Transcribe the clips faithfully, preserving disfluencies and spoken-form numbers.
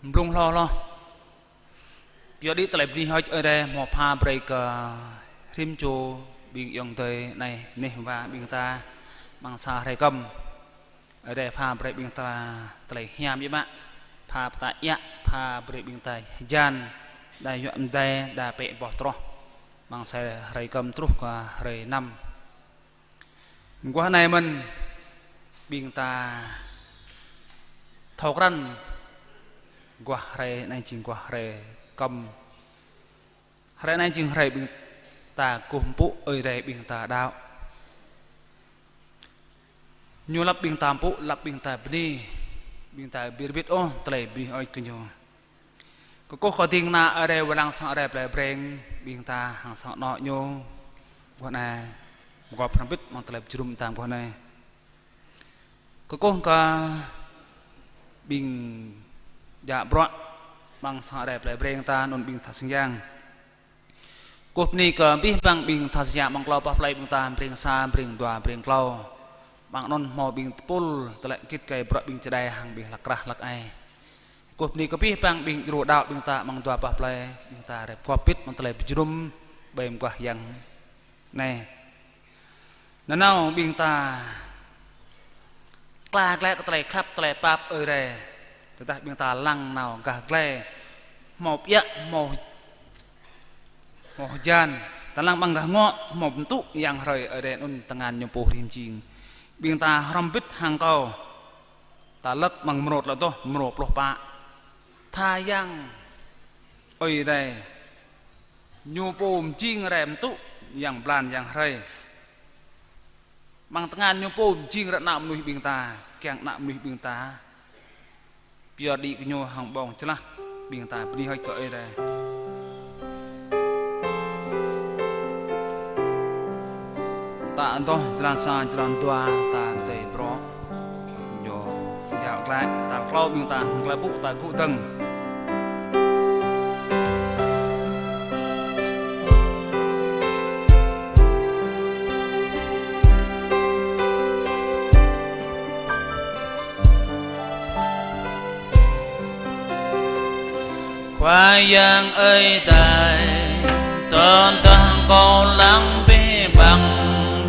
Blung hloh hloh. Pioh đĭ tơlơi bơni hơơč Ơi Adai hmâo pha brơi kơ rĭm čô ƀing ayŏng adơi anai neh wa ƀing ta amăng sa hrơi kơm. Ơi Adai pha brơi ƀing ta tơlơi hiam biă mă, pha pơtă iă, pha brơi ƀing ta hơjan, đa yuă mơdai, đa pĕ boh troh. Amăng sa hrơi kơm truh kơ hrơi năm. Mơguah anai mơ̆n ƀing ta thâo krăn guah hrơi anai jing guah hrơi kơm. Hrơi anai jing hrơi ƀing ta kơkuh pơpŭ Ơi Adai ƀing ta đaŏ. Ñu lăp ƀing ta pơpŭ, lăp ƀing ta bơni, ƀing ta ƀu hơbĭt ôh tơlơi bơni hơơč kơ Ñu. Kơkuh kơ ding kơna Ơi Adai wai lăng sang Ơi Adai plei Breng, ƀing ta hăng sang anŏ ñu, mơguah anai, mơguah pơhrăm bĭt amăng tơlơi pơjơnum ta mơguah anai. Kơkuh kơ ƀing djă bruă amăng sang Ơi Adai plei Breng ta anŭn ƀing tha sang yang. Kơkuh bơni kơ abih bang ƀing tha sang yang amăng klâo boh plei ƀing ta, Breng sa, Breng dua, Breng klâo. Amăng anŭn hmâo ƀing tơpul tơlơi git gai bruă ƀing čơđai hăng ƀing hlăk krah hlăk ai. Kơkuh bơni kơ abih bang ƀing djru đaŏ ƀing ta amăng dua boh plei, ƀing ta rai pơgop bĭt amăng tơlơi pơjơnum ƀơi mơguah yang anai. Nanao ƀing ta kla glaĭ kơ tơlơi khăp, tơlơi pap Ơi Adai. Tơdah ƀing ta lăng nao gah glai, hmâo pơiă, hmâo, hmâo hơjan, ta lăng amăng gah ngŏ, hmâo pơtŭ yang hrơi Ơi Adai anŭn tơngan ñu pô hrih mơjing. Ƀing ta hrŏm bĭt hăng kâo. Ta lăk amăng mrô tơlơi adoh, mrô pluh pă. Tha yang Ơi Adai, ñu pô mơjing rai pơtŭ yang blan yang hrơi. Amăng tơngan ñu pô mơjing rai ană mơnuih ƀing ta, kiăng ană mơnuih ƀing ta pioh đĭ kơ ñu hăng ƀơ̆ng jơlah ƀing ta bơni hơơč kơ Ơi Adai. Ta adoh jơlan sa, jơlan dua, ta dơi brŏ. Ñu yua glaĭ, tal klâo ƀing ta hăng tơlơi pơpŭ ta gŭ dơ̆ng. Khua Yang ơi, tơdah kâo lăng abih bang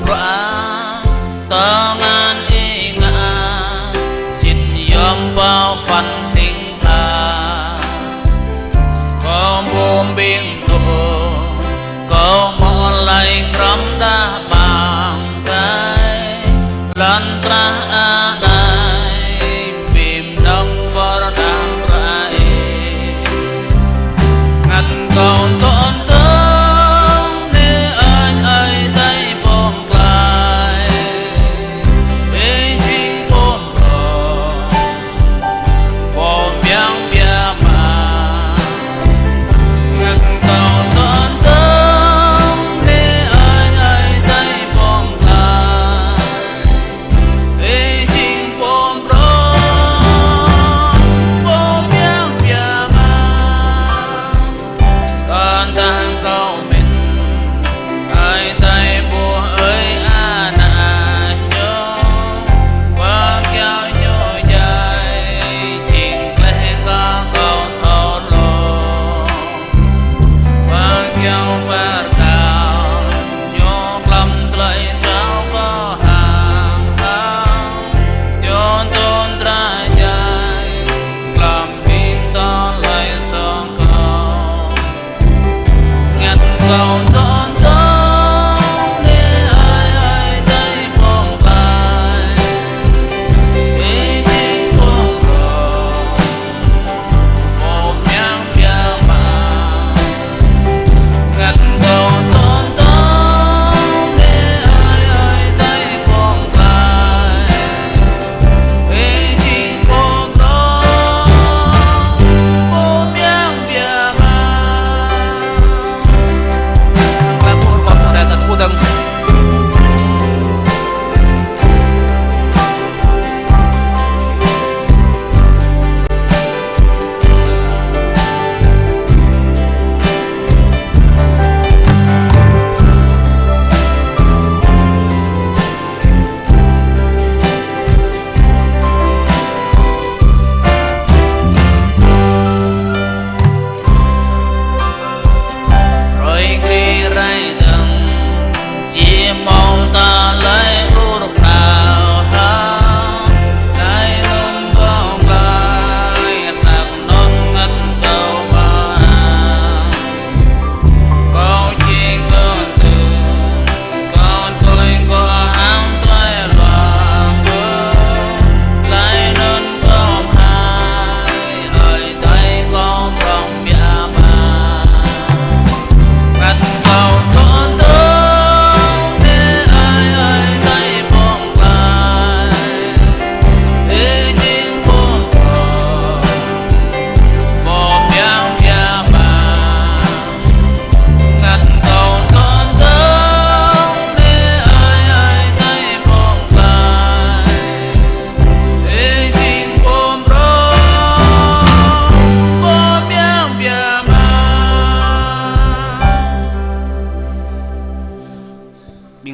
bruă, tơngan ih ngă, sĭt yom pơphan hling hlang. Kâo ƀu ƀing tŭ, kâo hmâo lăi krăm đah bang kai, lŏn krah anai, bim nong bor đah brai. Ngăn kâo tŏ tơ̆ng, nê ơi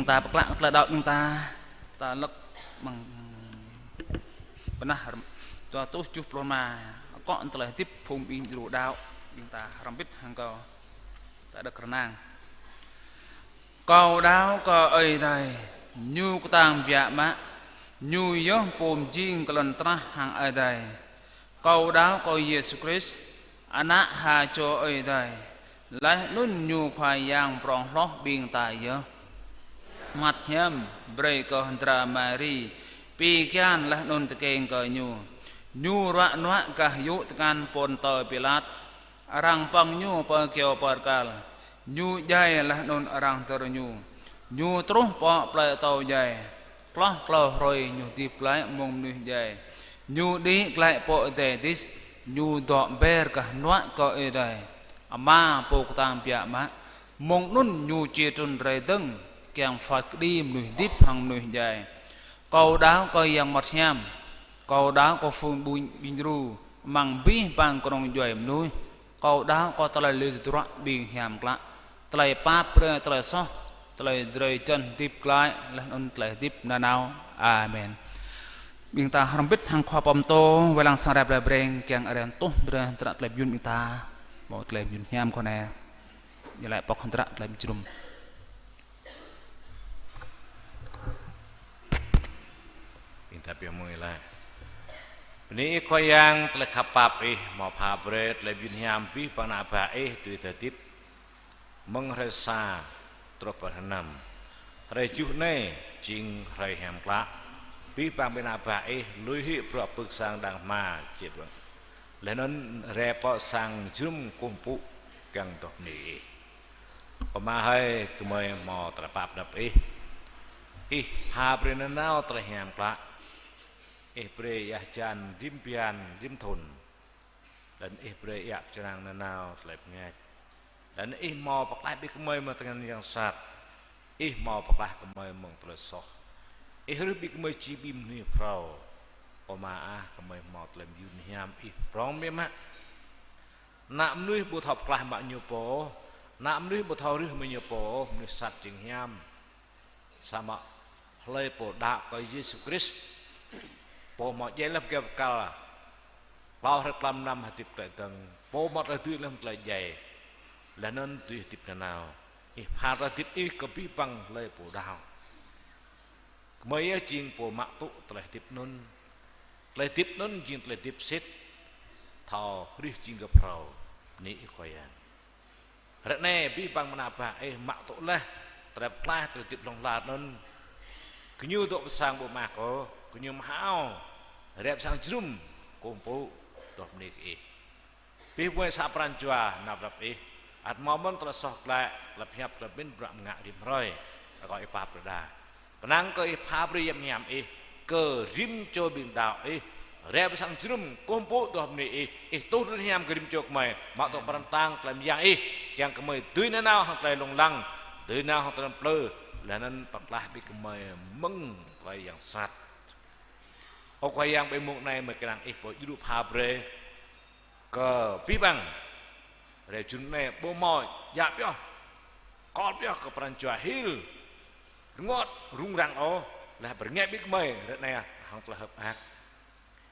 Ta pơklă tơlơi đaŏ ƀing ta, ta lăk mơ̆ng bơnah rơm-, dua rơtuh tơjuh pluh rơma, akŏ tơlơi hơdip phung ƀing djru đaŏ, ƀing ta hrŏm hơbĭt hăng kâo, ta đŏk rơnang. Kâo đaŏ kơ Ơi Adai, Ñu kơtang biă mă, Ñu yơh pô mơjing kơlŏn trah hăng Ơi Adai. Kâo đaŏ kơ Yêsu Krist, Ană ha čô Ơi Adai, laih anŭn Ñu Khua Yang prŏng hloh ƀing ta yơh. Mơak hiam brơi kơ hơdră Mari, pi kian laih anŭn tơkeng kơ Ñu. Ñu ruă nuă gah yŭ tơngan Pôntơ Pilat, arăng pơ̆ng Ñu pơ kyâo bơrkal. Ñu djai laih anŭn arăng dơ̆r Ñu. Ñu truh pơ plơi atâo djai. Hloh klâo hrơi Ñu hơdip glaĭ mơ̆ng mơnuih djai. Ñu đĭ glaĭ pơ adai adih. Ñu dŏ ber gah hơnuă kơ Ơi Adai Ama Pô kơtang biă mă. Mơ̆ng anŭn Ñu či trŭn rai dơ̆ng kiăng phat kơđi mơnuih hơdip hăng mơnuih djai. Kâo đaŏ kơ Yang Bơngăt Hiam. Kâo đaŏ kơ phung ƀing, ƀing djru amăng abih bang kơnung djuai mơnuih. Kâo đaŏ kơ tơlơi lui tơdruă ƀing hiam klă, tơlơi pap brơi, tơlơi soh, tơlơi drơi jăn hơdip glaĭ, laih anŭn tơlơi hơdip nanao. Amen. Ƀing ta hrŏm hơbĭt hăng khua pơtô, wai lăng sang rai brơi breng, kiăng arăng tuh brơi hơdră tơlơi mơyun ƀing ta, hmâo tơlơi mơyun hiam kơ anai. Ñu laĭ pŏk hơdră tơlơi mơjrum. Ƀing ta pioh mơ̆ng Ih laĭ. Bơni Ih Khua Yang, tơlơi khăp pap Ih, hmâo pha brơi tơlơi mơyun hiam abih bang ană bă Ih tui tơdip. Mơ̆ng hrơi sa truh pơ hrơi năm. Hrơi tơjuh anai jing hrơi hiam klă. Abih bang ƀing ană bă Ih lui hĭ bruă pơ̆k sang đang hma, či bruă. Laih anŭn rai pơ sang jơnum kơkuh pơpŭ kiăng adoh bơni Ih. Ơ Ama hơi, gơmơi hmâo tơlơi pap anăp Ih. Ih pha brơi nanao tơlơi hiam klă. Ih brơi ia hơjan rĭm bơyan rĭm thŭn. Laih anŭn Ih brơi ia pơčrang nanao tơlơi bơngač. Laih anŭn Ih hmâo pơklaih ƀing gơmơi mơ̆ng tơngan yang sat. Ih hmâo pơklaih gơmơi mơ̆ng tơlơi soh. Ih ruh ƀing gơmơi či ƀing mơnuih phrâo. Ơ Ama ah, gơmơi hmâo tơlơi mơyun hiam Ih prŏng biă mă. Ană mơnuih ƀu thâo pơklaih mă ñu pô, ană mơnuih ƀu thâo ruh mă ñu pô, mơnuih sat jing hiam. Samơ̆ hlơi pô đaŏ kơ Yêsu Krist, Pô hmâo djai lăm kyâo bơrkal, klâo hrơi tlam mlam hơdip glaĭ dơ̆ng, Pô hmâo tơlơi dưi lăm tơlơi djai, laih anŭn dưi hơdip nanao. Ih pha tơlơi hơdip Ih kơ abih bang hlơi pô đaŏ. Gơmơi yơh jing pô mă tŭ tơlơi hơdip anŭn. Tơlơi hơdip anŭn jing tơlơi hơdip sĭt, thâo rih jing kơ phrâo. Bơni Ih Khua Yang. Ră anai abih bang ƀing ană bă Ih mă tŭ laih tơlơi pơklaih, tơlơi hơdip hlŏng lar anŭn. Gơñu dŏ pơ sang ƀu mă kơ, gơñu mă hao, rai pơ sang jơnum kơkuh pơpŭ, adoh bơni kơ Ih. Abih bang sa pran jua nao pơđăp Ih. Ăt hmâo mơ̆n tơlơi soh glaĭ, tơlơi pơhiăp, tơlơi pơmĭn bruă ngă rĭm hrơi. Rơkâo Ih pap brơi đa. Kơnang kơ Ih pap brơi yang hiam Ih kơ rĭm čô ƀing đaŏ Ih. Rai pơ sang jơnum kơkuh pơpŭ adoh bơni Ih. Ih tuh tơlơi hiam kơ rĭm čô gơmơi. Mă tŭ pran tang tơlơi mơyang Ih. Kiăng gơmơi dưi nanao hăng tơlơi lông lăng. Dưi nanao hăng tơlơi plư. Laih anŭn pơklaih ƀing gơmơi mơ̆ng tơlơi yang sat. Ơ Khua Yang, ƀơi mông anai gơmơi kơnang Ih pô djru pha brơi kơ abih bang. Rai jơnum anai ƀu hmâo djă pioh, kol pioh kơ pran jua hil, rơngot, rŭng răng ôh, laih pơrơngiă ƀing gơmơi ră anai hăng tơlơi hơ̆k mơak.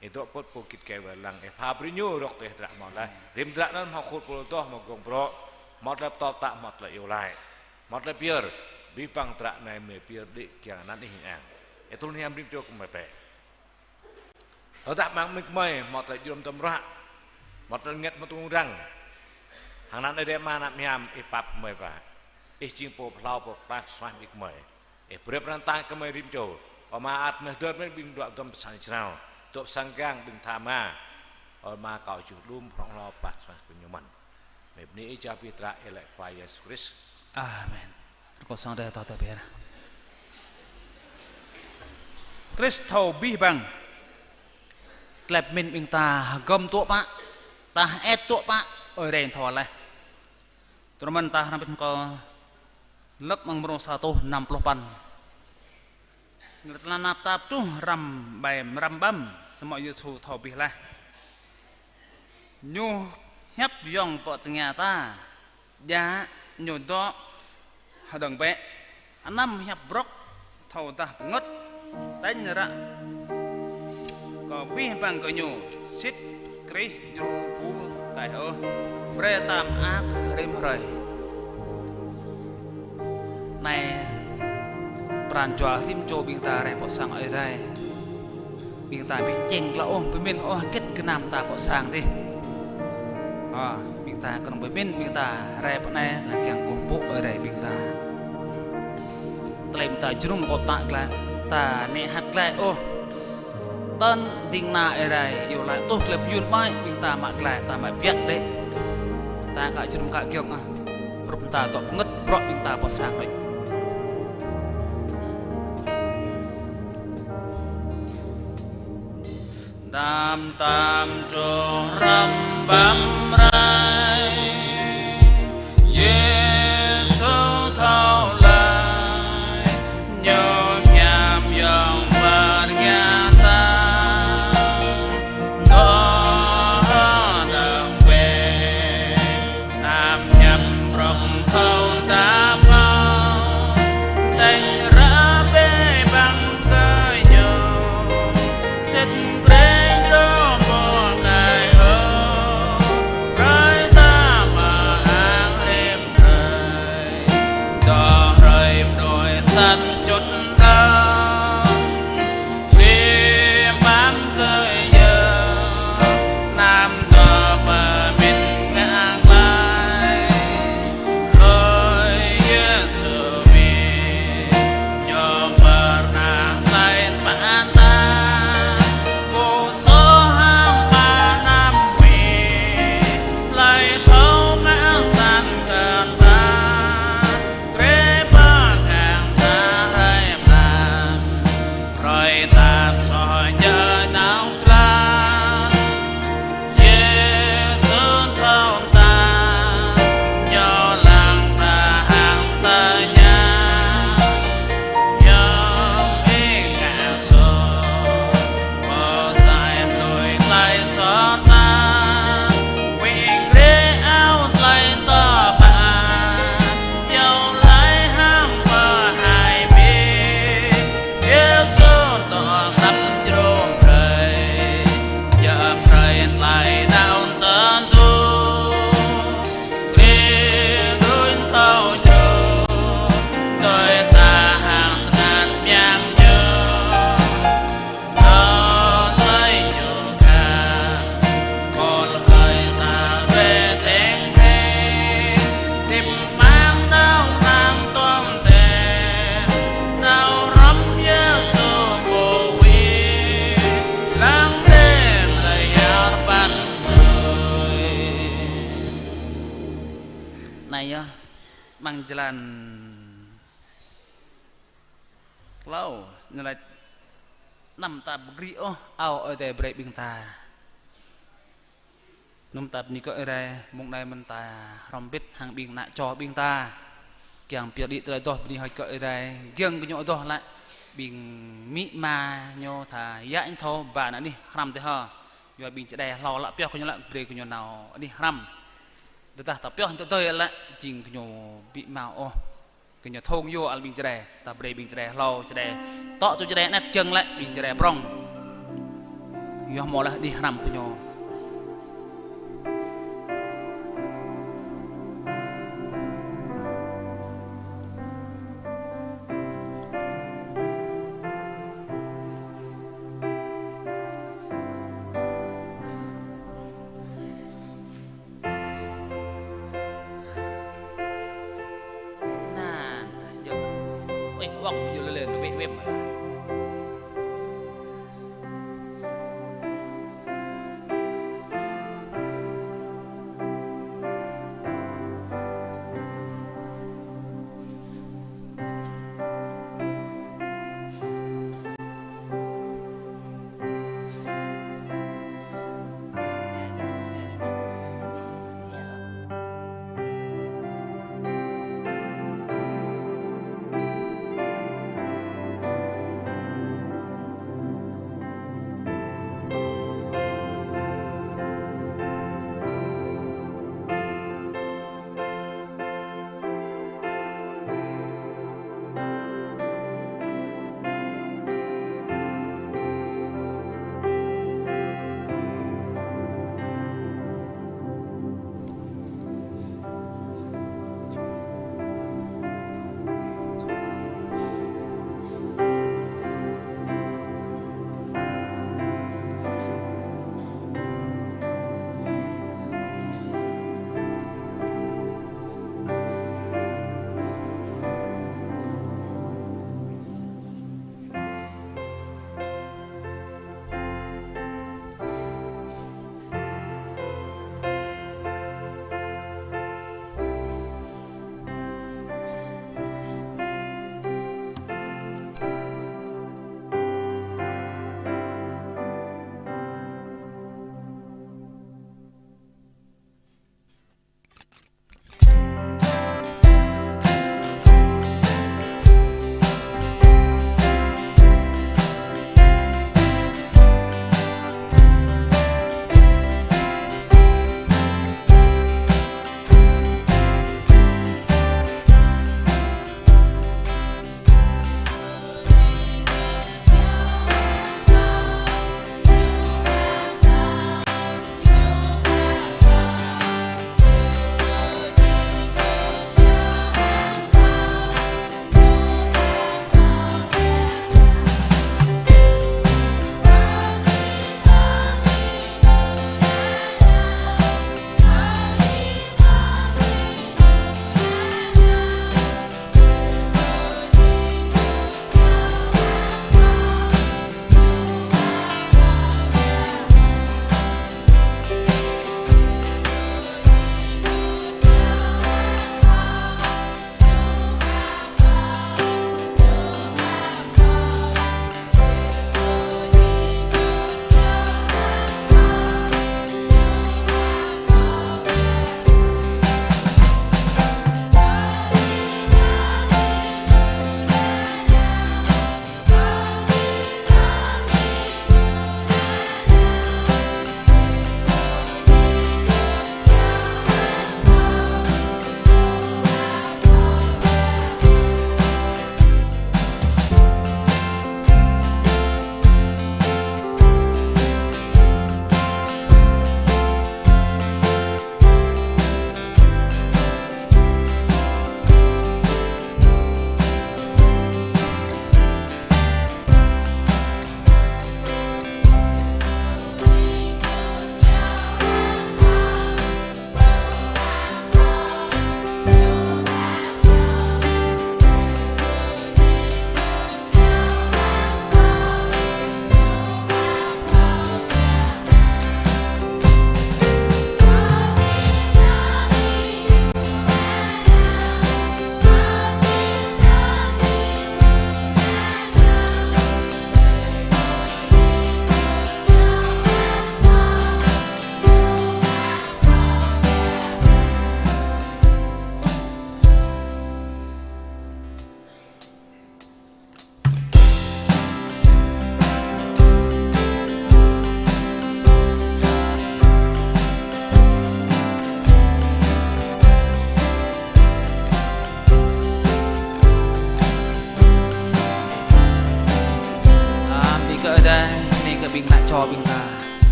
Ih dŏ pơ̆t pô git gai wai lăng, Ih pha brơi ñu rŏk tui hơdră hmâo laih. Rĭm hơdră anŭn hmâo khul pô adoh, hmâo gơ̆ng brŏ, hmâo tơlơi pơtô pơtă, hmâo tơlơi iâu laĭ, hmâo tơlơi pơyơr. Abih bang hơdră anai gơmơi pơyơr đĭ kiăng anăn Ih hing ang. Ih tuh tơlơi hiam rĭm čô gơmơi bĕ. Tơdah amăng ƀing gơmơi hmâo tơlơi djru tơm ruă, hmâo tơlơi rơngiă, hmâo tơlơi rŭng răng, hăng anăn Ơi Adai Ama, Ană Hiam, Ih pap gơmơi bă. Ih jing pô pơhlao, pô pơklaih, pơsuaih ƀing gơmơi. Ih brơi pran tang gơmơi rĭm čô. Ơ Ama, ăt mơ̆ dơ̆r mơ̆n ƀing dŏ dŏm pơ sang jrao, dŏ pơ sang gang ƀing tha ma. Ơ Ama, kâo juh đưm prŏng hlâo pơsuaih kơ ñu mơ̆n. Gơmơi bơni Ih jao abih hơdră, Ih laĭ Khua Yêsu Krist. Amen. Rơkâo sang Ơi Adai tơbiă. Krist thâo abih bang. Tơlơi pơmĭn ƀing ta hơgŏm tŭ pă, ta hơĕt tŭ pă, Ơi Adai thâo laih. Tơdang mơ̆n ta hrăm pĭt kơ lơ̆k mơ̆ng mrô sa rơtuh năm pluh păn. Tơlơi tơnap tap truh răm ƀai răm ƀăm, samơ̆ Yêsu thâo abih laih. Ñu hiăp yŏng pơ tơngia ta, djă Ñu dŏ hơđơ̆ng bĕ. Anăm hiăp brŏk, thâo dah pơngơ̆t, tañ ră kơ abih bang gơñu, sĭt Krist djru ƀu taih ôh, brơi ta mơak rĭm hrơi. Anai pran jua rĭm čô ƀing ta rai pơ sang Ơi Adai. Ƀing ta ƀu čeng glaĭ ôh, pơmĭn ôh hơget gơnam ta pơ sang dih. Ơ, ƀing ta kơnơ̆ng pơmĭn, ƀing ta rai pơ anai lăng kiăng kơkuh pơpŭ Ơi Adai ƀing ta. Tơlơi ƀing ta jơnum kơ ta glaĭ, ta nĕ hăt glaĭ ôh. Tơl ding kơna Ơi Adai iâu laĭ tuh tơlơi pơyun ƀai, ƀing ta mă glaĭ, ta mă biă đĕ. Ta ka jơnum ka giŏng ah. Hrup ta dŏ pơngơ̆t brŏk ƀing ta pơ sang đôč. Dam tam čô hrăm băm rai, Yêsu thâo laĭ, Ñu hiam yŏng pơr ngă ta, dŏ hơđơ̆ng bĕ. Anăm hiăp brŏk thâo ta pơngơ̆t, tañ ră abih bang gơñu, sĭt Krist djru ƀu taih ôh, brơi ta mơak rĭm hrơi, dŏ hrơi mơnuih sat čut đah. Rĭm bang gơñu, anăm dŏ pơmĭn ngă glaĭ, hlơi Yêsu mĭn, Ñu pơrơnah tơlơi tơpă ta, ƀu soh hăng pơanăm mĭn, hlơi thâo ngă sat kơ ta, Krist pơgang ta hrơi mlam, brơi ta soh jơ̆ nao glăk. Yêsu thâo ta, Ñu lăng ta hăng tơña, Ñu ƀing ngă soh, pơsai lui tơlơi soh ta, wing rĕ ao tơlơi tơpă, iâu laĭ hăng pơhaih ƀing, Yêsu dŏ khăp djru brơi, djă brơi tơlơi đaŏ tơdu, Krist đuaĭ thâo djru, đuaĭ ta hăng tơngan mơyang Ñu. Nao tơlơi Ñu khăp, pôl hơi ta rĕ teng teng, hơdip amăng nao năng tuăm tĕ, nao hrŏm Yêsu pô wĭ, lăng đĕm lĕ hiăp păn tui. Anai yơh, amăng jơlan hlâo, ñu laĭ anăm ta pơgri ôh ao Ơi Adai brơi ƀing ta. Anŭn ta bơni kơ Ơi Adai, mông anai mơ̆n ta hrŏm hơbĭt hăng ƀing ană čô ƀing ta. Kiăng pioh đĭ tơlơi adoh bơni hơơč kơ Ơi Adai, giŏng kơ ñu adoh laĭ, ƀing amĭ ama ñu tha yă ñu thâo ba ană anih hrăm tĕ hă. Yua ƀing čơđai hlâo laĭ pioh kơ ñu laĭ brơi kơ ñu nao anih hrăm. Tơdah ta pioh tơdơi laĭ, jing kơ ñu ƀu hmâo ôh. Kơ ñu thŏng yua al ƀing čơđai, ta brơi ƀing čơđai hlâo, čơđai tŏ tui čơđai anet jơ̆ng lĕ, ƀing čơđai prŏng. Yua hmâo laih đih hrăm kơ ñu. Nan, jơ̆. Wĕ, wŏng, jơ̆ lĕ lĕ, wĕ, wĕ mă.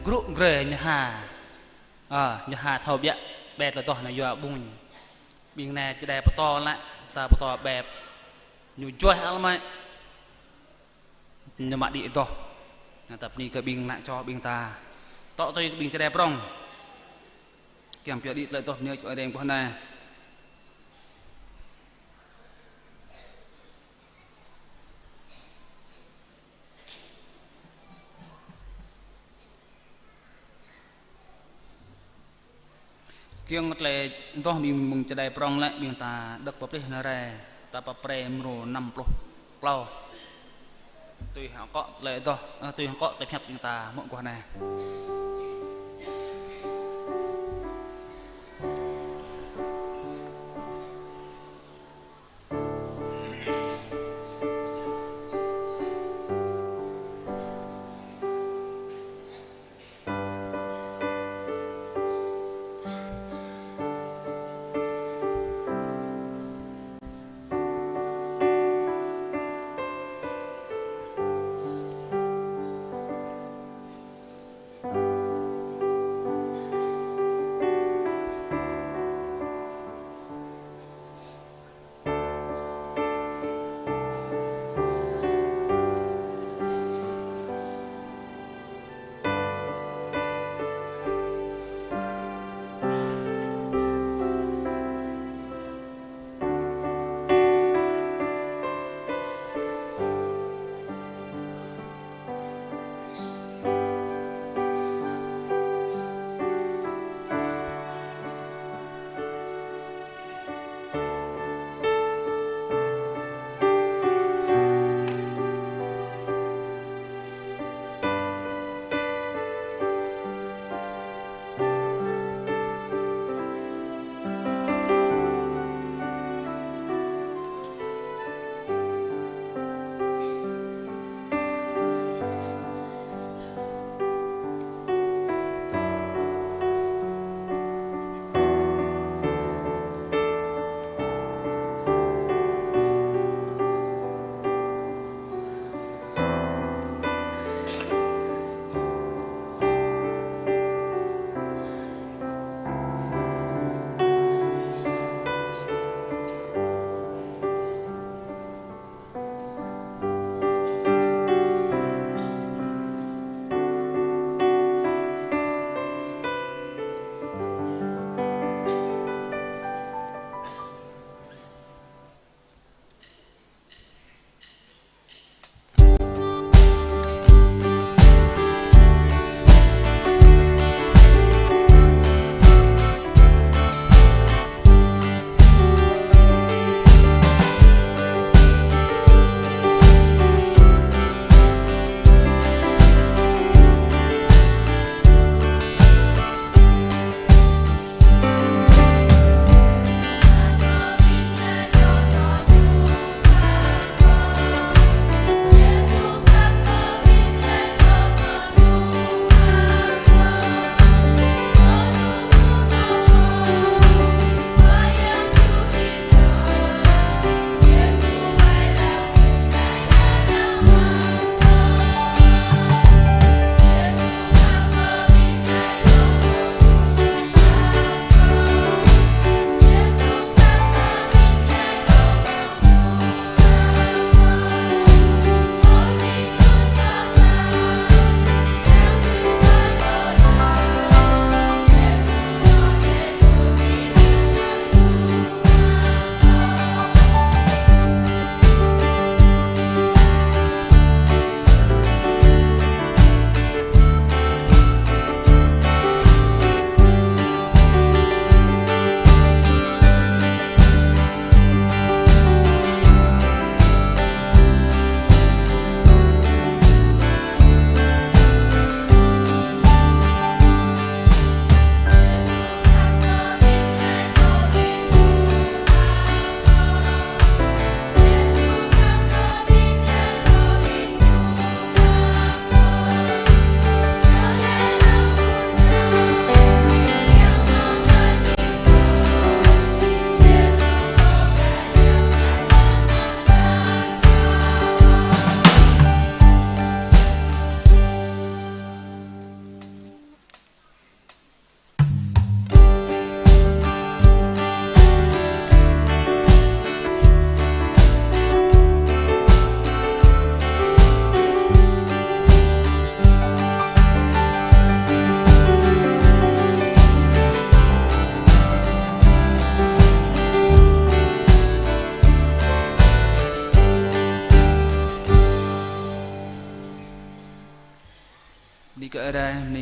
Rŭ grê ñu ha. Ơ, ñu ha thâo biă, ƀĕ tơlơi adoh anai yua ƀuñ. Ƀing anai čơđai pơtô lĕ, ta pơtô ƀĕ. Ñu juăi almai. Ñu mă đĭ adoh. Anai ta bơni kơ ƀing ană čô ƀing ta. Tŏ tui kơ ƀing čơđai prŏng. Kiăng pioh đĭ tơlơi adoh bơni kơ ƀing ƀuh anai. Kiăng tơlơi adoh ƀing mơ̆ng čơđai prŏng lĕ ƀing ta đŏk pơplih anai rai, ta pơprê mrô năm pluh klâo. Tui hăng akŏ tơlơi adoh, ơ, tui hăng akŏ tơlơi pơhiăp ƀing ta mơ̆ng guah anai.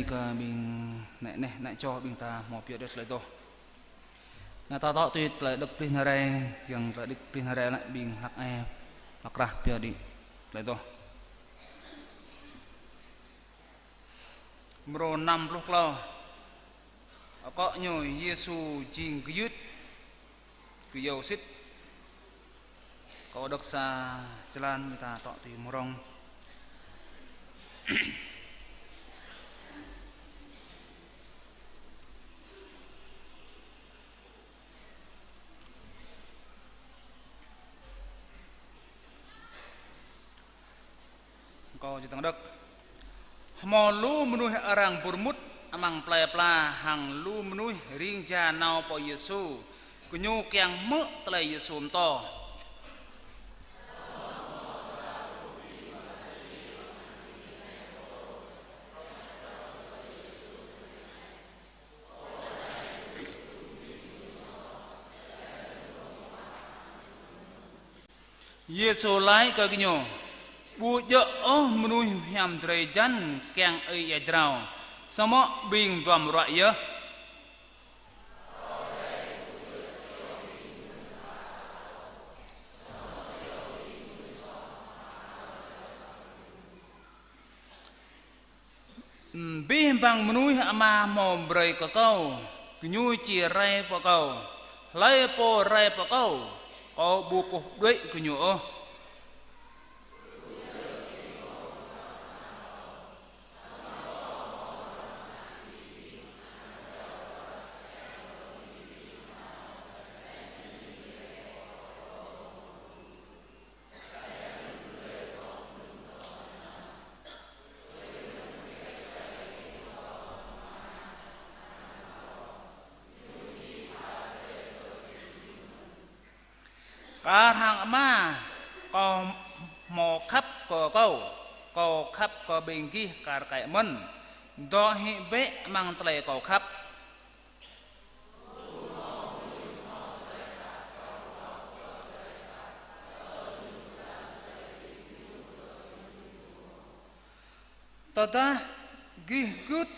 Kơ ƀing neh neh, neh čô ƀing ta hmâo pioh đĭ tơlơi adoh. Anai ta dŏ tui tơlơi đŏk pơplih anai rai, kiăng tơlơi đŏk pơplih anai rai lĕ ƀing hlăk ai, hlăk krah pioh đĭ tơlơi adoh. Mrô năm pluh klâo. Akŏ ñu Yêsu jing gơyut, gơyâo sĭt. Kâo đŏk sa črăn, ƀing ta dŏ tui mơ̆ng rŏng. Kâo či tăng đŏk. Hmâo lu mơnuih arăng bur mŭt amăng plei pla hăng lu mơnuih ring ja nao pơ Yêsu. Gơñu kiăng hmư̆ tơlơi Yêsu pơtô. Yêsu laĭ kơ gơñu: Ƀu djơ̆ ôh mơnuih hiam drơi jăn kiăng ơi ia jrao, samơ̆ ƀing duăm ruă yơh. Abih bang mơnuih Ama hmâo brơi kơ Kâo, gơñu či rai pơ Kâo. Hlơi pô rai pơ Kâo, Kâo ƀu kơkuh đuaĭ gơñu ôh. Kar hăng Ama, Kâo hmâo khăp kơ Kâo, Kâo khăp kơ ƀing gih kar kaĭ mơ̆n. Dŏ hĭ bĕ amăng tơlơi Kâo khăp. Tơdah gih gưt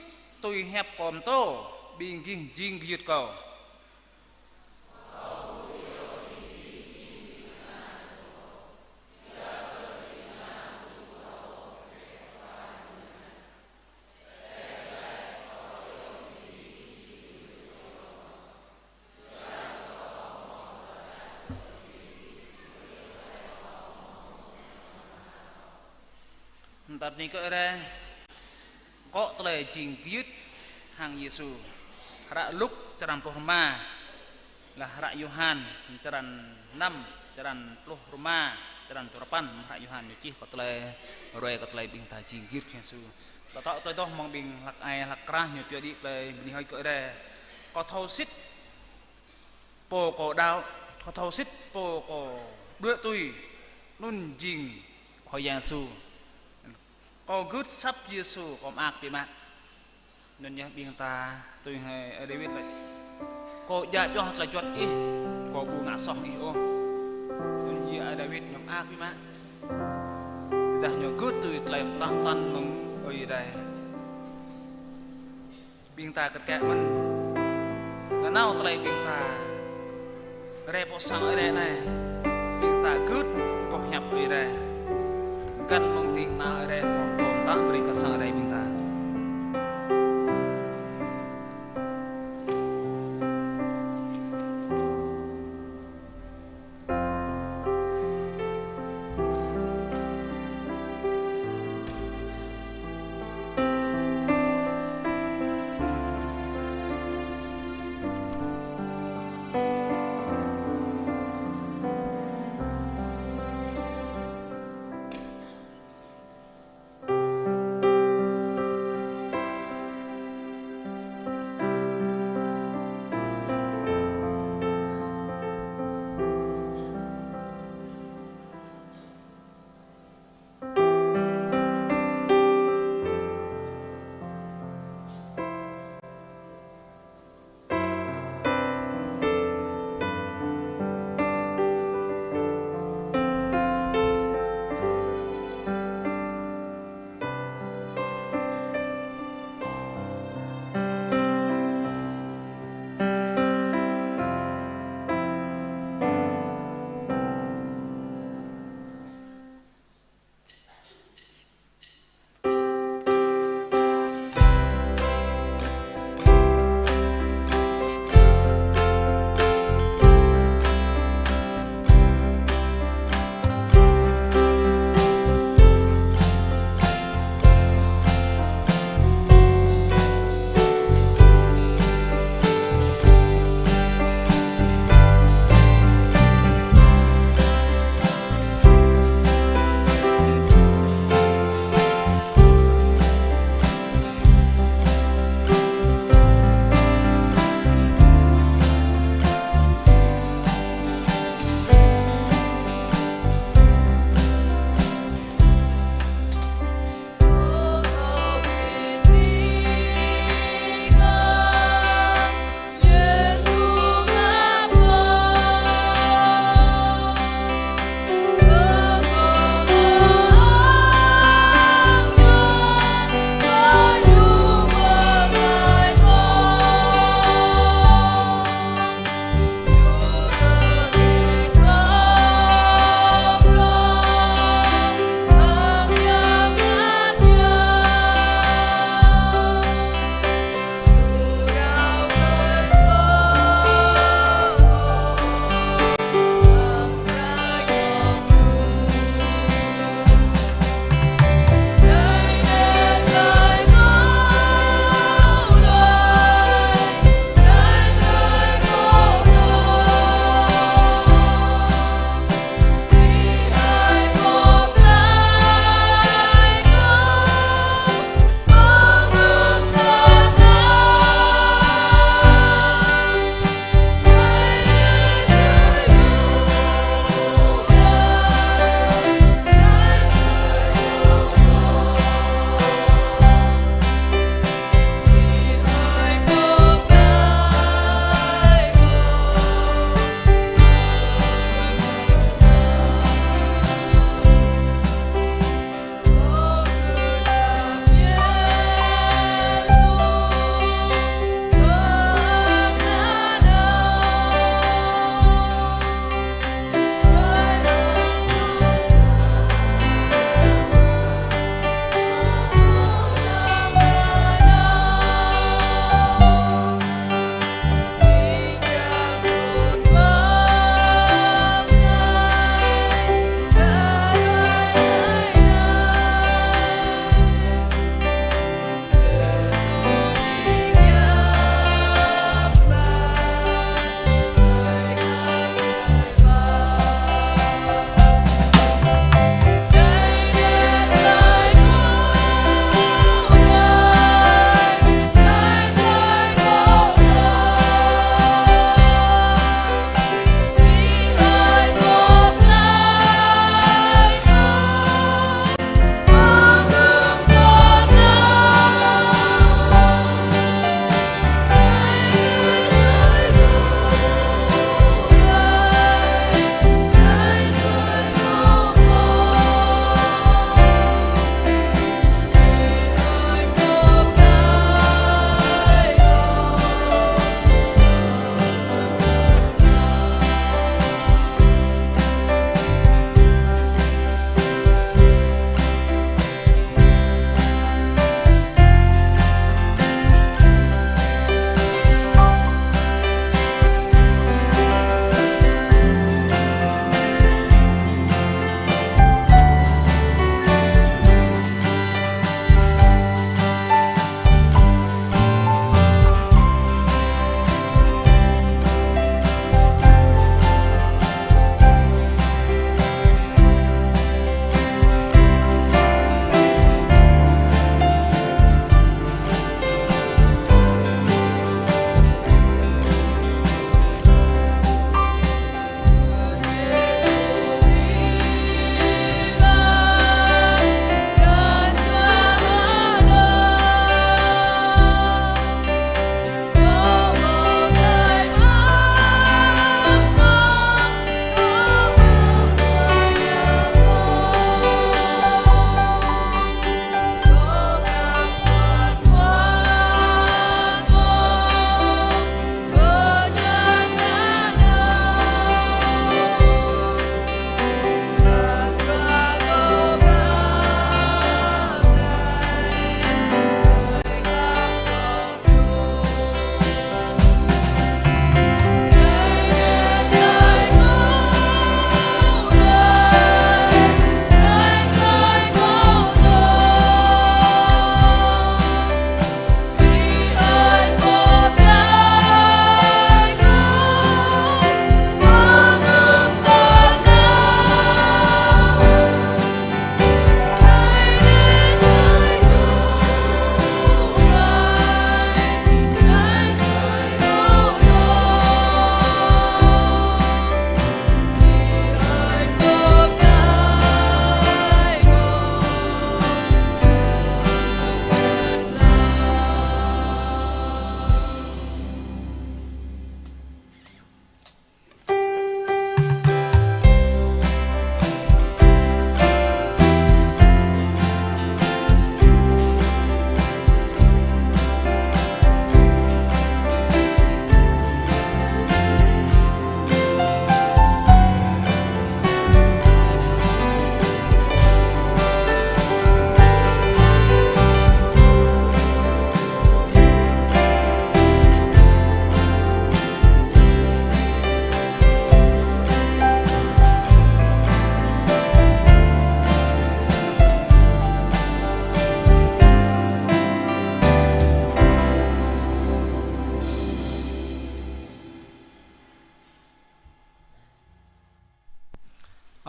tui hiăp Kâo pơtô, ƀing gih jing gơyut Kâo. Tơdah anai kơ rai, akŏ tơlơi jing gơyut hăng Yêsu. Hră Luk črăn pluh rơma, laih hră Yôhan črăn năm, črăn pluh rơma, črăn duapăn, hră Yôhan ñu čih kơ tơlơi, ruai kơ tơlơi ƀing ta jing gơyut Yêsu. Tơdah tơlơi adoh mơ̆ng ƀing hlăk ai, hlăk krah ñu pioh đĭ tơlơi bơni hơi kơ rai. Kâo thâo sĭt pô kâo đaŏ, kâo thâo sĭt pô kâo đuaĭ tui, anŭn jing Khua Yang Yêsu. Kâo gưt asăp Yêsu, kâo mơak biă mă. Anŭn yơh ƀing ta tui hăng ơi Dawid laĭ: Kâo djă pioh tơlơi juăt Ih, kâo ƀu ngă soh Ih ôh. Anŭn yơh ơi Dawid ñu mơak biă mă. Tơdah ñu gưt tui tơlơi pơtă pơtăn mơ̆ng Ơi Adai. Ƀing ta kơt kĕ mơ̆n. Nanao tơlơi ƀing ta rai pơ sang Ơi Adai anai. Ƀing ta gưt boh hiăp Ơi Adai. Găn mơ̆ng ding kơna Ơi Adai, boh tơm tơm brơi kơ sang Ơi Adai ƀing ta.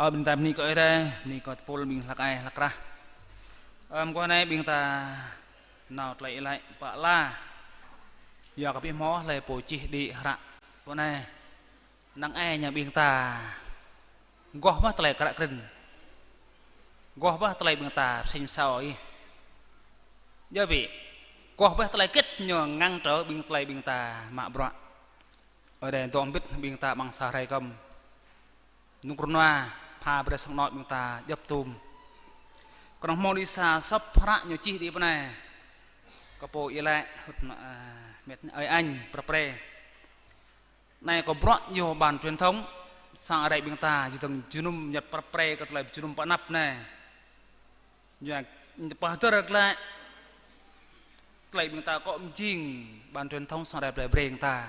Ơ, ƀing ta bơni kơ Ơi Adai, bơni kơ tơpul ƀing hlăk ai hlăk krah. Ơ, mơguah anai ƀing ta nao tơlơi iâu laĭ pơala. Yua kơ ƀu hmâo hlơi pô čih đĭ hră pô anai. Năng ai ñu ƀing ta goh mơ̆ tơlơi kră krĭn. Goh mơ̆ tơlơi ƀing ta pơsêng pơsao ih. Yua ƀĭ, goh mơ̆ tơlơi hơget ñu ngăn trở ƀing tơlơi ƀing ta mă bruă. Ơi Adai dŏ hơbĭt ƀing ta amăng sa hrơi kơm. Nŭk rơnua, pha brơi sang anŏ ƀing ta djŏp tum. Kơnơ̆ng hmâo đĭ sa sŏp hră ñu čih đĭ pơ anai. Kơ pô iâu laĭ hŭt mă, a, met Ơi Anh, prăp pre. Anai kơ bruă yua ban truyền thống, sang Ơi Adai ƀing ta, jơdơ̆ng jơnum ñăt prăp pre kơ tơlơi jơnum pơ anăp anai. Yua, pơhơdơr glaĭ, tơlơi ƀing ta akŏ mơjing, ban truyền thống sang Ơi Adai plei Breng ta.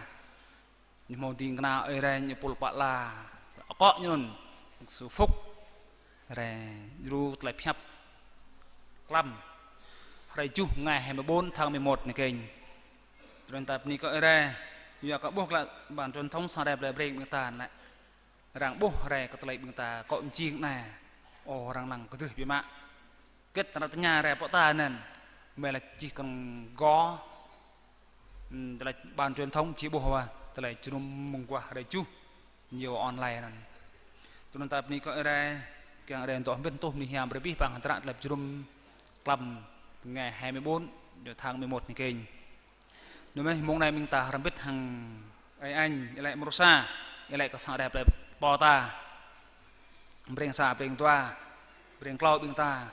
Ñu hmâo ding kơna Ơi Adai ñu pul pơala, akŏ ñu anŭn, mục sư Phúc, Ơi Adai djru tơlơi pơhiăp klăm, hrơi juh ngày hai mươi bốn tháng mười một anai kơnh. Tui anŭn ta bơni kơ Ơi Adai, yua kơ ƀuh glaĭ ban truyền thống sang Ơi Adai plei Breng ƀing ta anai. Arăng ƀuh rai kơ tơlơi ƀing ta akŏ mơjing anai. Ơ, arăng lăng kơdrưh biă mă. Hơget arăng tơña rai pơ ta anŭn. Mơ̆ lĕ čih kơnơ̆ng gŏ. Ừm, tơlơi ban truyền thống či ƀuh wa, tơlơi jơnum mơguah hrơi juh. Ñu online anŭn. Tui anŭn ta bơni kơ Ơi Adai, kiăng Ơi Adai dŏ hơbĭt tuh bơni hiam brơi abih bang hơdră tơlơi jơnum klăm ngày hai mươi bốn tháng mười một anai kơnh. Anŭn mơ̆ mông anai ƀing ta hrŏm hơbĭt hăng Ơi Anh, iâu laĭ mrô sa, iâu laĭ kơ sang Ơi Adai plei pô ta. Breng sa, Breng dua, Breng klâo ƀing ta.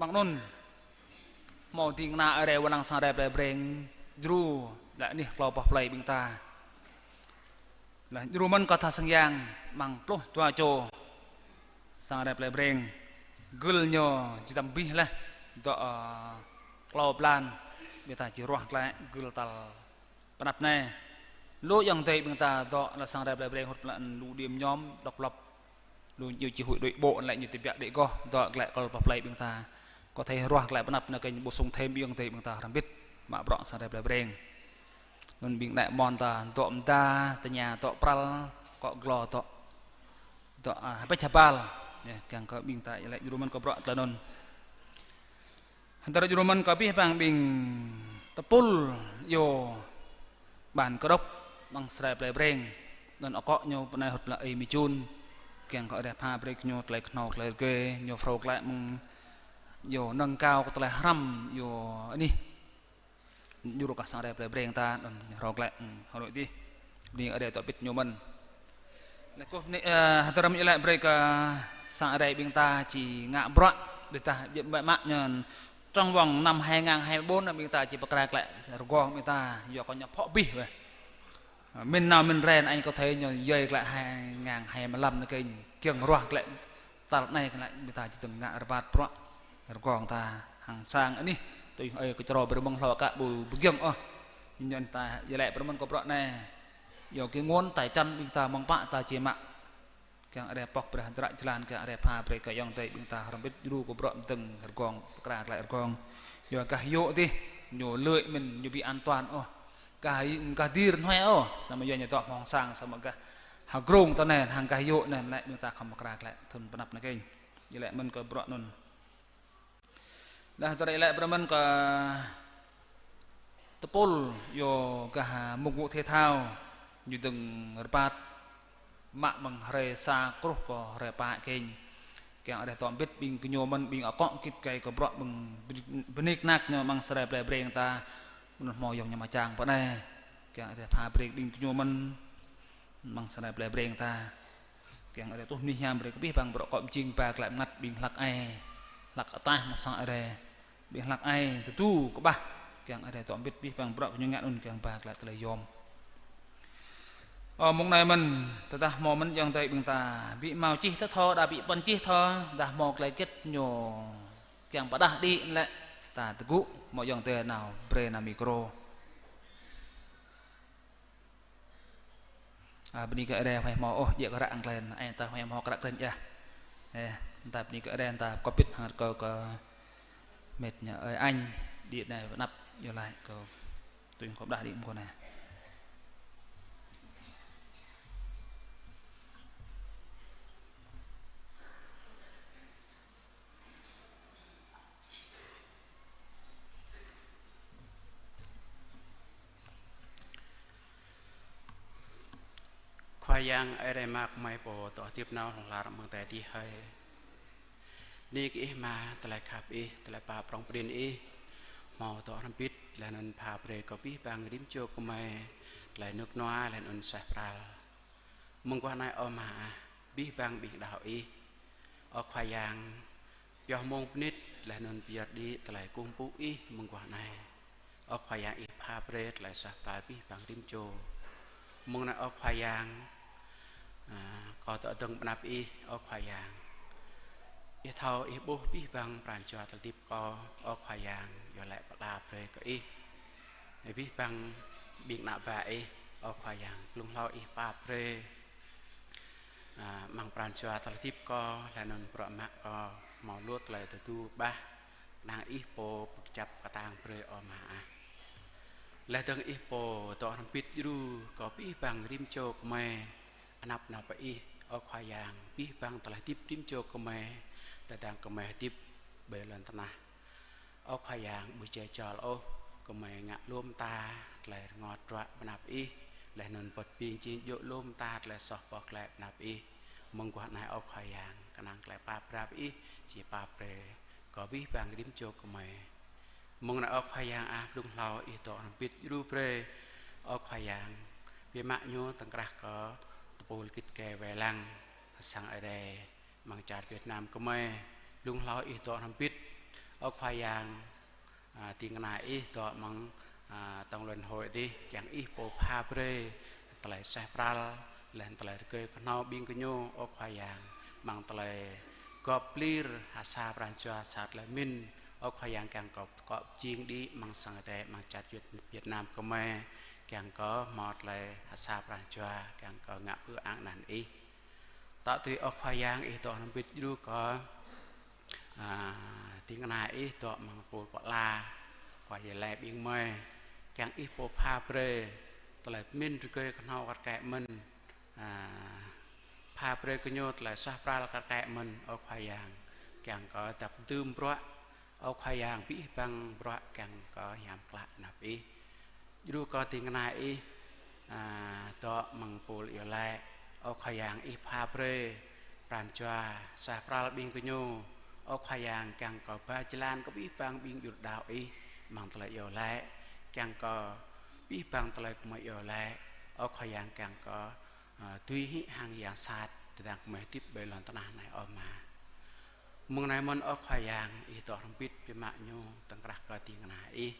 Ƀăng anŭn, hmâo ding kơna Ơi Adai wơ̆t lăng sang Ơi Adai plei Breng, djru, đa anih klâo boh plei ƀing ta. Laih djru mơ̆n kơ tha sang yang amăng pluh dua čô. Sang Ơi Adai plei Breng. Gưl ñu či tam abih laih. Dŏ, ơ, klâo blan. Ƀing ta či ruah glaĭ gưl tal pơ anăp anai. Lu ayŏng adơi ƀing ta dŏ laih sang Ơi Adai plei Breng hŭt pơlă lu điểm nhóm độc lập. Lu ñu či huĭ đuaĭ ƀô̆ lĕ ñu tơbiă đĭ goh, dŏ glaĭ kơ boh plei ƀing ta. Kơ thâo ruah glaĭ pơ anăp anai kơnh bổ sung thêm ayŏng adơi ƀing ta hrŏm hơbĭt. Mă bruă sang Ơi Adai plei Breng. Anŭn ƀing ană mơnuih ta dŏ mơda, tơña dŏ pral, akŏ glô dŏ. Dŏ, a, hơbĕč hơbal. Yơh, kiăng kơ ƀing ta iâu laĭ djru mơ̆n kơ bruă tơlơi anŭn. Hơdơr djru mơ̆n kơ abih bang ƀing tơpul yua ban kơdŏp amăng sang Ơi Adai plei Breng. Anŭn akŏ ñu pơ anai hŭt pơlă Ơi Mi Jun. Kiăng kơ Ơi Adai pha brơi kơ ñu tơlơi kơhnâo tơlơi rơgơi, ñu phrâo glaĭ mơ̆ng yua nâng cao kơ tơlơi hrăm yua anih. Djru kơ sang Ơi Adai plei Breng ta, anŭn ñu phrâo glaĭ, hm, hơnŭn tih. Bơni Ơi Adai dŏ hơbĭt ñu mơ̆n. Laih kơkuh bơni, ơ, hơdơr mơ̆n iâu laĭ brơi kơ sang Ơi Adai ƀing ta či ngă bruă, đĭ tah jĕ mă mă ñu trong vòng năm hai ngàn hai mươi bốn anai ƀing ta či pơkra glaĭ rơgong ƀing ta, yua kơ ñu pŏk abih weh. Mơ̆n nao mơ̆n rai anai kơ thâo ñu yơi glaĭ hai ngàn hai mươi lăm anai kơnh kiăng ruah glaĭ tal anai glaĭ ƀing ta či tơ̆ng ngă rơbat bruă rơgong ta hăng sang anih tui ơi kơ črô brơi mơ̆ng hlâo kă ƀu pơgiŏng ôh. Ñu ta iâu laĭ brơi mơ̆n kơ bruă anai. Yua kơ ngôn tay chân ƀing ta mơ̆ng pă ta či mă. Kiăng Ơi Adai pŏk brơi hơdră jơlan, kiăng Ơi Adai pha brơi kơ ayŏng adơi ƀing ta hrŏm hơbĭt djru kơ bruă mơdơ̆ng rơgong, pơkra glaĭ rơgong. Yua gah yŏ tih, ñu lơi mơ̆n, ñu ƀu an toàn ôh. Gah, gah dir hnoi ôh, samơ̆ yua ñu dŏ hmŏng sang, samơ̆ gah hơdrong ta anai, hăng gah yŏ anai, lĕ ƀing ta khŏm pơkra glaĭ thun pơ anăp anai kơnh. Iâu laĭ mơ̆n kơ bruă anŭn. Laih dơ̆ng iâu laĭ brơi mơ̆n kơ tơpul yua gah mục vụ thể thao, ñu dơ̆ng rơbat mă mơ̆ng hrơi sa truh kơ hrơi pă kơnh. Kiăng Ơi Adai dŏ hơbĭt ƀing gơñu mơ̆n, ƀing akŏ git gai kơ bruă ƀing bơnik nak ñu amăng sang Ơi Adai plei Breng ta, mơ̆n hmâo ayŏng ñu mơčang pơ anai. Kiăng Ơi Adai pha brơi ƀing gơñu mơ̆n amăng sang Ơi Adai plei Breng ta. Kiăng Ơi Adai tuh bơni hiam brơi kơ abih bang bruă akŏ mơjing ba glaĭ bơngăt ƀing hlăk ai, hlăk ataih amăng sang Ơi Adai. Ƀing hlăk ai tơdu kơƀah, kiăng Ơi Adai dŏ hơbĭt abih bang bruă gơñu ngă anŭn kiăng ba glaĭ tơlơi yom. Ơ, mông anai mơ̆n, tơdah hmâo mơ̆n ayŏng adơi ƀing ta, ƀu hmâo čih tơ thâo, đa ƀu păn čih thâo, dah hmâo tơlơi hơget ñu kiăng pơdah đĭ lĕ, ta tơgŭ, hmâo ayŏng adơi nao brơi nao micro. A, bơni kơ Ơi Adai, huai hmâo ôh, djơ̆ kơ ră ang klĕn, ai ta huai hmâo kơ ră klĕn yơh. Ơ, ta bơni kơ Ơi Adai, ta kơpit hăng rơkâo kơ met ñu Ơi Anh, đĭ anai pơ anăp, iâu laĭ kơ tui kơ pơdah đĭ mơguah anai. Khua Yang Ơi Adai Ama gơmơi pô dŏ hơdip nao hlŏng lar amăng adai adih hơi. Bơni kơ Ih Ama, tơlơi khăp Ih, tơlơi pap prŏng prin Ih, hmâo dŏ hrŏm hơbĭt, laih anŭn pha brơi kơ abih bang rĭm čô gơmơi, tơlơi rơnŭk rơnua, laih anŭn suaih pral. Mơguah anai ơ Ama ah, abih bang ƀing đaŏ Ih, ơ Khua Yang, pioh mông pơnit, laih anŭn pơyơr đĭ tơlơi kơkuh pơpŭ Ih mơguah anai. Ơ Khua Yang, Ih pha brơi tơlơi suaih pral abih bang rĭm čô. Mơ̆ng anai ơ Khua Yang, a, kâo dŏ dơ̆ng ƀơi anăp Ih, ơ Khua Yang. Ih thâo, Ih ƀuh abih bang pran jua tơlơi hơdip kâo, ơ Khua Yang, iâu laĭ pơala brơi kơ Ih. Abih bang ƀing ană bă Ih, ơ Khua Yang, blung hlâo Ih pap brơi, a, amăng pran jua tơlơi hơdip kâo, laih anŭn bruă mă kâo, hmâo lu tơlơi tơdu ƀah, kơnang Ih pô pơkơjăp kơtang brơi ơ Ama ah. Laih dơ̆ng Ih pô dŏ hrŏm hơbĭt djru kơ abih bang rĭm čô gơmơi, anăp nao pơ Ih, ơ Khua Yang, abih bang tơlơi hơdip rĭm čô gơmơi, tơdang gơmơi hơdip ƀơi lŏn tơnah. Ơ Khua Yang, ƀu djơ̆ jŏl ôh, gơmơi ngă lu mơta tơlơi rơngot ruă ƀơi anăp Ih, laih anŭn pơ̆t ƀing jing djơ̆ lu mơta tơlơi soh pŏk glaĭ ƀơi anăp Ih. Mơguah anai ơ Khua Yang, kơnang tơlơi pap brơi Ih, či pap brơi kơ abih bang rĭm čô gơmơi. Mơ̆ng anai ơ Khua Yang ah, blung hlâo Ih dŏ hrŏm hơbĭt djru brơi, ơ Khua Yang, biă mă ñu tơ̆ng krah kơ tơpul git gai wai lăng sang Ơi Adai amăng čar Việt Nam gơmơi, blung hlâo Ih dŏ hrŏm hơbĭt, ơ Khua Yang, a, ding kơna Ih dŏ amăng, a, tŏng luân hội adih, kiăng Ih pô pha brơi tơlơi suaih pral, laih anŭn tơlơi rơgơi kơhnâo ƀing gơñu, ơ Khua Yang, amăng tơlơi gŏp lir ha sa pran jua sa tơlơi pơmĭn, ơ Khua Yang, kiăng kơ kŏ jing đĭ amăng sang Ơi Adai, amăng čar Việt, Việt Nam gơmơi, kiăng kơ hmâo tơlơi ha sa pran jua, kiăng kơ ngă pơang anăn Ih. Tŏ tui ơ Khua Yang, Ih dŏ hrŏm hơbĭt djru kơ, a, ding kơna Ih dŏ amăng pul pơala, kơ iâu laĭ ƀing gơmơi, kiăng Ih pô pha brơi tơlơi pơmĭn rơgơi kơhnâo kar kaĭ mơ̆n, a, pha brơi kơ ñu tơlơi suaih pral kar kaĭ mơ̆n, ơ Khua Yang, kiăng kơ dăp dưm bruă, ơ Khua Yang, abih bang bruă kiăng kơ hiam klă anăp Ih. Djru kơ ding kơna Ih, a, dŏ amăng pul iâu laĭ, ơ Khua Yang, Ih pha brơi pran jua suaih pral ƀing gơñu, ơ Khua Yang, kiăng kơ ba jơlan kơ abih bang ƀing djru đaŏ Ih amăng tơlơi iâu laĭ, kiăng kơ abih bang tơlơi gơmơi iâu laĭ, ơ Khua Yang, kiăng kơ, a, dưi hĭ hăng yang sat, tơdang gơmơi hơdip ƀơi lŏn tơnah anai ơ Ama. Mơ̆ng anai mơ̆n ơ Khua Yang, Ih dŏ hrŏm hơbĭt biă mă ñu tơ̆ng krah kơ ding kơna Ih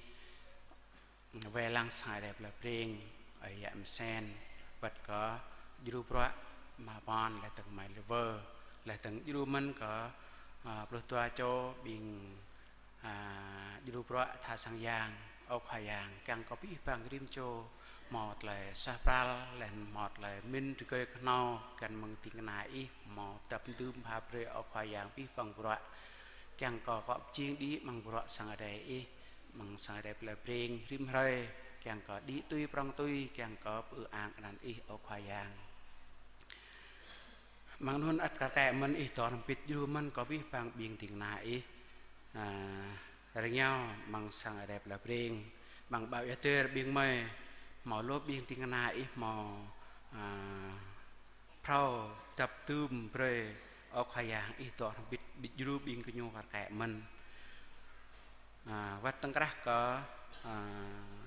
wai lăng sang Ơi Adai Plei Breng, ơi yă Mơsen, wơ̆t kơ djru bruă Ama Bon, laih dơ̆ng Mai Lê Vơ, laih dơ̆ng djru mơ̆n kơ, a, pluh dua čô ƀing, a, djru bruă tha sang yang, ơ Khua Yang, kiăng kơ abih bang rĭm čô hmâo tơlơi suaih pral, laih hmâo tơlơi pơmĭn rơgơi kơhnâo, găn mơ̆ng ding kơna Ih hmâo dăp dưm pha brơi, ơ Khua Yang, abih bang bruă, kiăng kơ kŏ pơjing đĭ amăng bruă sang Ơi Adai Ih, amăng sang Ơi Adai Plei Breng rĭm hrơi, kiăng kơ đĭ tui prŏng tui, kiăng kơ pơang anăn Ih, ơ Khua Yang. Amăng anŭn ăt kar kaĭ mơ̆n Ih dŏ hrŏm hơbĭt djru mơ̆n kơ abih bang ƀing ding kơna Ih, a, rơngiao amăng sang Ơi Adai Plei Breng, amăng ƀă ia tơr ƀing gơmơi, hmâo lu ƀing ding kơna Ih hmâo, a, phrâo dăp dưm brơi, ơ Khua Yang, Ih dŏ hrŏm hơbĭt djru ƀing gơñu kar kaĭ mơ̆n. A, wơ̆t tơ̆ng krah kơ, a,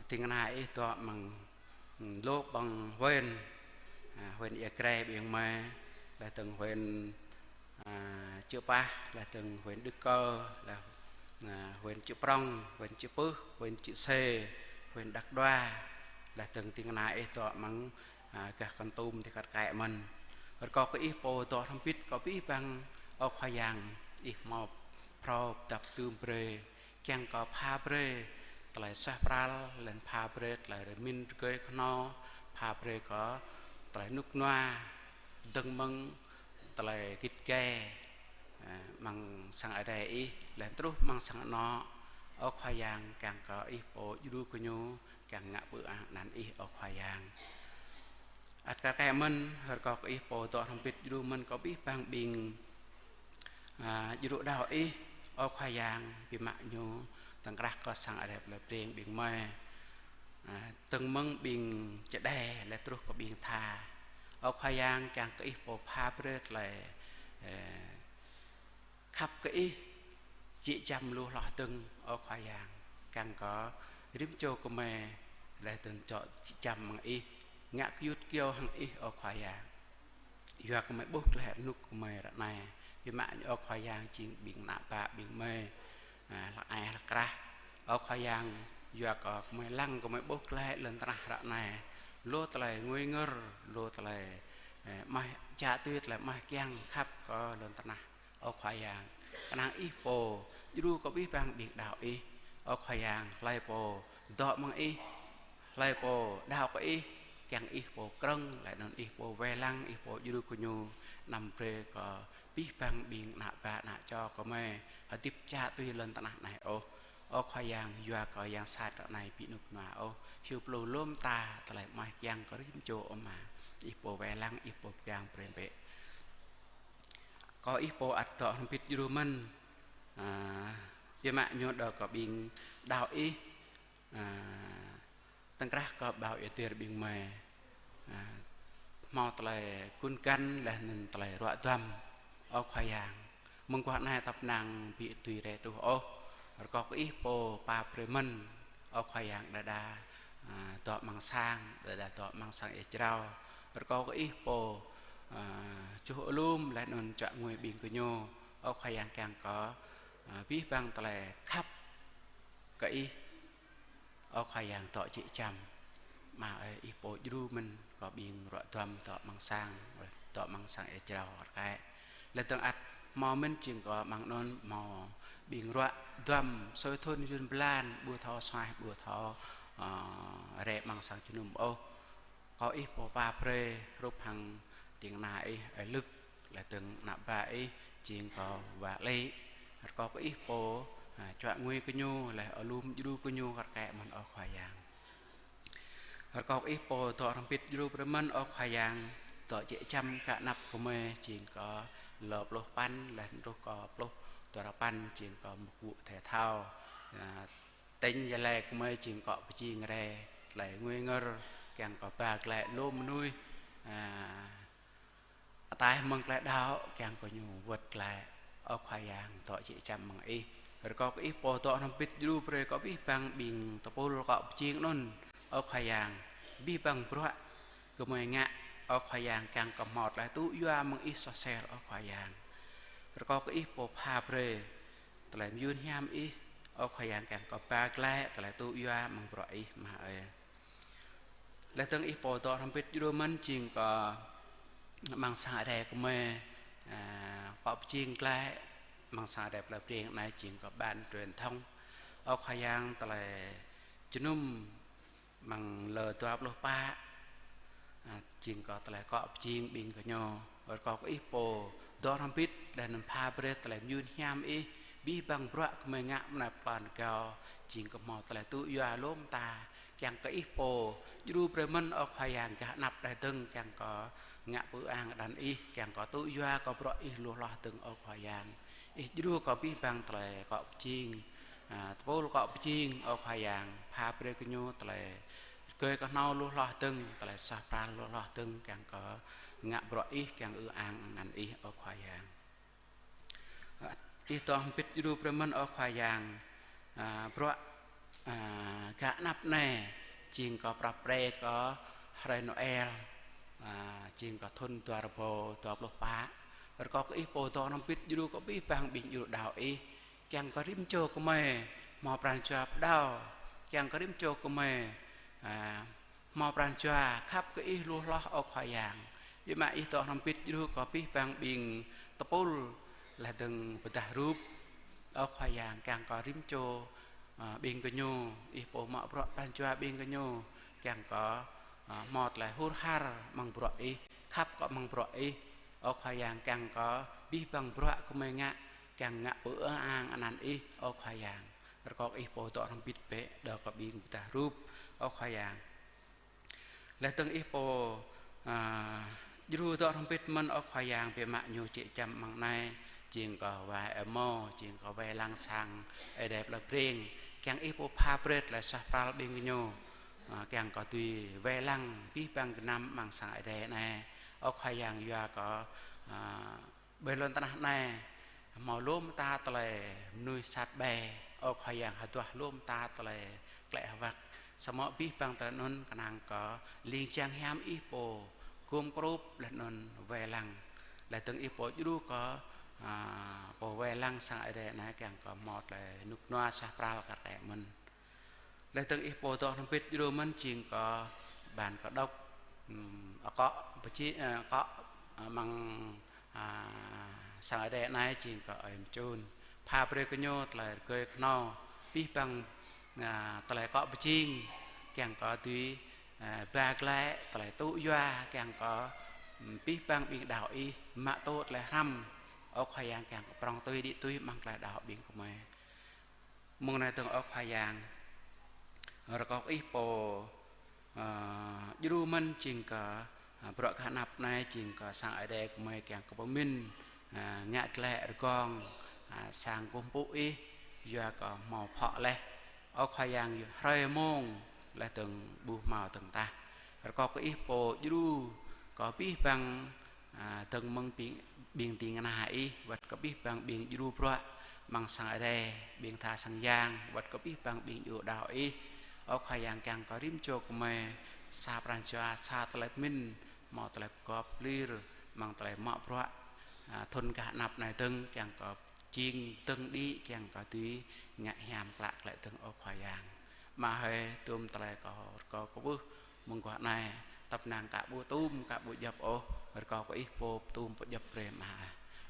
ding kơna Ih dŏ amăng, ưm, lu ƀơ̆ng huyện, a, huyện Ia Grai ƀing gơmơi, laih dơ̆ng huyện, a, Chư Păh, laih dơ̆ng huyện Đức Cơ, laih, a, huyện Chư Prông, huyện Chư Pưh, huyện Chư Sê, huyện Đăk Đoa, laih dơ̆ng ding kơna Ih dŏ amăng, a, gah Kon Tum adih kar kaĭ mơ̆n. Rơkâo kơ Ih pô dŏ hrŏm hơbĭt kơ abih bang, ơ Khua Yang, Ih hmâo phrâo dăp dưm brơi, kiăng kơ pha brơi tơlơi suaih pral, laih pha brơi tơlơi pơmĭn rơgơi kơhnâo, pha brơi kơ tơlơi rơnŭk rơnua, dơ̆ng mơ̆ng tơlơi git gai, a, amăng sang Ơi Adai Ih, laih truh amăng sang anŏ, ơ Khua Yang, kiăng kơ Ih pô djru gơñu, kiăng ngă pơang anăn Ih, ơ Khua Yang. Ăt kar kaĭ mơ̆n, rơkâo kơ Ih pô dŏ hrŏm hơbĭt djru mơ̆n kơ abih bang ƀing, a, djru đaŏ Ih, ơ Khua Yang, biă mă ñu tơ̆ng krah kơ sang Ơi Adai Plei Breng ƀing gơmơi, a, dơ̆ng mơ̆ng ƀing čơđai laih truh kơ ƀing tha, Ơ Khua Yang, kiăng kơ Ih pô pha brơi tơlơi, ơ, khăp kơ Ih, jĕ čăm lu hloh dơ̆ng, ơ Khua Yang, kiăng kơ rĭm čô gơmơi laih dơ̆ng dŏ jĕ čăm mơ̆ng Ih, ngă gơyut gơyâo hăng Ih, ơ Khua Yang. Yua gơmơi ƀuh glaĭ rơnŭk gơmơi ră anai, biă mă ñu, ơ Khua Yang, jing ƀing ană bă ƀing gơmơi, ơ, hlăk ai hlăk krah. Ơ Khua Yang, yua kơ gơmơi lăng gơmơi ƀuh glaĭ lŏn tơnah ră anai, lu tơlơi ngui ngơr, lu tơlơi, ơ, mơak, čă tui tơlơi mơak kiăng khăp kơ lŏn tơnah. Ơ Khua Yang, kơnang Ih pô djru kơ abih bang ƀing đaŏ Ih. Ơ Khua Yang, hlơi pô dŏ mơ̆ng Ih, hlơi pô đaŏ kơ Ih, kiăng Ih pô krơ̆ng, laih anŭn Ih pô wai lăng, Ih pô djru kơ ñu, anăm brơi kơ abih bang ƀing ană bă ană čô gơmơi hơdip čă tui lŏn tơnah anai ôh. Ơ Khua Yang, yua kơ yang sat ră anai ƀu nŭk nua ôh, hyu plư lŏm ta tơlơi mơak kiăng kơ rĭm čô, ơ Ama, Ih pô wai lăng, Ih pô pơgang brơi bĕ. Kơ Ih pô ăt dŏ hrŏm hơbĭt djru mơ̆n, ơ, biă mă ñu đaŏ kơ ƀing đaŏ Ih, ơ, tơ̆ng krah kơ ƀâo ia dir ƀing gơmơi, ơ, hmâo tơlơi gun găn laih anŭn tơlơi ruă duăm, ơ Khua Yang. Mơ̆ng guah anai tơpă năng ƀu dưi rai truh ôh, rơkâo kơ Ih pô pap brơi mơ̆n, ơ Khua Yang, đơđa, ơ, dŏ amăng sang, đơđa dŏ amăng sang ia jrao. Rơkâo kơ Ih pô, ơ, čuh alum laih anŭn čuă ngui ƀing gơñu, ơ Khua Yang, kiăng kơ, ơ, abih bang tơlơi khăp kơ Ih, ơ Khua Yang, dŏ jĕ čăm. Ama ơi, Ih pô djru mơ̆n kơ ƀing ruă duăm dŏ amăng sang, dŏ amăng sang ia jrao rơkơi. Laih dơ̆ng ăt hmâo mơ̆n jing kơ amăng anŭn hmâo ƀing ruă duăm sui thŭn yun blan, ƀu thâo suaih, ƀu thâo, ơ, rai amăng sang jơnum ôh. Kơ Ih pô pap brơi hrup hăng ding kơna Ih, ơi Lưk, laih dơ̆ng ană bă Ih, jing kơ wa Lĕ. Rơkâo kơ Ih pô, ơ, čuă ngui gơñu, laih alum djru gơñu rơkơi mơ̆n, ơ Khua Yang. Rơkâo kơ Ih pô dŏ hrŏm hơbĭt djru brơi mơ̆n, ơ Khua Yang, dŏ jĕ čăm gah anăp gơmơi, jing kơ lơ pluh păn, laih truh kơ pluh duarơpăn, jing kơ mơguh thĕ thâo. Ơ, tỉnh Gia Lai gơmơi jing kơ pơjing rai tơlơi ngui ngơr, kiăng kơ ba glaĭ lu mơnuih, ơ, ataih mơ̆ng tơlơi đaŏ, kiăng kơ ñu wơ̆t glaĭ. Ơ Khua Yang, dŏ jĕ čăm mơ̆ng Ih. Rơkâo kơ Ih pô dŏ hrŏm hơbĭt djru brơi kơ abih bang ƀing tơpul kơ pơjing anŭn, ơ Khua Yang, abih bang bruă gơmơi ngă, ơ Khua Yang, kiăng kơ hmâo tơlơi tŭ yua mơ̆ng Ih soh sel, ơ Khua Yang. Rơkâo kơ Ih pô pha brơi tơlơi mơyun hiam Ih, ơ Khua Yang, kiăng kơ ba glaĭ tơlơi tŭ yua mơ̆ng bruă Ih, Ama ơi. Laih dơ̆ng Ih pô dŏ hrŏm hơbĭt djru mơ̆n jing kơ amăng sang Ơi Adai gơmơi, ơ, kơ pơjing glaĭ amăng sang Ơi Adai plei Breng anai jing kơ ban truyền thông. Ơ Khua Yang, tơlơi jơnum amăng lơ dua pluh pă, ơ, jing kơ tơlơi kơ pơjing ƀing gơñu. Rơkâo kơ Ih pô dŏ hrŏm hơbĭt laih anŭn pha brơi tơlơi mơyun hiam Ih, abih bang bruă gơmơi ngă mơnap klan gao, jing kơ hmâo tơlơi tŭ yua lŏm ta, kiăng kơ Ih pô djru brơi mơ̆n, ơ Khua Yang, gah anăp đah dơ̆ng, kiăng kơ ngă pơang anăn Ih, kiăng kơ tŭ yua kơ bruă Ih lu hloh dơ̆ng, ơ Khua Yang. Ih djru kơ abih bang tơlơi kơ pơjing, ơ, tơpul kơ pơjing, ơ Khua Yang, pha brơi gơñu tơlơi rơgơi kơhnâo lu hloh dơ̆ng, tơlơi suaih pral lu hloh dơ̆ng, kiăng kơ ngă bruă Ih, kiăng ư ang anăn Ih, ơ Khua Yang. Ơ, Ih dŏ hrŏm hơbĭt djru brơi mơ̆n, ơ Khua Yang, ơ, bruă, ơ, gah anăp anai, jing kơ prăp pre kơ hrơi Noel, ơ, jing kơ thŭn dua rơbâo dua pluh pă. Rơkâo kơ Ih pô dŏ hrŏm hơbĭt djru kơ abih bang ƀing djru đaŏ Ih, kiăng kơ rĭm čô gơmơi hmâo pran jua pơđaŏ, kiăng kơ rĭm čô gơmơi, ơ, hmâo pran jua khăp kơ Ih lu hloh, ơ Khua Yang. Biă mă Ih dŏ hrŏm hơbĭt djru kơ abih bang ƀing tơpul laih dơ̆ng pơdah rup, ơ Khua Yang, kiăng kơ rĭm čô, ơ, ƀing gơñu, Ih pô mă bruă pran jua ƀing gơñu, kiăng kơ, ơ, hmâo tơlơi hur har amăng bruă Ih, khăp kơ amăng bruă Ih, ơ Khua Yang, kiăng kơ abih bang bruă gơmơi ngă, kiăng ngă pơang anăn Ih, ơ Khua Yang. Rơkâo kơ Ih pô dŏ hrŏm hơbĭt bĕ, đaŏ kơ ƀing pơdah rup, ơ Khua Yang. Laih dơ̆ng Ih pô, ơ, djru dŏ hrŏm hơbĭt mơ̆n, ơ Khua Yang, biă mă ñu jĕ čăm amăng anai, jing kơ wa Êmô, jing kơ wai lăng sang Ơi Adai plei Breng, kiăng Ih pô pha brơi tơlơi suaih pral ƀing gơñu, ơ, kiăng kơ dưi wai lăng abih bang gơnam amăng sang Ơi Adai anai, Ơ Khua Yang, yua kơ, a, ƀơi lŏn tơnah anai hmâo lu mơta tơlơi mơnuih sat ƀai. Ơ Khua Yang, hơduah lu mơta tơlơi klĕ hơwăk. Samơ̆ abih bang tơlơi anŭn kơnang kơ ling jang hiam Ih pô gum krŭp laih anŭn wai lăng. Laih dơ̆ng Ih pô djru kơ, a, pô wai lăng sang Ơi Adai anai kiăng kơ hmâo tơlơi rơnŭk rơnua suaih pral kar kaĭ mơ̆n. Laih dơ̆ng Ih pô dŏ hrŏm hơbĭt djru mơ̆n jing kơ ban kơ đŏk, ưm, akŏ pơjing, ơ, akŏ, ơ, amăng, a, sang Ơi Adai anai jing kơ ơi Mơčun. Pha brơi kơ ñu tơlơi rơgơi kơhnâo, abih bang, a, tơlơi akŏ pơjing, kiăng kơ dưi, a, ba glaĭ tơlơi tŭ yua, kiăng kơ, ưm, abih bang ƀing đaŏ Ih mă tŭ tơlơi hrăm. Ơ Khua Yang, kiăng kơ prŏng tui đĭ tui amăng tơlơi đaŏ ƀing gơmơi. Mông anai dơ̆ng ơ Khua Yang, rơkâo kơ Ih pô, ơ, djru mơ̆n jing kơ, ơ, bruă gah anăp anai jing kơ sang Ơi Adai gơmơi kiăng kơ pơmĭn, ơ, ngă glaĭ rơgong, ơ, sang kơkuh pơpŭ Ih, yua kơ hmâo phŏ laih. Ơ Khua Yang, hrơi mông laih dơ̆ng ƀu hmâo dơ̆ng tah. Rơkâo kơ Ih pô djru kơ abih bang, a, dơ̆ng mơ̆ng ƀing, ƀing ding kơna Ih, wơ̆t kơ abih bang ƀing djru bruă amăng sang Ơi Adai, ƀing tha sang yang, wơ̆t kơ abih bang ƀing djru đaŏ Ih. Ơ Khua Yang, kiăng kơ rĭm čô gơmơi sa pran jua, sa tơlơi pơmĭn, hmâo tơlơi pơgop pơlir amăng tơlơi mă bruă, a, thŭn gah anăp anai dơ̆ng, kiăng kơ jing dơ̆ng đĭ, kiăng kơ dưi ngă hiam klă glaĭ dơ̆ng ơ Khua Yang. Mă hơi tŭm tơlơi kâo rơkâo kwưh mơguah anai, tăp năng ka ƀu tŭm, ka ƀu djŏp ôh, rơkâo kơ Ih pô tŭm pơdjŏp brơi mă.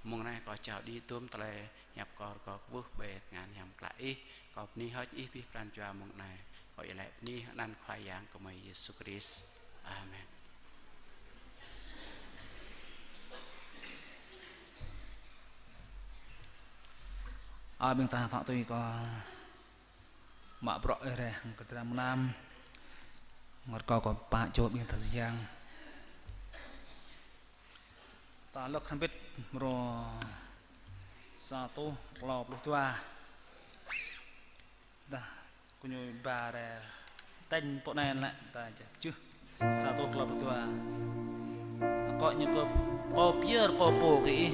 Mông anai kâo jao đĭ tŭm tơlơi hiăp kâo rơkâo kwưh ƀơi tơngan hiam klă Ih, kâo bơni hơ̆k Ih abih pran jua mông anai. Kâo iâu laĭ bơni anăn Khua Yang gơmơi Yêsu Krist. Amen. Ơ, ƀing ta thŏ tui kơ mă bruă ih reh hăng kơ dram mơnam. Ngăt kâo kơ pă čô ƀing ta sơyang. Ta lăk hrŏm hơbĭt mrô sa rơtuh klâo pluh dua. Dah, kơ ñu ba rĕ tañ pô anai lĕ ta čeh čuh. Sa rơtuh klâo pluh dua. Akŏ ñu kơ kâo pơyơr kâo pô kơ ih.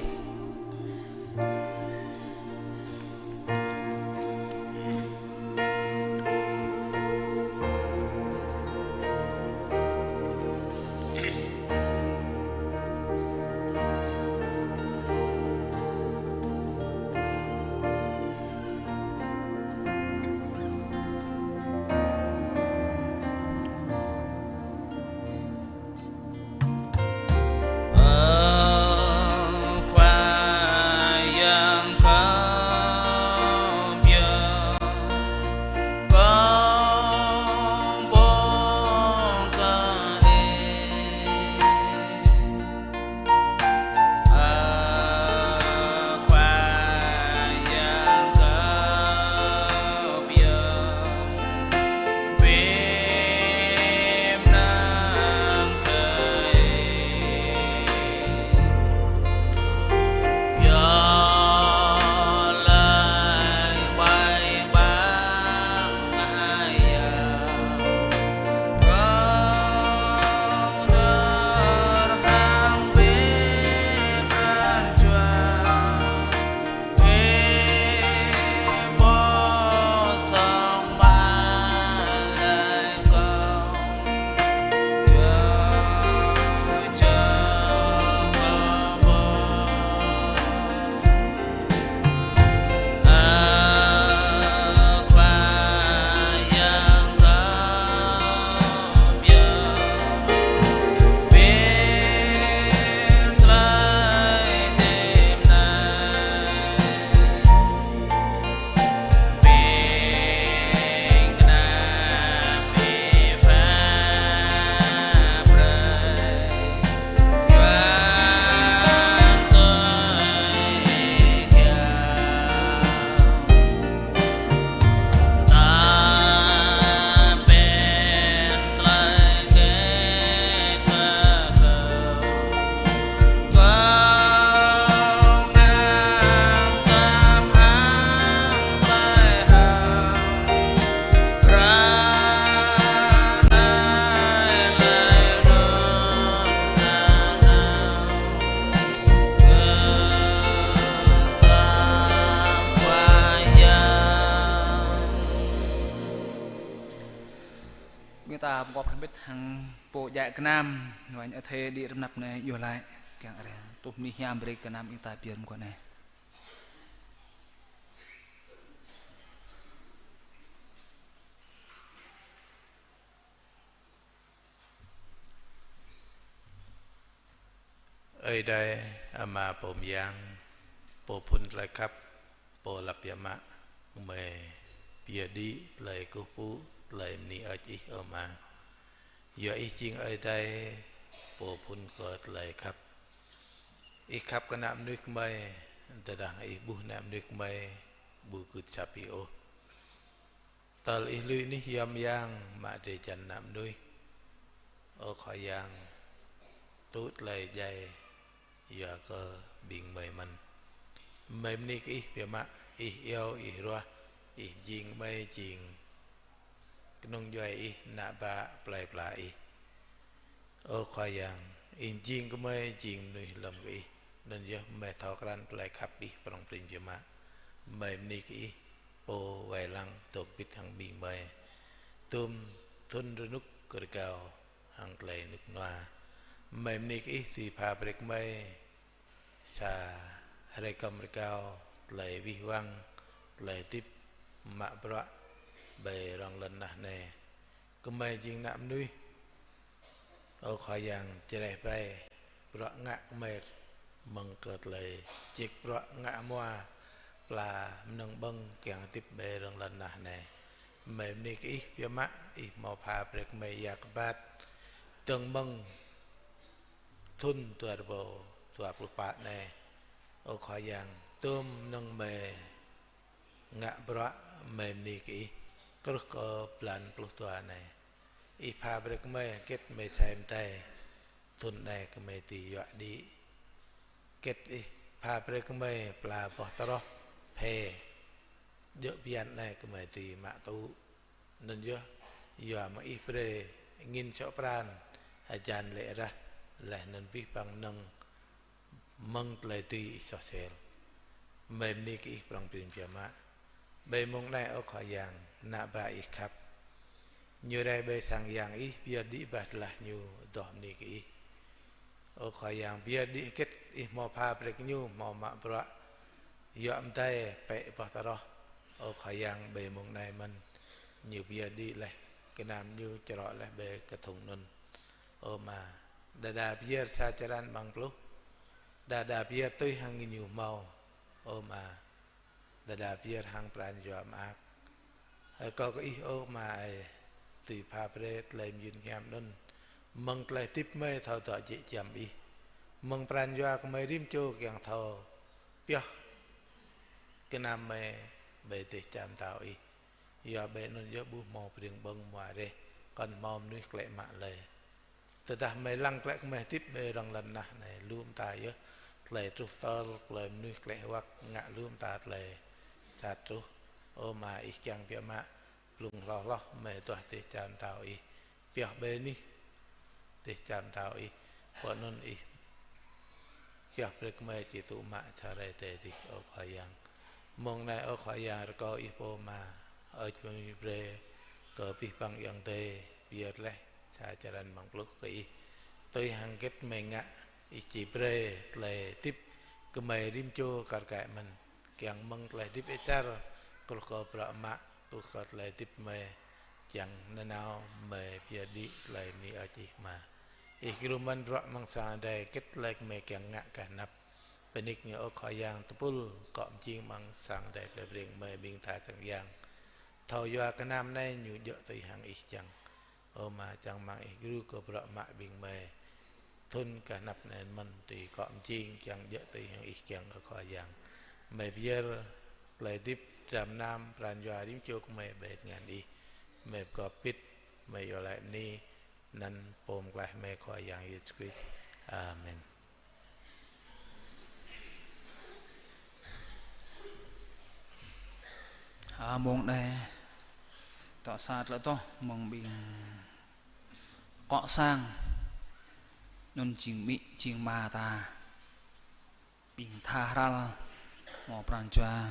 Hăng pô djă gơnam, wơ̆t ñu athei đĭ rơnăp anai yua laĭ, kiăng arăng tuh mơnuih hiam brơi gơnam ih ta pơyơr mơguah anai. Ơi Adai, Ama pô mơyang, pô phŭn tơlơi khăp, pô lăp biă mă, gơmơi pơyơr đĭ tơlơi kơkuh pơpŭ, tơlơi bơni hơơč Ih, ơ Ama. Yua Ih jing Ơi Adai, pô phŭn kơ tơlơi khăp. Ih khăp kơ ană mơnuih gơmơi, tơdang Ih ƀuh ană mơnuih gơmơi, ƀu gưt asăp Ih ôh. Tơl Ih lui anih yom yang mă drơi jăn ană mơnuih. Ơ Khua Yang, tŭ tơlơi djai yua kơ ƀing gơmơi mơ̆n. Gơmơi bơni kơ Ih biă mă, Ih iâu, Ih ruah, Ih mơjing gơmơi jing kơnung djuai Ih, ană bă plơi pla Ih. Ơ Khua Yang, Ih mơjing gơmơi jing mơnuih lơ̆m kơ Ih, anŭn yơh gơmơi thâo krăn tơlơi khăp Ih prŏng prin biă mă. Gơmơi bơni kơ Ih, pô wai lăng dŏ bĭt hăng ƀing gơmơi. Tơm thŭn rơnŭk rơgao hăng tơlơi rơnŭk rơnua. Gơmơi bơni kơ Ih dưi pha brơi kơ gơmơi sa hrơi kơm rơgao, tơlơi wih wăng, tơlơi hơdip mă bruă ƀơi rŏng lŏn tơnah anai. Gơmơi jing ană mơnuih, ơ Khua Yang, čơreh ƀai bruă ngă gơmơi mơ̆ng kơ tơlơi čik bruă ngă hmua pla mơnơ̆ng ƀơ̆ng kiăng hơdip ƀơi rŏng lŏn tơnah anai. Gơmơi bơni kơ Ih biă mă, Ih hmâo pha brơi kơ gơmơi ia kơ bat dơ̆ng mơ̆ng thŭn dua rơbâo dua pluh pă anai. Ơ Khua Yang, tơm mơnơ̆ng gơmơi ngă bruă, gơmơi bơni kơ Ih, truh kơ blan pluh dua anai. Ih pha brơi kơ gơmơi hơget gơmơi sai mơtai, thŭn anai gơmơi dưi yua đĭ. Hơget Ih pha brơi kơ gơmơi pla boh tơroh, phê, djơ̆ bơyan anai gơmơi dưi mă tŭ. Anŭn yơh, yua mơ̆ng Ih brơi angĭn sŏ pran, hơjan lê̆ rah, laih anŭn abih bang mơnơ̆ng mơ̆ng tơlơi dưi Ih soh sel. Gơmơi bơni kơ Ih prŏng prin biă mă. Ƀơi mông anai, ơ Khua Yang, ană bă Ih khăp, ñu rai ƀơi sang yang Ih, pơyơr đĭ bah tơlah ñu adoh bơni kơ Ih. Ơ Khua Yang, pơyơr đĭ hơget Ih hmâo pha brơi kơ ñu, hmâo mă bruă yua mơdai pĕ boh tơroh. Ơ Khua Yang, ƀơi mông anai mơ̆n ñu pơyơr đĭ laih, gơnam ñu čơrŏ laih ƀơi kơthŭng anŭn. Ơ Ama, đơđa pơyơr sa črăn amăng pluh, đơđa pơyơr tui hăng ñu hmâo. Ơ Ama, đơđa pơyơr hăng pran jua mơak. Rơkâo kơ Ih, ơ Ama ơi, dưi pha brơi tơlơi mơyun hiam anŭn mơ̆ng tơlơi hơdip gơmơi thâo dŏ jĕ giăm Ih, mơ̆ng pran jua gơmơi rĭm čô kiăng thâo pioh gơnam gơmơi ƀơi dêh čar pơtao Ih. Yua ƀơi anŭn yơh ƀu hmâo pring ƀơ̆ng hmua reh, kŏn hmâo mơnuih klĕ mă lơi. Tơdah gơmơi lăng klĕ gơmơi hơdip ƀơi rŏng lŏn tơnah anai, lu mơta yơh tơlơi truh tơl, tơlơi mơnuih klĕ hơwăk, ngă lu mơta tơlơi sat truh. Ơ Ama, Ih kiăng biă mă, blung hloh hloh gơmơi duah dêh čar pơtao Ih, pioh ƀơi anih dêh čar pơtao Ih, pơ anŭn Ih pioh brơi kơ gơmơi či tŭ mă sa hrơi tơdơi adih, ơ Khua Yang. Mông anai, ơ Khua Yang, rơkâo Ih pô Ama, ơi, či brơi kơ abih bang ayŏng adơi pơyơr laih sa črăn amăng pluh kơ Ih. Tui hăng hơget gơmơi ngă, Ih či brơi tơlơi hơdip gơmơi rĭm čô kar kaĭ mơ̆n, kiăng mơ̆ng tơlơi hơdip asar, truh kơ bruă mă, truh kơ tơlơi hơdip gơmơi, kiăng nanao gơmơi pơyơr đĭ tơlơi bơni hơơč Ih Ama. Ih gru mơ̆n bruă amăng sang adai, hơget tơlơi gơmơi kiăng ngă gah anăp. Bơni kơ ñu, ơ Khua Yang, tơpul akŏ mơjing amăng sang adai plei Breng gơmơi, ƀing tha sang yang. Thâo yua kơ gơnam anai ñu djơ̆ tui hăng Ih kiăng. Ơ Ama, čang rơmang Ih gru kơ bruă mă ƀing gơmơi thŭn gah anăp anai mơ̆n, tui akŏ mơjing kiăng djơ̆ tui hăng Ih kiăng, ơ Khua Yang. Gơmơi pơyơr tơlơi hơdip, dram gơnam, pran jua rĭm čô gơmơi ƀơi tơngan Ih. Gơmơi pơgop pit, gơmơi iâu laĭ bơni, anăn Pô Pơklaih gơmơi Khua Yang Yêsu Krist. Amen. A, mông anai, tŏ sa tơlơi adoh mơ̆ng ƀing akŏ sang, anŭn jing amĭ, jing ama ta, ƀing tha hrăl, hmâo pran jua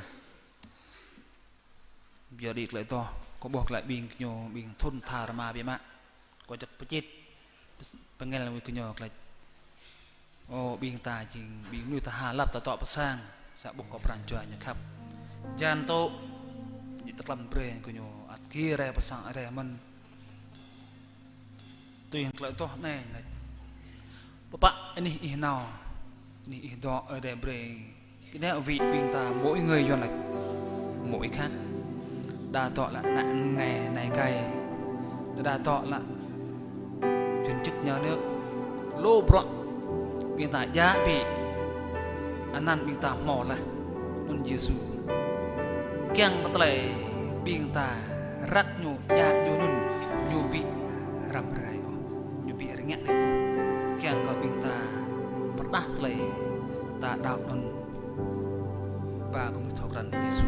pơyơr đĭ tơlơi adoh, kâo ƀuh glaĭ ƀing gơñu, ƀing thŭn tha rơma biă mă. Kâo čăt pơčit, pơngel wĭt kơ ñu laĭ: Ơ, ƀing ta jing ƀing mơnuih ta hơlăp ta dŏ pơ sang, sa ƀuh kơ pran jua ñu khăp. Jan tŏ, ñu tơklăm brơi kơ ñu, ăt gir rai pơ sang rai mơ̆n. Tui hăng tơlơi tuh anai laĭ: Pơpă anih ih nao, anih ih dŏ, ơi Adai brơi. Kơ anai wĭt ƀing ta mỗi người yuan laĭ mỗi khác. Đa dŏ laĭ ană ngai nai gai. Đa dŏ laĭ viên chức nhà nước. Lu bruă ƀing ta djă ƀĭ, anăn ƀing ta hmâo laih anŭn Yêsu. Kiăng kơ tơlơi ƀing ta răk ñu, djă ñu anŭn, ñu ƀu răm rai ôh, ñu ƀu rơngiă rai ôh. Kiăng kơ ƀing ta pơrơđah tơlơi ta đaŏ anŭn ba kơ mơnuih thâo krăn Yêsu.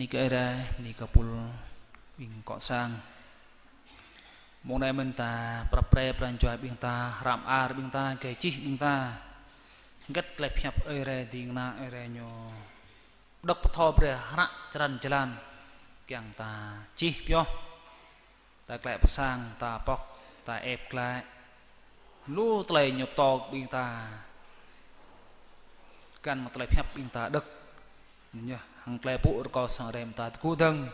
Bơni kơ Ơi Adai, bơni kơ pul ƀing kŏ sang. Mông anai mơ̆n ta prăp pre pran jua ƀing ta, hrăm ar ƀing ta, gơ̆ čih ƀing ta. Hơget tơlơi pơhiăp Ơi Adai, ding kơna Ơi Adai ñu đŏk pơtô brơi hră črăn jơlan kiăng ta čih pioh. Ta klĕ pơ sang, ta pŏk, ta ĕp glaĭ. Lu tơlơi ñu pơtô ƀing ta. Kăn mă tơlơi pơhiăp ƀing ta đŏk. Ñu hăng tơlơi pŭ rơkâo sang Ơi Adai mơ̆n ta tơgŭ dơ̆ng.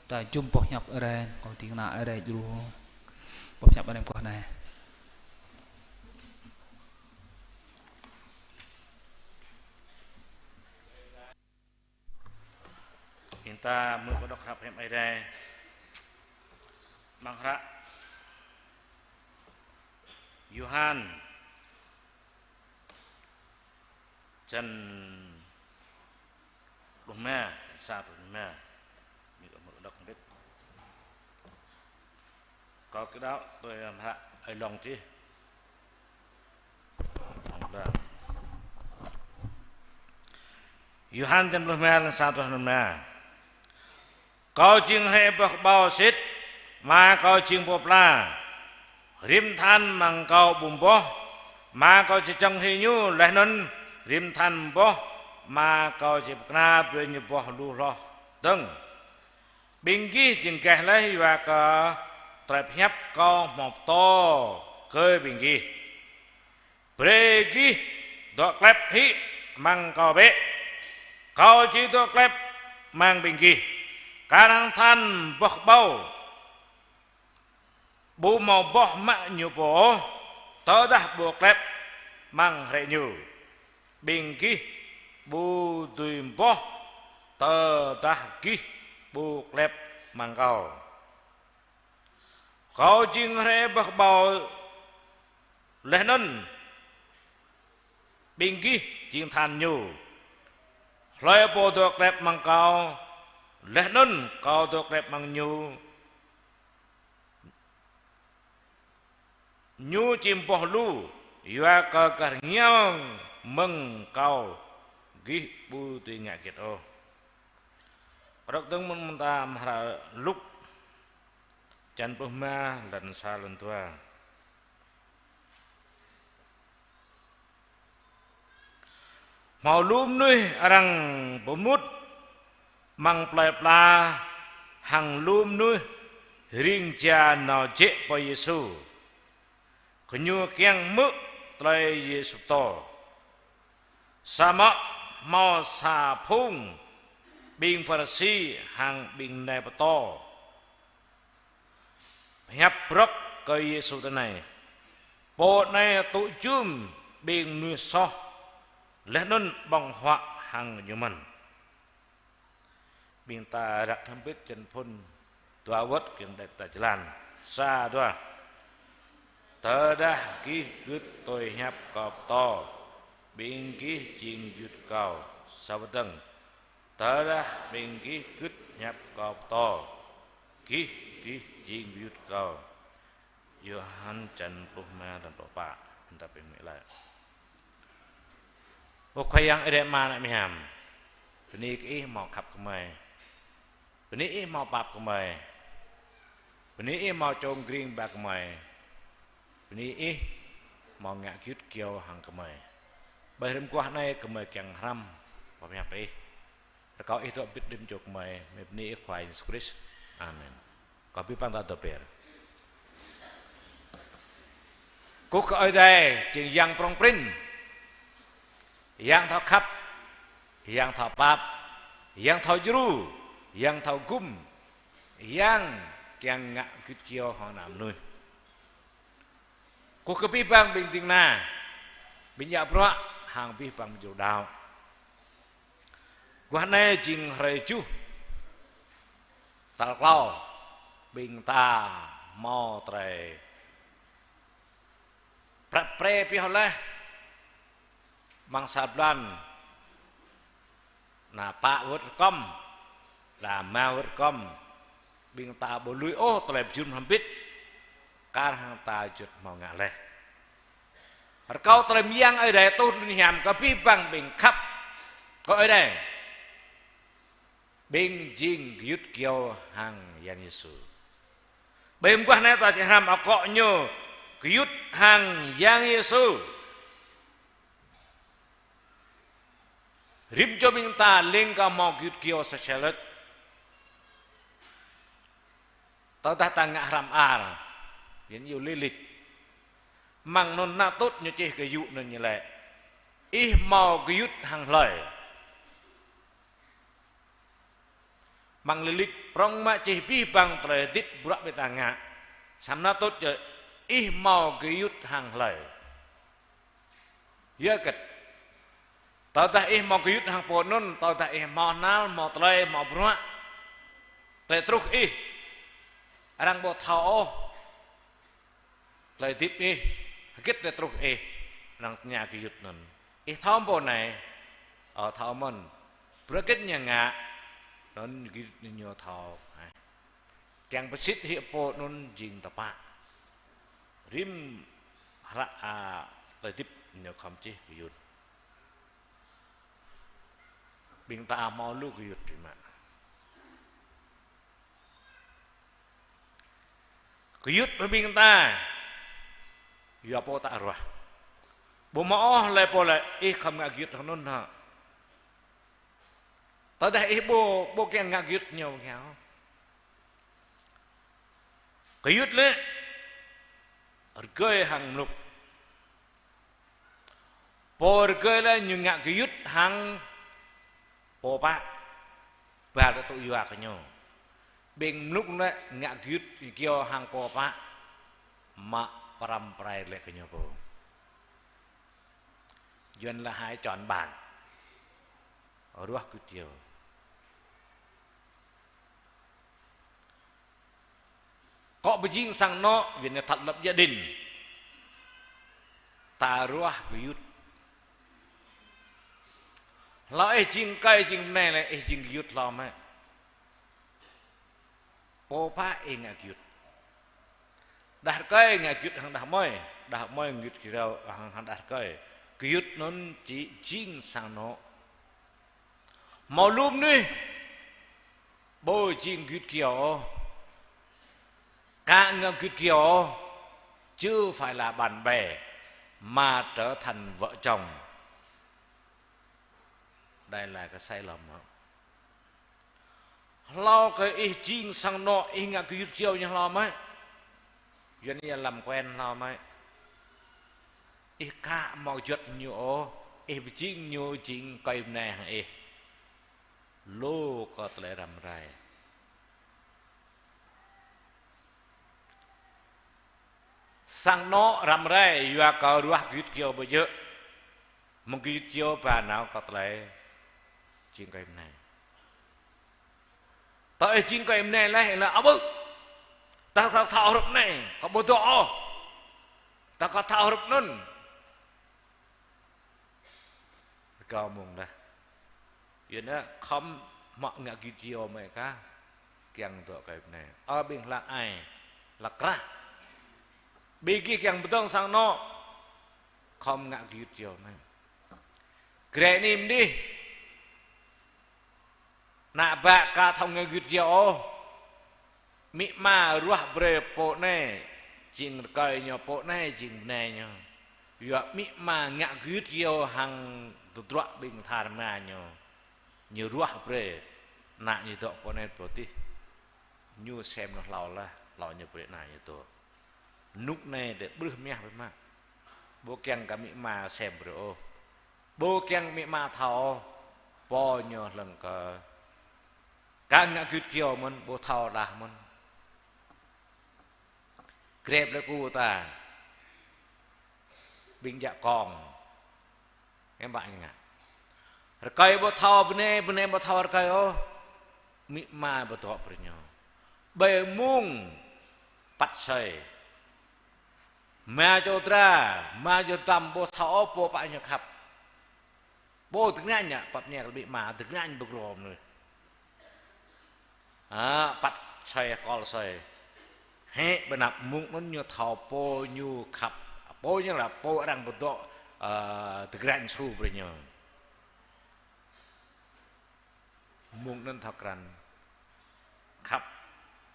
Ta jum boh hiăp Ơi Adai, kâo ding kơna Ơi Adai djru. Boh hiăp Ơi Adai mơguah anai. Ƀing ta hmư̆ kơ đŏk hră pơhiăp Ơi Adai. Amăng hră Yôhan čăn pluh rơma, sa pluh rơma. Ƀing ta hmư̆ kơ đŏk hơbĭt. Kâo kơdâo tui hră Ơi Long čih. Yôhan čăn pluh rơma, sa pluh rơma. Kâo jing hrĕ boh kơƀâo sĭt, Ama kâo jing pô pla. Rĭm tơhan amăng kâo ƀu boh, Ama kâo či čŏng hĭ ñu, laih anŭn rĭm tơhan boh, Ama kâo či pơkơna brơi ñu boh lu hloh dơ̆ng. Ƀing gih jing gah laih yua kơ tơlơi pơhiăp kâo hmâo pơtô kơ ƀing gih. Brơi gih dŏ klep hĭ amăng kâo bĕ. Kâo či dŏ klep amăng ƀing gih. Kar hăng tơhan boh kơƀâo ƀu hmâo boh mă ñu pô ôh, tơdah ƀu klep amăng hrĕ ñu. Ƀing gih ƀu dưi boh, tơdah gih ƀu klep amăng kâo. Kâo jing hrĕ boh kơƀâo, laih anŭn ƀing gih jing tơhan ñu. Hlơi pô dŏ klep amăng kâo, laih anŭn kâo dŏ klep amăng ñu, ñu či boh lu, yua kơ gah rơngiao mơ̆ng kâo gih ƀu dưi ngă hơget ôh. Rơ̆k dơ̆ng mơ̆n mơta amăng hră Luk čăn pluh rơma, lăn sa lăn dua. Hmâo lu mơnuih arăng pơmŭt amăng plơi pla, hăng lu mơnuih ring jia nao jĕ pơ Yêsu. Gơñu kiăng hmư̆ tơlơi Yêsu pơtô. Samơ̆ hmâo sa phung ƀing Pharisi hăng ƀing nai pơtô pơhiăp brŏk kơ Yêsu tui anai: Pô anai tŭ jum ƀing mơnuih soh, laih anŭn ƀơ̆ng huă hăng gơñu mơ̆n. Ƀing ta răk hơbĭt črăn phŭn dua wơ̆t kiăng đĕt ta jơlan. Sa dua. Tơdah gih gưt tui hiăp kâo pơtô, ƀing gih jing gơyut kâo. Sa wơ̆t dơ̆ng. Tơdah ƀing gih gưt hiăp kâo pơtô, gih, gih jing gơyut kâo. Yôhan čăn pluh rơma, lăn pluh pă, hơnta ƀing mĭ laĭ. Ơ Khua Yang Ơi Adai Ama ană mơyang. Bơni kơ Ih hmâo khăp kơ gơmơi. Bơni Ih hmâo pap kơ gơmơi. Bơni Ih hmâo čông gring ba gơmơi. Bơni Ih hmâo ngă gơyut gơyâo hăng gơmơi. Ƀơi rĭm mơguah anai gơmơi kiăng hrăm boh hiăp Ih. Rơkâo Ih dŏ hơbĭt rĭm čô gơmơi, mơi bơni Ih Khua Yêsu Krist. Amen. Kâo abih bang ta dŏ be̱r. Kơkuh kơ Ơi Adai, jing Yang prŏng prin, Yang thâo khăp, Yang thâo pap, Yang thâo djru, Yang thâo gum, Yang kiăng ngă gơyut gơyâo hăng ană mơnuih. Kơkuh kơ abih bang ƀing ding kơna, ƀing djă bruă, hăng abih bang ƀing djru đaŏ. Guah anai jing hrơi tơjuh tal klâo, ƀing ta hmâo tơlơi prăp pre pioh laih amăng sa blan, ană pă wơ̆t rơkŏm, lăm rơma wơ̆t rơkŏm, ƀing ta ƀu lui ôh tơlơi pơjun hrŏm hơbĭt, kar hăng ta juăt hmâo ngă laih. Rơkâo tơlơi mơyang Ơi Adai tuh lun hiam kơ abih bang ƀing khăp kơ Ơi Adai. Ƀing jing gơyut gơyâo hăng Yang Yêsu. Ƀơi mơguah anai ta či hrăm akŏ ñu gơyut hăng Yang Yêsu. Rĭm čô ƀing ta leng kơ hmâo gơyut gơyâo sơsel lĕ. Tơdah ta ngă hrăm ar, yin yua lĕ lĕ. Mơ̆ng anŭn nă tŭt ñu čih kơ yŭ anŭn ñu lĕ: Ih hmâo gơyut hăng hlơi? Mơ̆ng lĕ lĕ prŏng mă čih abih bang tơlơi hơdip bruă ƀing ta ngă. Samơ̆ nă tŭt čơ: Ih hmâo gơyut hăng hlơi? Yua hơget? Tơdah ih hmâo gơyut hăng pô anŭn, tơdah ih hmâo hnal, hmâo tơlơi, hmâo bruă, tơlơi truh ih, arăng ƀu thâo ôh tơlơi hơdip ih, hơget tơlơi truh ih, arăng tơña gơyut anŭn. Ih thâo pô anai? Ơ, thâo mơ̆n. Bruă hơget ñu ngă? Anŭn gơyut ñu thâo. Hai. Kiăng pơsit hĭ pô anŭn jing tơpă. Rĭm hră, a, tơlơi hơdip ñu khŏm čih gơyut. Ƀing ta hmâo lu gơyut rĭm mă. Gơyut ƀing ta, yua pô ta ruah. Ƀu hmâo ôh lĕ pô lĕ ih khŏm ngă gơyut hăng anŭn hă. Tơdah ih ƀu, ƀu kiăng ngă gơyut ñu kiăng. Gơyut lĕ rơgơi hăng mluk. Pô rơgơi lĕ ñu ngă gơyut hăng pô pă, ba lĕ tŭ yua kơ ñu. Ƀing mluk lĕ ngă gơyut gơyâo hăng pô pă, mă pơrăm pơrai lĕ kơ ñu pô. Yuan lĕ hai chọn bạn. Ruah gơyut gơyâo. Akŏ pơjing sang anŏ, ƀing ñu thâo lăp gia đình. Ta ruah gơyut. Hlâo ih jing rơkơi jing bơnai lĕ ih jing gơyut hlâo mơ̆. Pô pă ih ngă gơyut. Đah rơkơi ngă gơyut hăng đah mơi, đah mơi ngă gơyut gơyâo hăng, hăng đah rơkơi. Gơyut anŭn či jing sang anŏ. Hmâo lu mơnuih ƀu jing gơyut gơyâo ôh, ka ngă gơyut gơyâo ôh, chưa phải là bạn bè mà trở thành vợ chồng. Đây là cái sai lầm đó. Hlâo kơ ih jing sang anŏ ih ngă gơyut gơyâo ñu hlâo mơ̆. Yuan ñu làm quen hlâo mơ̆. Ih ka hmâo juăt ñu ôh, ih pơjing ñu jing rơkơi bơnai hăng ih. Lu kơ tơlơi răm rai. Sang anŏ răm rai, yua kơ ruah gơyut gơyâo ƀu djơ̆. Mơ̆ng gơyut gơyâo ba nao kơ tơlơi jing rơkơi bơnai. Tơ ih jing rơkơi bơnai lĕ, lĕ abơ. Tơ kơ thâo hrup anai, kơ ƀu dŏ ôh. Tơ kơ thâo hrup anŭn. Kơ mơ̆ng lĕ. Yua anŭn khŏm mă ngă gơyut gơyâo mơ̆ ka. Kiăng dŏ rơkơi bơnai. Ơ ƀing hlak ai, hlak krah. Ƀing gih kiăng pơdơ̆ng sang anŏ. Khŏm ngă gơyut gơyâo mơ̆. Grê anai mơ̆n dih. Ană bă ka thâo ngă gơyut gơyâo ôh. Amĭ ama ruah brơi pô anai jing rơkơi ñu, pô anai jing bơnai ñu. Yua amĭ ama ngă gơyut gơyâo hăng tơdruă ƀing tha rơma ñu. Ñu ruah brơi ană ñu dŏ pô anai pô adih. Ñu sem ñu hlâo laih, hlâo ñu brơi ană ñu dŏ. Rơnŭk anai đe ƀrưh mah biă mă. Ƀu kiăng kơ amĭ ama sem brơi ôh. Ƀu kiăng amĭ ama thâo ôh. Pô ñu hlŏng kơ ka ngă gơyut gơyâo mơ̆n, ƀu thâo đah mơ̆n. Grep lĕ kơ ta. Ƀing jak kông. Em bă ñu ngă. Rơkơi ƀu thâo bơnai, bơnai ƀu thâo rơkơi ôh. Amĭ ama ƀu dŏ brơi ñu. Ƀơi mông păt asơi. Ama čô dra, ama čô tơdăm ƀu thâo ôh pô pă ñu khăp. Pô tơngan ñu, pap ñu kơ amĭ ama, tơngan ƀu krôm nui. Ă, păt asơi, kol asơi. Hĕ, ƀơi anăp mông anŭn ñu thâo pô ñu khăp. Pô ñu lĕ pô arăng ƀu dŏ, ơ, tơngan su brơi ñu. Mơ̆ng anŭn thâo krăn. Khăp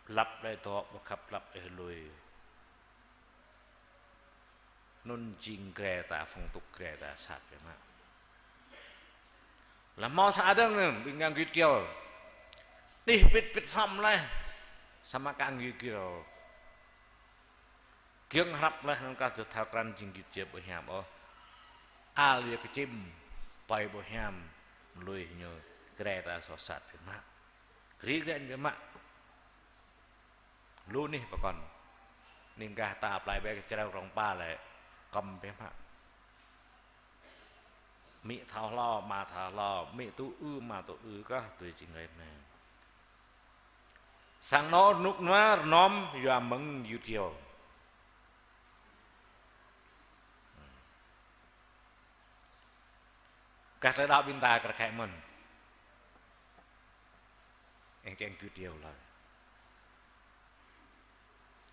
lăp đơi dŏ, ƀu khăp lăp ih lui. Anŭn jing grê ta, phong tục grê ta sat biă mă. Lah hmâo sa dơ̆ng anŭn, ƀing ngă git kiaŏ. Đih pĭt pĭt hrŏm laih. Samơ̆ kang git kiaŏ. Kiăng hrăp laih anŭn kah tơ thâo krăn jing git kiaŏ ƀu hiam ôh. Al yua kơ čim, tơi ƀu hiam, lui ñu, grê ta soh sat biă mă. Ri grê biă mă. Lu anih pơkŏn. Ning gah ta plai ƀĕ kơ črâo krong pa lĕ, kăm biă mă. Amĭ thâo hlâo, ama thâo hlâo, amĭ tŭ ư, ama tŭ ư kah tui jing rai mơ̆n. Sang anŏ rơnŭk rơnua rơnŏm yua mơ̆ng git kiaŏ. Gah tơlơi đaŏ ƀing ta kar kaĭ mơ̆n. Eng kiăng git kiaŏ laih.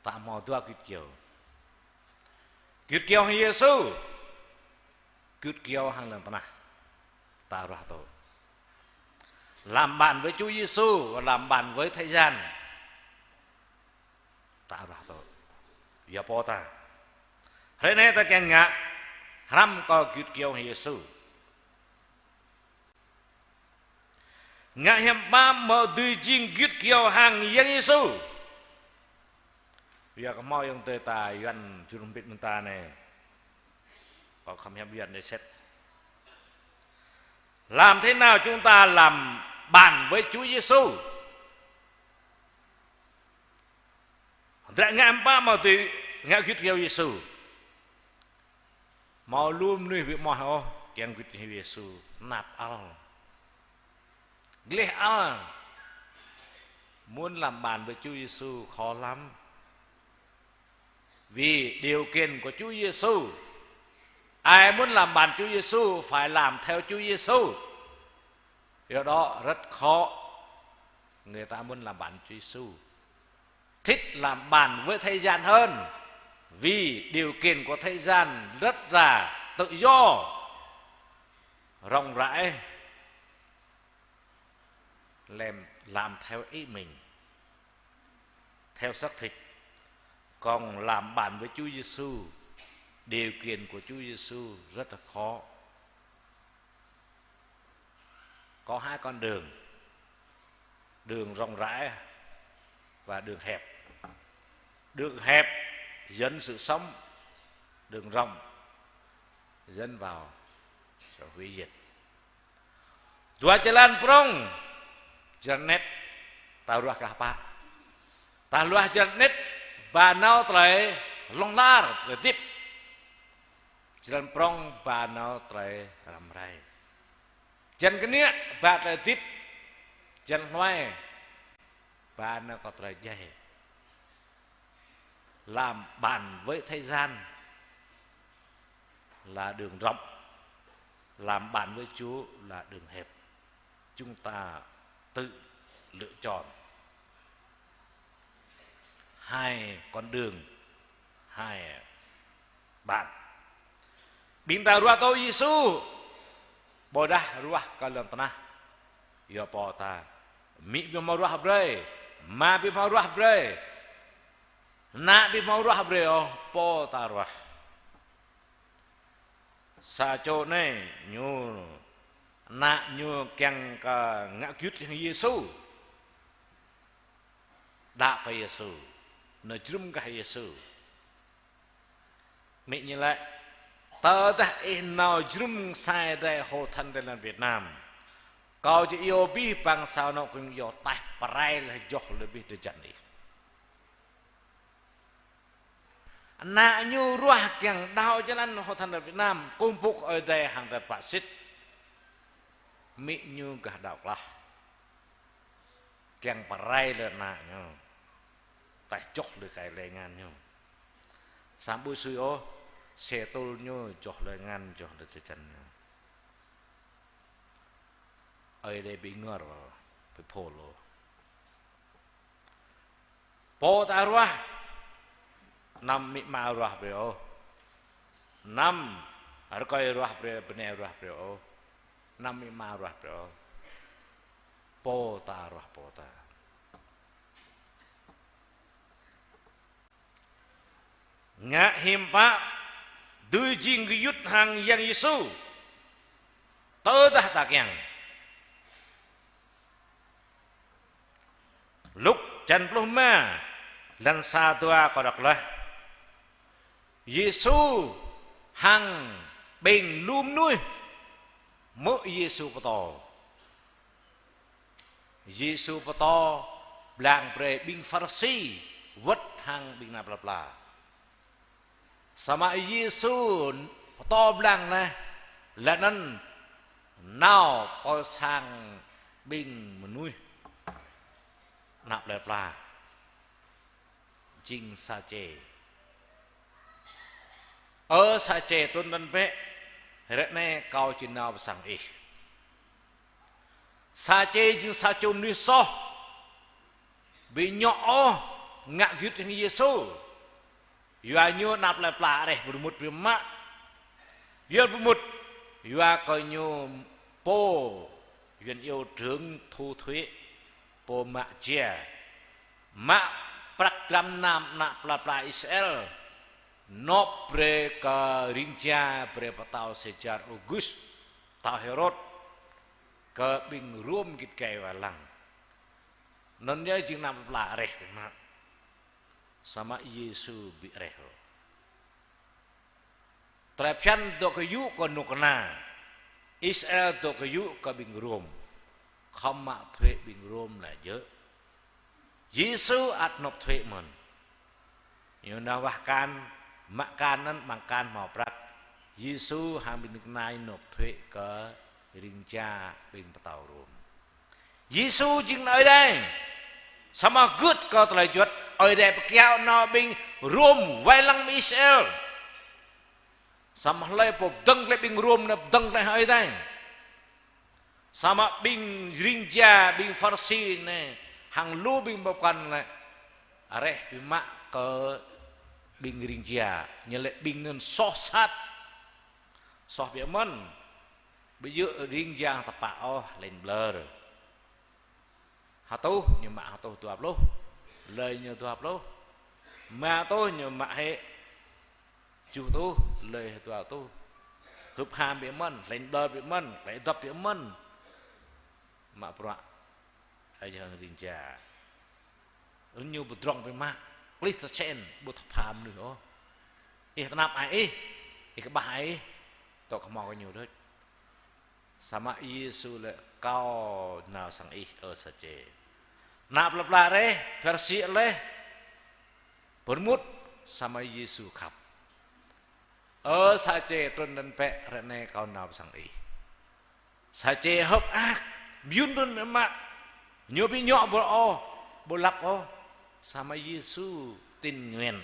Ta hmâo dua git kiaŏ. Git kiaŏ hăng Yêsu. Git kiaŏ hăng lŏn tơnah. Ta ruah tŏ. Làm bạn với Chúa Giêsu và làm bạn với thế gian. Ta ruah tŏ. Yua pô ta. Hrơi anai ta kiăng ngă hrăm kơ git kiaŏ hăng Yêsu. Ngă hiam pă mơ̆ dưi jing git kiaŏ hăng Yang Yêsu. Yua kơ hmâo ayŏng adơi ta Yuan jơnum hơbĭt mơ̆ng ta anai. Kâo khŏm hiăp Yuan đơi sĭt. Làm thế nào chúng ta làm bạn với Chúa Giêsu? Hơdră ngă hiam pă mơ̆ dưi ngă git kiaŏ Yêsu. Hmâo lu mơnuih ƀu mơak ôh, kiăng git kiaŏ Yêsu, tơnap ăl. Gleh ăl. Muốn làm bạn với Chúa Giêsu khó lắm. Vì điều kiện của Chúa Giêsu, ai muốn làm bạn Chúa Giêsu phải làm theo Chúa Giêsu. Điều đó rất khó. Người ta muốn làm bạn Chúa Giêsu, thích làm bạn với thế gian hơn, vì điều kiện của thế gian rất là tự do, rộng rãi, làm, làm theo ý mình, theo xác thịt. Còn làm bạn với Chúa Giêsu, điều kiện của Chúa Giêsu rất là khó. Có hai con đường, đường rộng rãi và đường hẹp. Đường hẹp dẫn sự sống, đường rộng dẫn vào sự hủy diệt. Dua jơlan prŏng, jơlan anet, ta ruah gah pă. Ta ruah jơlan anet, ba nao tơlơi hlŏng lar, tơlơi hơdip. Jơlan prŏng ba nao tơlơi răm rai. Jơlan kơnă ba tơlơi hơdip. Jơlan hluai ba nao kơ tơlơi djai. Làm bạn với thế gian là đường rộng, làm bạn với Chúa là đường hẹp. Chúng ta tự lựa chọn hai con đường, hai bạn. Ƀing ta ruah tŏ Yêsu, ƀôdah ruah kơ lŏn tơnah. Yua pô ta. Amĭ ƀu hmâo ruah brơi, ama ƀu hmâo ruah brơi, ană ƀu hmâo ruah brơi ôh, pô ta ruah. Sa čô anai ñu, ană ñu kiăng kơ ngă git hăng Yêsu. Đaŏ kơ Yêsu. Nao jrŭm gah Yêsu. Amĭ ñu laĭ: Tơdah ih nao jrŭm sai rai hơthăn rai lŏn Việt Nam, kâo či iâu abih bang sa anŏ kơ ñu iâu taih pơrai laih joh lui abih drơi jăn ih. Ană ñu ruah kiăng đaŏ jơlan hơthăn rai Việt Nam, kơkuh pơpŭ kơ Ơi Adai hăng rai pă sĭt. Amĭ ñu gah đaŏ klah. Kiăng pơrai lŏn ană ñu. Taih joh lui kơ lĕ ngăn ñu. Samơ̆ ƀu sui ôh, xe tôl ñu joh lui ngăn, joh lui drơi jăn ñu. Ơi Adai ƀu ngor, ƀu phôl ôh. Pô ta ruah, anăm amĭ ama ruah brơi ôh. Anăm rơkơi ruah brơi, bơnai ruah brơi ôh. Anăm amĭ ama ruah brơi ôh. Pô ta ruah pô ta. Ngă hiư̆m pă dưi jing gơyut hăng Yang Yêsu tơdah ta kiăng. Luk črăn pluh rơma, lăn sa dua kơ đŏk laih: Yêsu hăng ƀing lu mơnuih hmư̆ Yêsu pơtô. Yêsu pơtô blang brơi ƀing Pharisi wơ̆t hăng ƀing ană plơi pla. Samơ̆ Yêsu pơtô blang laih, laih anŭn nao pơ sang ƀing mơnuih ană plơi pla, jing Sačê. Ơ Sačê, trŭn anŭn bĕ, ră anai kâo či nao pơ sang ih. Sačê jing sa čô mơnuih soh, ƀu djơ̆ ôh ngă gơyut hăng Yêsu. Yua ñu ană plơi pla areh pơrơmut biă mă. Yua pơrơmut, yua kơ ñu pô Yuan iâu trưởng thu thuế, pô mă jia. Mă prăk dram gơnam ană plơi pla Israel, nộp brơi kơ ring jia brơi pơtao Sêsar Ôgust, pơtao Hêrôd, kơ ƀing Rôm git gai wai lăng. Anŭn yơh jing ană plơi pla areh biă mă. Samơ̆ Yêsu ƀu areh ôh. Tơlơi phiăn dŏ gơyut kơ nŭk kơna. Israel dŏ gơyut kơ ƀing Rôm. Khŏm mă thuế ƀing Rôm lĕ djơ̆. Yêsu ăt nộp thuế mơ̆n. Ñu nao wah akan, mă akan anŭn, mă akan hmâo prăk. Yêsu hăng ƀing nŭk kơna nộp thuế kơ ring jia ƀing pơtao Rôm. Yêsu jing Ơi Adai. Samơ̆ gưt kơ tơlơi juăt, Ơi Adai pơkiaŏ nao ƀing Rôm wai lăng ƀing Israel. Samơ̆ hlơi pô pơdơ̆ng glaĭ ƀing Rôm anai pơdơ̆ng glaĭ hăng Ơi Adai. Samơ̆ ƀing ring jia, ƀing Pharisi anai, hăng lu ƀing pơkŏn anai, areh biă mă kơ ƀing ring jia, ñu laĭ ƀing anŭn soh sat. Soh biă mơ̆n, ƀu djơ̆ ring jia tơpă ôh, leng ƀlơr. Hơtuh ñu mă hơtuh dua pluh, lơi ñu dua pluh. Rơma tuh ñu mă hĭ tơjuh tuh, lơi hĭ dua tuh. Hưp ham biă mơ̆n, leng ƀlơr biă mơ̆n, klĕ dŏp biă mơ̆n. Mă bruă, ai jang ring jia. Ñu pơdrŏng biă mă, klih tơčen, ƀu thâo pha mơnuih ôh. Ih tơnap ai ih, ih kơƀah ai ih, tŏ kơ hmâo kơ ñu đôč. Samơ̆ Yêsu laĭ: Kâo nao sang ih, ơ Sačê. Ană plơi pla areh, Pharisi areh, pơrơmut, samơ̆ Yêsu khăp. Ơ Sačê, trŭn anŭn bĕ, ră anai kâo nao pơ sang ih. Sačê hơ̆k mơak, mơyŭn trŭn biă mă. Ñu ƀu djơ̆ ôh, ƀu lăp ôh. Samơ̆ Yêsu tình nguyện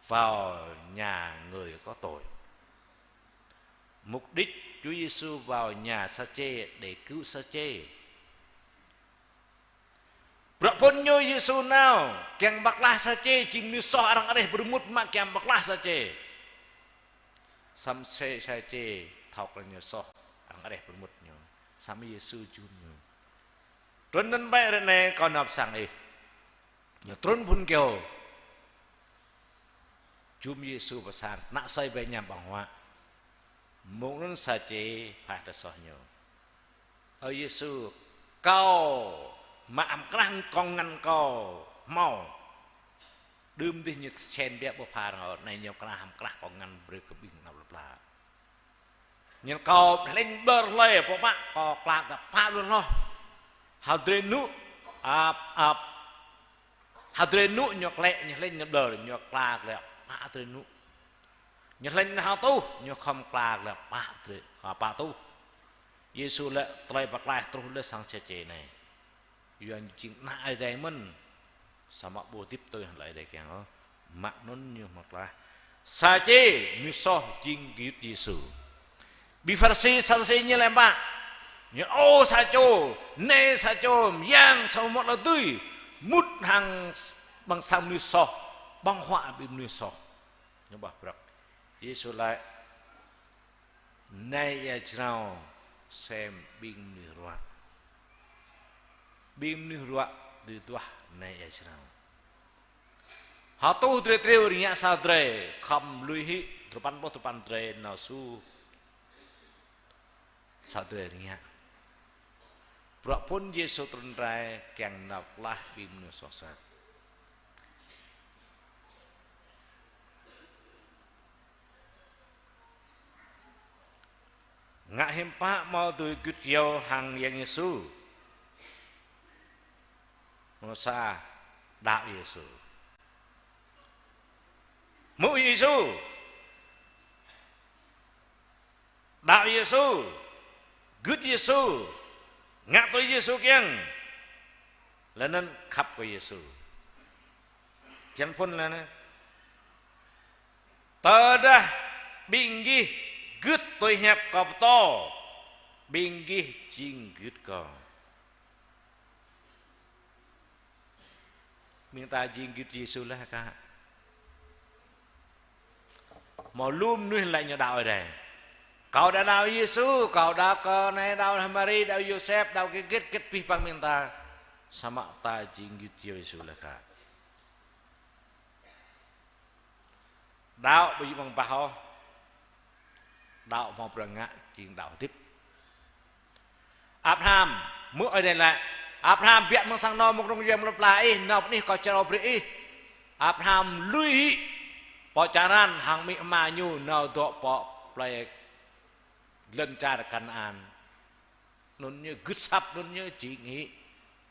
vào nhà người có tội. Mục đích Chúa Giêsu vào nhà Sačê để cứu Sačê. Bruă phŭn ñu Yêsu nao, kiăng pơklaih Sačê, jing mơnuih soh arăng areh pơrơmut mă kiăng pơklaih Sačê. Samơ̆ Sačê thâo kơ ñu soh, arăng areh pơrơmut ñu. Samơ̆ Yêsu jum ñu. Trŭn anŭn bĕ, ră anai kâo nao pơ sang ih. Ñu trŭn phŭn kơyâo. Jum Yêsu pơ sang, tơnă asơi ƀơi añăm ƀơ̆ng huă. Mông anŭn Sačê pơhaih tơlơi soh ñu. Ơ Yêsu, kâo mă hăm krah kông ngăn kâo hmâo. Đưm dih ñu tơčen biă ƀu pha rơngâo, anai ñu krah hăm krah kông ngăn brơi kơ ƀing ană plơi pla. Ñu kâo leng ƀlơr hlơi pơpă kâo klă kơ pă lu hloh. Hơdrơi anŭn, ăp, ăp. Hơdrơi anŭn ñu klĕ, ñu leng ñu ƀlơr, ñu klă glaĭ pă hơdrơi anŭn. Ñu leng hơtuh, ñu khŏm klă glaĭ pă hơdrơi, a, pă tuh. Yêsu laĭ tơlơi pơklaih truh laih sang Sačê anai. Yua ñu jing ană Ơi Adai mơ̆n, samơ̆ ƀu hơdip tui hăng tơlơi Ơi Adai kiăng ôh. Mă anŭn ñu hmâo klaih. Sačê, mơnuih soh jing gơyut Yêsu. Ƀing Pharisi, Sadusi ñu laĭ mơ̆. Ñu: Ơ sa čô, anai sa čô mơyang sa mơmŏt lŏn tui, mŭt hăng s-, ƀăng sang mơnuih soh, ƀơ̆ng huă ƀing mơnuih soh. Ñu ƀuh prăk. Yêsu laĭ: Anai ia jrao sem ƀing mơnuih ruă. Ƀing mơnuih ruă dưi duah nai ia črâo. Hơtuh drơi triu rơngiă sa drơi, khŏm lui hĭ, duapăn pluh duapăn drơi nao su sa drơi rơngiă. Bruă phŭn Yêsu trŭn rai kiăng nao pơklaih ƀing mơnuih soh sat. Ngă hiư̆m pă hmâo tui gưt gơyâo hăng Yang Yêsu. Mơnuih sa đaŏ Yêsu. Hmư̆ Yêsu. Đaŏ Yêsu. Gưt Yêsu. Ngă tui Yêsu kiăng. Laih anŭn khăp kơ Yêsu. Čang phŭn lĕ anai. Tơdah ƀing gih gưt tui hiăp Kâo pơtô, ƀing gih jing gưt Kâo. Ƀing ta jing gưt Yêsu laih hă? Hmâo lu mơnuih laĭ ñu đaŏ Ơi Adai. Kâo đaŏ, đaŏ Yêsu, kâo đaŏ kơ anai, đaŏ H'Mari, đaŏ Yôsep, đaŏ hơget hơget abih bang ƀing ta. Samơ̆ ta jing gưt Yêsu laih hă? Đaŏ ƀu djơ̆ mơ̆ng bah ôh. Đaŏ hmâo bruă ngă jing đaŏ hơdip. Abraham, hmư̆ Ơi Adai laĭ: Abraham, bĕ mơ̆ng sang anŏ, mơ̆ng rŏng yơm, mơ̆ng plơi pla ih, nao pơ anih Kâo črâo brơi ih. Abraham lui hĭ pơ čar Haran hăng amĭ ama ñu nao dŏ pơ plơi lŏn čar Kanaan. Anŭn ñu gưt asăp, anŭn ñu jing hĭ,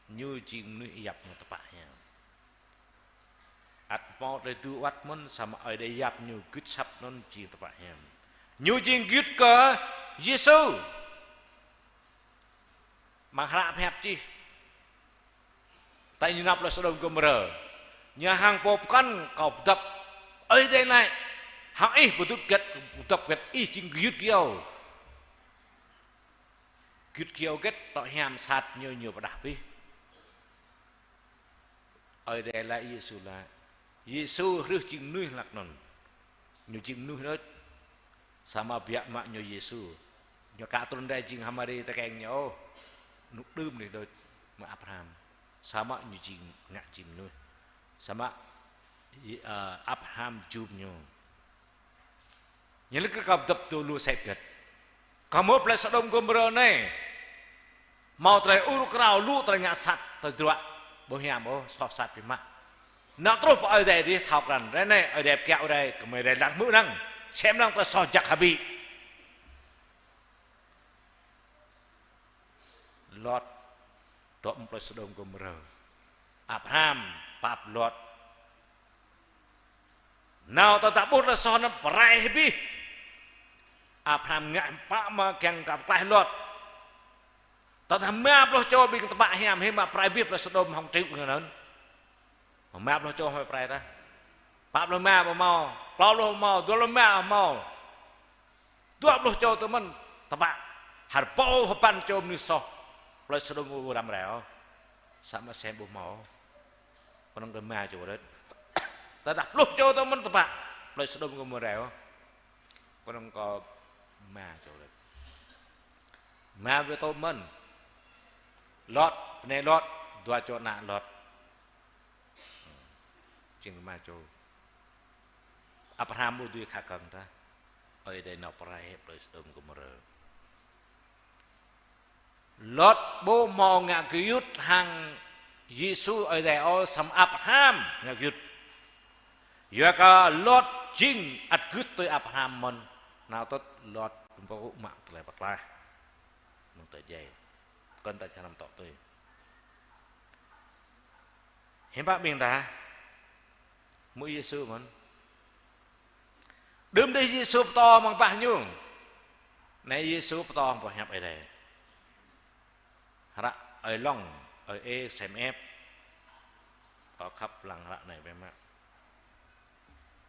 ñu jing mơnuih yap ñu tơpă hiam. Ăt hmâo tơlơi tŭ wơ̆t mơ̆n, samơ̆ Ơi Adai yap ñu gưt asăp anŭn jing tơpă hiam. Ñu jing gưt kơ Yêsu. Amăng hră pơhiăp čih tơ ñu nao plơi Sôđôm Gômôrơ. Ñu hăng pô pơkŏn kâo pơdŏp. Ơi Adai laĭ: Hăng ih pơdŏp hơget, pơdŏp hơget, ih jing gơyut gơyâo. Gơyut gơyâo hơget, tŏ hiam sat ñu, ñu pơrơđah abih. Ơi Adai laĭ, Yêsu laĭ. Yêsu hrih jing mơnuih hlăk anŭn. Ñu jing mơnuih đôč. Samơ̆ biă mă ñu Yêsu. Ñu aka trŭn rai jing H'Mari tơkeng ñu ôh. Ñu đưm mơnuih đôč mơ̆ng Abraham. Samơ̆ ñu jing, ngă jing mơnuih. Samơ̆, ơ, Abraham jum ñu. Ñu laĭ kơ kâo pơdŏp dŏ lu sĕt hơget. Kâo hmư̆ plơi Sôđôm Gômôrơ anai. Hmâo tơlơi ur krao, lu tơlơi ngă sat, tơdruă, ƀu hiam ôh, soh sat biă mă. Nao truh pơ Ơi Adai dih thâo krăn. Rai anai, Ơi Adai pơkiaŏ rai, gơmơi rai lăng hmư̆ năng. Sem năng tơlơi soh jak hơbĭ. Lot, dŏ mơ̆ng plơi Sôđôm Gômôrơ. Abraham pap Lot. Nao tơdah ƀuh tơlơi soh anŭn pơrai hĭ abih. Abraham ngă hiư̆m pă mơ̆ kiăng kơ pơklaih Lot. Tơdah rơma pluh čô ƀing tơpă hiam hĭ mă pơrai abih plơi Sôđôm hŏng triu ƀing anŭn. Rơma pluh čô hmâo pơrai tah. Pă pluh rơma ƀu hmâo, klâo pluh hmâo, dua pluh rơma hmâo. Dua pluh čô tơmơ̆n tơpă. Hơrơbâo hơbăn čô mơnuih soh. Plơi Sôđôm ƀu răm rai ôh. Samơ̆ sem ƀu hmâo. Kơnơ̆ng kơ rơma čô đôč. Tơdah pluh čô tơmơ̆n tơpă. Plơi Sôđôm kơ ƀu răm rai ôh. Kơnơ̆ng kơ rơma čô đôč. Rơma pluh tơmơ̆n. Lot, bơnai Lot, dua čô ană Lot. Jing rơma čô. Abraham ƀu dưi khă kơ̆ng tah. Ơi Adai nao pơrai hĭ plơi Sôđôm Gômôrơ. Lot ƀu hmâo ngă gơyut hăng Yêsu Ơi Adai ôh, samơ̆ Abraham ngă gơyut. Yua kơ Lot jing ăt gưt tui Abraham mơ̆n. Nao tŭt Lot ƀu mă tơlơi pơklaih. Mơ̆ng tơ jai. Kơnơ̆ng ta čơnăm tŏ tui. Hiư̆m pă ƀing ta hmư̆ Yêsu mơ̆n. Đưm đih Yêsu pơtô amăng bah ñu. Anai Yêsu pơtô amăng boh hiăp Ơi Adai. Hră Ơi Long, Ơi Ê sem ĕp. Kâo khăp lăng hră anai biă mă.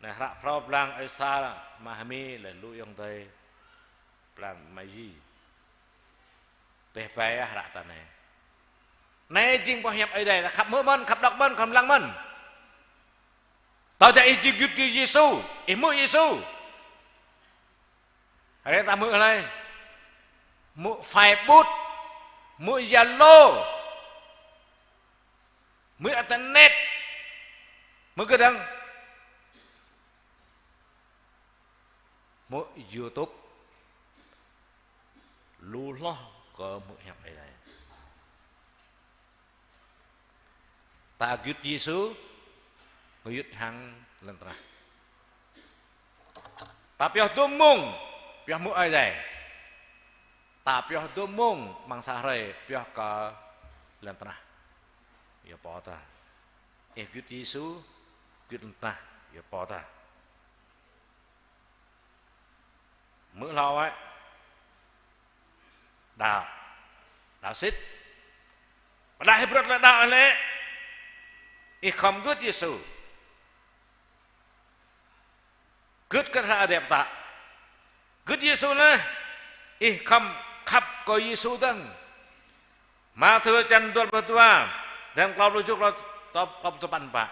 Anai hră phrâo blang Ơi Sa Mahami laih lu ayŏng adơi blang Mayi. Tơl bai ah hră ta anai. Anai jing boh hiăp Ơi Adai, ta khăp hmư̆ mơ̆n, khăp đŏk mơ̆n, khăp lăng mơ̆n. Tơdah ih jing gưt kơ Yêsu, ih hmư̆ Yêsu. Hrơi ta hmư̆ hlơi? Hmư̆ Facebook, hmư̆ Zalo. Mư̆ internet. Mư̆ gơdang. Mư̆ YouTube. Lu hloh kơ mư̆ hiăp Ơi Adai. Ta gơyut Yêsu, gơyut hăng lŏn tơnah. Ta pioh dôm mông, pioh mư̆ Ơi Adai. Ta pioh dôm mông, amăng sa hrơi, pioh kơ lŏn tơnah. Yua pô ta. Ih gơyut Yêsu, gơyut lŏn tơnah, yua pô ta. Mư̆ hlâo wơ̆t. Đaŏ. Đaŏ sĭt. Pơdah hĭ bruă lĕ đaŏ lĕ. Ih khŏm gưt Yêsu. Gưt kơ hră Ơi Adai pơtă. Gưt Yêsu lĕ. Ih khŏm khăp kơ Yêsu dơ̆ng. Mathiơ čăn dua pluh dua, dơ̆ng klâo pluh tơjuh, klâo, klâo, klâo pluh dua păn pă.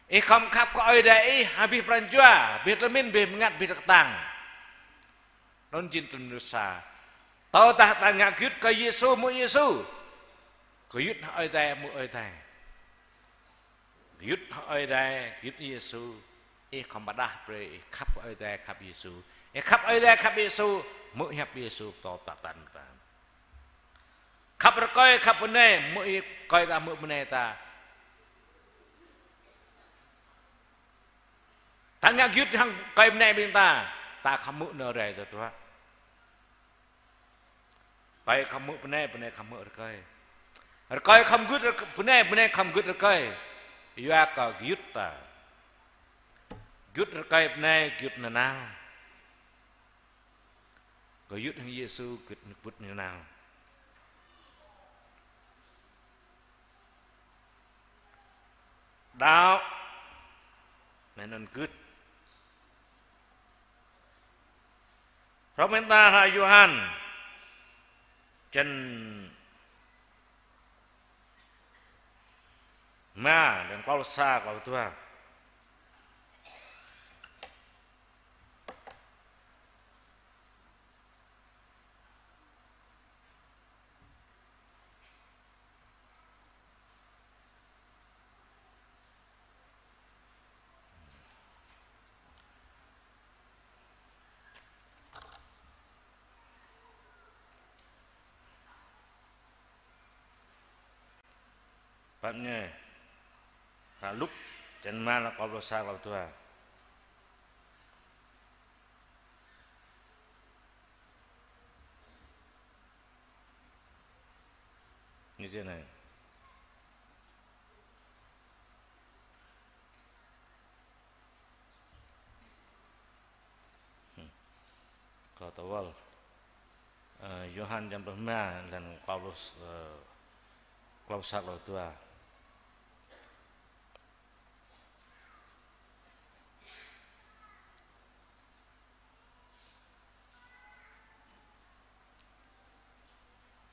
Ih khŏm khăp kơ Ơi Adai ih, hăng abih pran jua, abih tơlơi pơmĭn, abih bơngăt, abih tơlơi kơtang. Anŭn jing tơlơi mơnuih sa. Tơdah ta ngă gơyut kơ Yêsu, mư̆ Yêsu. Gơyut hăng Ơi Adai, mư̆ Ơi Adai. Gơyut hăng Ơi Adai, gơyut Yêsu. Ih khŏm pơdah brơi, ih khăp Ơi Adai, khăp Yêsu. Ih khăp Ơi Adai, khăp Yêsu, mư̆ hiăp Yêsu, tơl tơtan ta. Khăp rơkơi, khăp bơnai, mư̆ ih rơkơi ta, mư̆ bơnai ta. Ta ngă gơyut hăng rơkơi bơnai ƀing ta, ta khŏm mư̆ nao rai tơdruă. Rơkơi khŏm mư̆ bơnai, bơnai khŏm mư̆ rơkơi. Rơkơi khŏm gơyut rơk-, bơnai, bơnai khŏm gơyut rơkơi. Yua kơ gơyut ta. Gơyut rơkơi bơnai, gơyut nanao. Gơyut hăng Yêsu, gơyut, gơyut nanao. Đaŏ. Mơ̆ng anŭn gưt. Hrŏm mơ̆ng ta hră Yôhan. Čăn rơma, dơ̆ng klâo pluh sa, klâo pluh dua. Pap ñe. Hră Luk, čăn rơma, klâo pluh sa, klâo pluh dua. Ñu čih anai. Hm. Kâo tơwăl. Ơ, Yôhan čăn pluh rơma, lăng klâo pluh, ơ, klâo pluh sa, klâo pluh dua.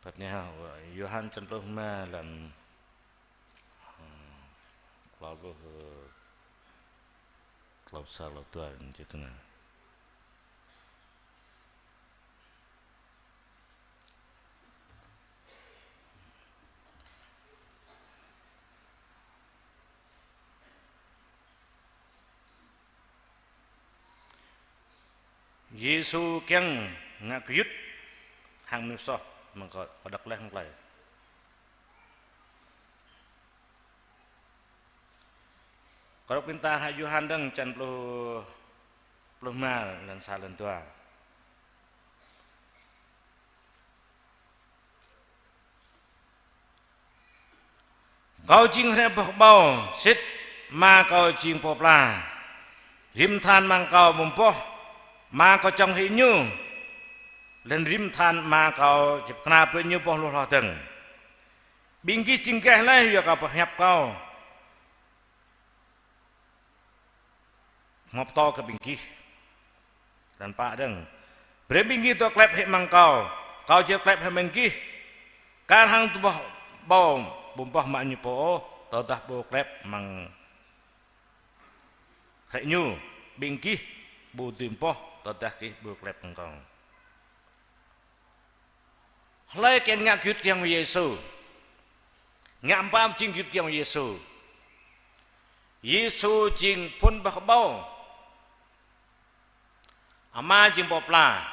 Pap ñe ha, Yôhan čăn pluh rơma lăng, ơ, klâo pluh, ơ, klâo pluh sa, klâo pluh dua, ñu čih tui anai. Yêsu kiăng ngă gơyut hăng mơnuih soh, mơ̆ng kơ, kơ đŏk leh hăng klai. Kơ rŏk ƀing ta hră Yôhan dơ̆ng čăn pluh, pluh rơma lăng sa lăng dua. Kâo jing hrĕ boh ƀâo, sĭt Ama kâo jing pô pla. Rĭm than amăng kâo ƀu boh, Ama kâo čŏng hĭ ñu, laih anŭn rĭm than Ama kâo či pơkra brơi ñu boh lu hloh dơ̆ng. Ƀing gih jing geh laih yua kơ boh hiăp kâo. Hmâo pơtô kơ ƀing gih. Lăng pă dơ̆ng. Brơi ƀing gih dŏ klep hĭ amăng kâo, kâo či klep hĭ amăng gih. Kar hăng tơlơi boh ƀâo ƀu boh mă ñu pô ôh, tơdah ƀu klep amăng hrĕ ñu, ƀing gih ƀu dưi boh, tơdah gih ƀu klep amăng kâo. Hlơi kiăng ngă gơyut kiăng Yêsu. Ngă ƀam jing gơyut giŏng Yêsu. Yêsu jing phŭn boh kơƀâo. Ama jing pô pla.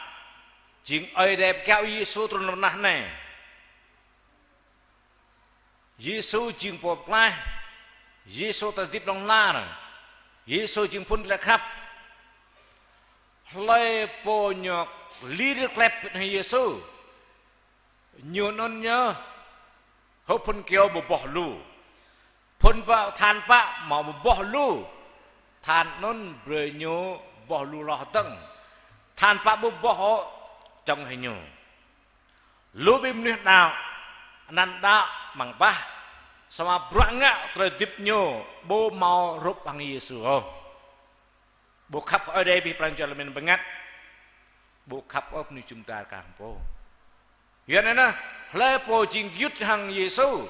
Jing Ơi Adai pơkiaŏ Yêsu trŭn lŏn tơnah anai. Yêsu jing pô pơklaih. Yêsu tơlơi hơdip hlŏng lar. Yêsu jing phŭn tơlơi khăp. Hlơi pô ñu lir klep hăng Yêsu, ñu anŭn ñu hŭp phŭn kyâo ƀu boh lu. Phŭn pă, than pă hmâo ƀu boh lu. Than anŭn brơi ñu boh lu hloh dơ̆ng. Than pă ƀu boh ôh, čŏng hĭ ñu. Lu ƀing mơnuih đaŏ, anăn đaŏ amăng bah, samơ̆ bruă ngă tơlơi hơdip ñu ƀu hmâo hrup hăng Yêsu ôh. Ƀu khăp kơ Ơi Adai abih pran jua lơmen bơngăt. Ƀu khăp ôh mơnuih jum dar kah hăng pô. Yua anŭn, hlơi pô jing gơyut hăng Yêsu,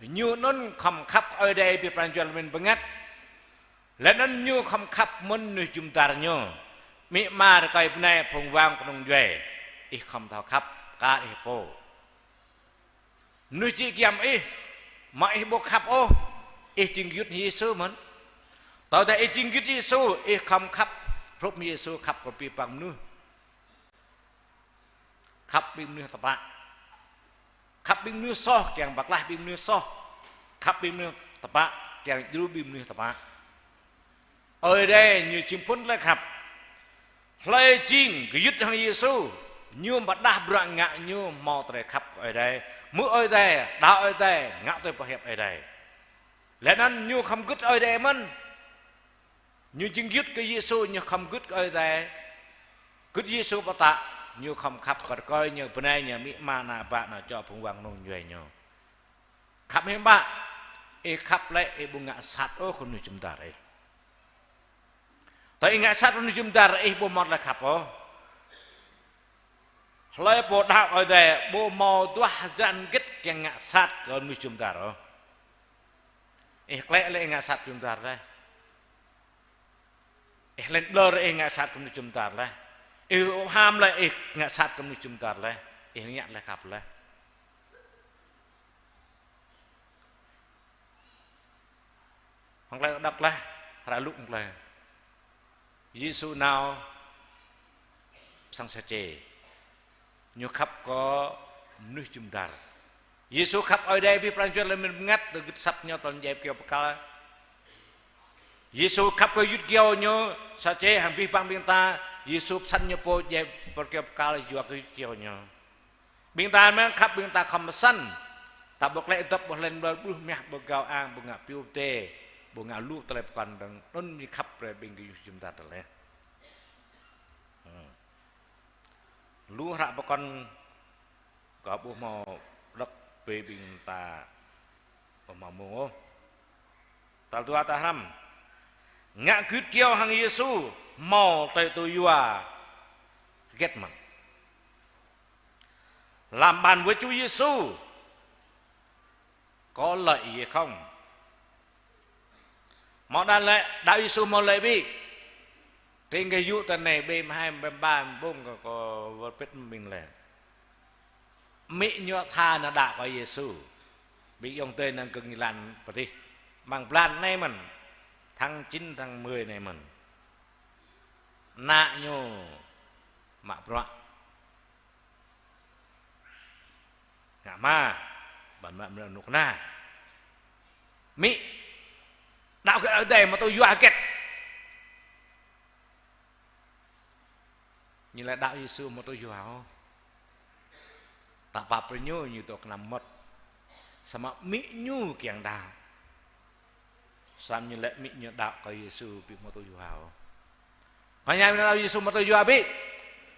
ñu anŭn khŏm khăp kơ Ơi Adai abih pran jua lơmen bơngăt. Laih anŭn ñu khŏm khăp mơ̆n mơnuih jum dar ñu. Amĭ ama, rơkơi bơnai, phung wang kơnung djuai. Ih khŏm thâo khăp kar ih pô. Mơnuih či giăm ih, mă ih ƀu khăp ôh, ih jing gơyut Yêsu mơ̆n. Tơdah ih jing gơyut Yêsu, ih khŏm khăp hrup Yêsu khăp kơ abih bang mơnuih. Khăp ƀing mơnuih tơpă. Khăp ƀing mơnuih soh, kiăng pơklaih ƀing mơnuih soh. Khăp ƀing mơnuih tơpă, kiăng djru ƀing mơnuih tơpă. Ơi Adai ñu jing phŭn tơlơi khăp. Hlơi jing gơyut hăng Yêsu, ñu pơdah bruă ngă ñu hmâo tơlơi khăp kơ Ơi Adai. Hmư̆ Ơi Adai, đaŏ Ơi Adai, ngă tui pơhiăp Ơi Adai. Laih anŭn ñu khŏm gưt Ơi Adai mơ̆n. Ñu jing gơyut kơ Yêsu, ñu khŏm gưt kơ Ơi Adai. Gưt Yêsu pơtă, ñu khŏm khăp kơ rơkơi ñu, bơnai ñu, amĭ ama, ană bă, ană čô, phung wang kơnung djuai ñu. Khăp hiư̆m pă? Ih khăp lĕ ih ƀu ngă sat ôh kơ mơnuih jum dar ih. Tơdah ih ngă sat kơ mơnuih jum dar ih ƀu hmâo tơlơi khăp ôh. Hlơi pô đaŏ Ơi Adai ƀu hmâo duah hơdră hơget kiăng ngă sat kơ mơnuih jum dar ôh. Ih klĕ lĕ ih ngă sat jum dar laih. Ih lĕ ƀlŏr ih ngă sat kơ mơnuih jum dar laih. Ih ƀu ham lĕ ih ngă sat kơ mơnuih jum dar laih. Ih ngă tơlơi khăp laih. Hăng tơlơi đŏk laih, hră Luk laih. Yêsu nao sang Sachê. Ñu khăp kơ mơnuih jum dar. Yêsu khăp Ơi Adai abih pran jua lơmen bơngăt, tơgơ̆t asăp ñu tơl djai kyâo pơkăl. Yêsu khăp kơ gơyut kyâo ñu, Sachê hăng abih bang ƀing ta, Yêsu pơsăn ñu pô djai kyâo pơkăl yua kơ gơyut kyâo ñu. Ƀing ta mơ̆n khăp ƀing ta khŏm pơsăn. Ta ƀu klĕ dŏp, ƀu lĕ ƀlŏr, ƀu mah, ƀu gao ang, ƀu ngă piu pơdai, ƀu ngă lu tơlơi pơkŏn dơ̆ng, anŭn ñu khăp brơi ƀing gơyut jum dar tơlơi. Hmm. Lu hră pơkŏn kâo ƀu hmâo đŏk brơi ƀing ta ƀu hmâo mông ôh. Tal dua ta hrăm. Ngă gơyut kyâo hăng Yêsu hmâo tơlơi tŭ yua hơget mơ̆n? Làm bạn với Chúa Giêsu có lợi gì không? Hmâo đaŏ lĕ, đaŏ Yêsu hmâo lợi ƀĭ. Tring gah yŭ tơ anai ƀĕ mơhai ƀĕ ba ƀông kơ, kơ wơr pĭt ƀing lĕ. Amĭ ñu tha nao đaŏ kơ Yêsu. Ƀing ayŏng adơi năng kơ ngĭ lan pơtih. Amăng blan anai mơ̆n. Tháng chín, tháng mười anai mơ̆n. Ană ñu mă bruă. Ngă hma, ƀan mă mơnă anŭk kơna. Amĭ, đaŏ hơget Ơi Adai hmâo tŭ yua hơget? Ñu laĭ đaŏ Yêsu hmâo tŭ yua ôh. Ta pap brơi ñu, ñu dŏ kơnăm mơmŏt. Samơ̆ amĭ ñu kiăng đaŏ. Samơ̆ ñu laĭ amĭ ñu đaŏ kơ Yêsu ƀu hmâo tŭ yua ôh. Kơ ñu laĭ đaŏ Yêsu hmâo tŭ yua ƀĭ.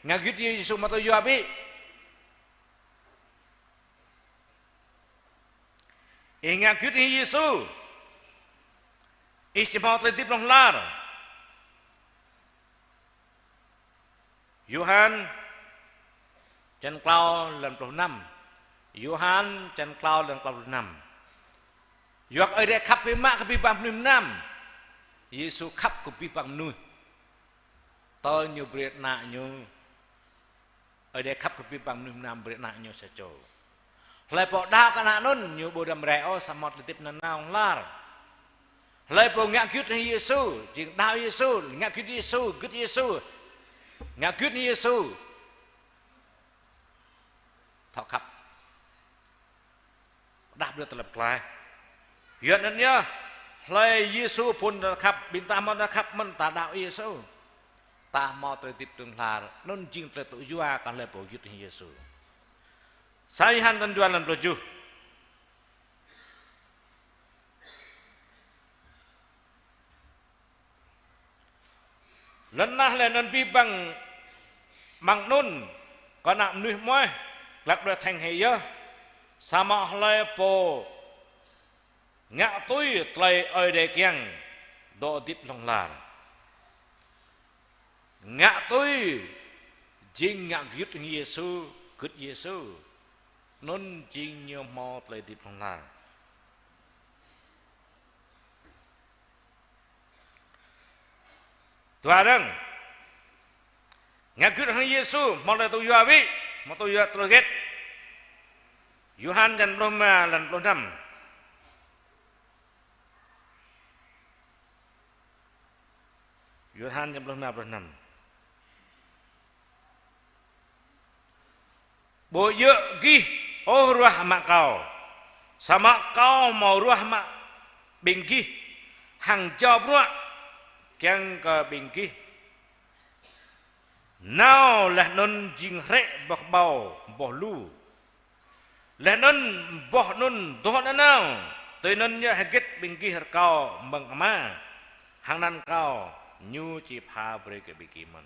Ngă gơyut Yêsu hmâo tŭ yua ƀĭ. Ih ngă gơyut Yêsu, ih či hmâo tơlơi hơdip hlŏng lar. Yôhan čăn klâo lăn pluh năm. Yôhan čăn klâo lăn klâo pluh năm. Yua kơ Ơi Adai khăp biă mă kơ abih bang mơnuih mơnam, Yêsu khăp kơ abih bang mơnuih. Tơl ñu brơi ană ñu. Ơi Adai khăp kơ abih bang mơnuih mơnam, brơi ană ñu sa čô. Hlơi pô đaŏ kơ Ană anŭn, ñu ƀu răm rai ôh, samơ̆ tơlơi hơdip nanao hlŏng lar. Hlơi pô ngă gơyut hăng Yêsu, jing đaŏ Yêsu, ngă gơyut Yêsu, gơyut Yêsu, ngă gơyut hăng Yêsu, thâo khăp. Đah brơi tơlơi pơklaih. Yua anŭn yơh, hlơi Yêsu phŭn ta khăp, ƀing ta hmâo ta khăp mơ̆n ta đaŏ Yêsu. Ta hmâo tơlơi hơdip hlŏng lar, anŭn jing tơlơi tŭ yua kơ hlơi pô gơyut hăng Yêsu. Sa Yôhan čăn dua lăn pluh tơjuh. Lŏn tơnah laih anŭn abih bang amăng anŭn kơ ană mơnuih mơ̆n, glăk đuaĭ theng hĭ yơh. Samơ̆ hlơi pô ngă tui tơlơi Ơi Adai kiăng, dŏ hơdip hlŏng lar. Ngă tui, jing ngă gơyut hăng Yêsu, gơyut Yêsu. Anŭn jing ñu hmâo tơlơi hơdip hlŏng lar. Dua dơ̆ng. Ngă gơyut hăng Yêsu, hmâo tơlơi tŭ yua wĭ, hmâo tŭ yua tơlơi hơget. Yôhan čăn pluh rơma, lăn pluh năm. Yôhan čăn pluh rơma, pluh năm. Ƀu djơ̆ gih ôh ruah mă Kâo, samơ̆ Kâo hmâo ruah mă ƀing gih, hăng jao bruă kiăng kơ ƀing gih nao laih anŭn jing hrĕ boh kơƀâo boh lu. Laih anŭn boh anŭn dŏ nanao, tui anŭn yơh hơget ƀing gih rơkâo mơ̆ng Ama hăng anăn Kâo, ñu či pha brơi kơ ƀing gih mơ̆n.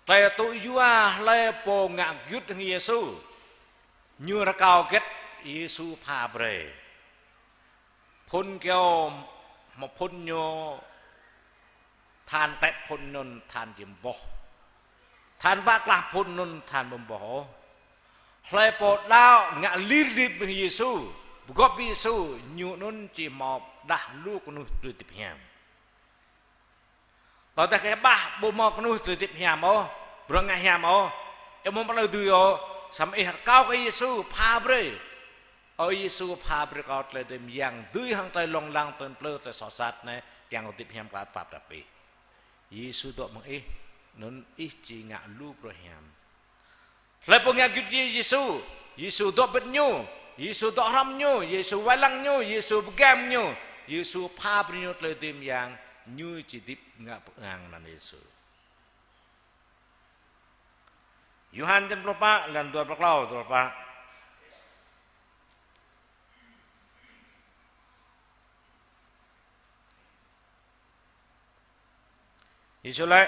Tơlơi tŭ yua hlơi pô ngă gơyut hăng Yêsu, ñu rơkâo hơget Yêsu pha brơi. Phŭn kơyâo hmâo phŭn ñu, than tĕp phŭn anŭn than či ƀơ̆ng. Than wă klah phŭn anŭn than ƀơ̆ng ôh. Hlơi pô đaŏ ngă lir hơdip hăng Yêsu, pơgop Yêsu, ñu anŭn či hmâo đah lu kơnuih tơlơi hơdip hiam. Tơdah kơ ƀah ƀu hmâo kơnuih tơlơi hơdip hiam ôh, bruă ngă hiam ôh, ih ƀu hmâo pơlư dưi ôh, samơ̆ ih rơkâo kơ Yêsu pha brơi. Ơ Yêsu, pha brơi kâo tơlơi hơdip yang dưi hăng tơlơi lông lăng, tơlơi plư, tơlơi soh sat anai, kiăng kơ hơdip hiam klă pap đăp ih. Yêsu dŏ mơ̆ng ih, anŭn ih či ngă lu bruă hiam. Hlơi pô ngă gơyut Yêsu, Yêsu dŏ pĭt ñu, Yêsu dŏ hrŏm ñu, Yêsu wai lăng ñu, Yêsu pơgem ñu, Yêsu pha brơi ñu tơlơi hơdip yang, ñu či hơdip ngă pơang anăn Yêsu. Yôhan čăn pluh pă, lăn dua pluh klâo, dua pluh pă. Yêsu laĭ: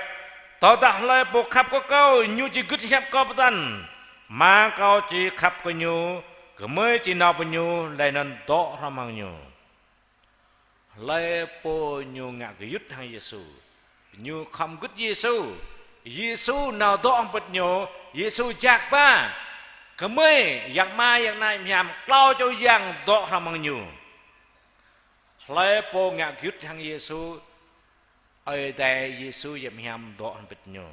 Tơdah hlơi pô khăp kơ Kâo, ñu či gưt hiăp Kâo pơtăn. Ama Kâo či khăp kơ ñu, gơmơi či nao pơ ñu, laih anŭn dŏ hrŏm hăng ñu. Hlơi pô ñu ngă gơyut hăng Yêsu, ñu khŏm gưt Yêsu, Yêsu nao dŏ hăng pĭt ñu, Yêsu jak ba: Gơmơi, Yang Ama, Yang Anai, Yang Hiam Klâo Čô Yang dŏ hrŏm hăng ñu. Hlơi pô ngă gơyut hăng Yêsu, Ơi Adai, Yêsu, Yang Hiam dŏ hăng pĭt ñu.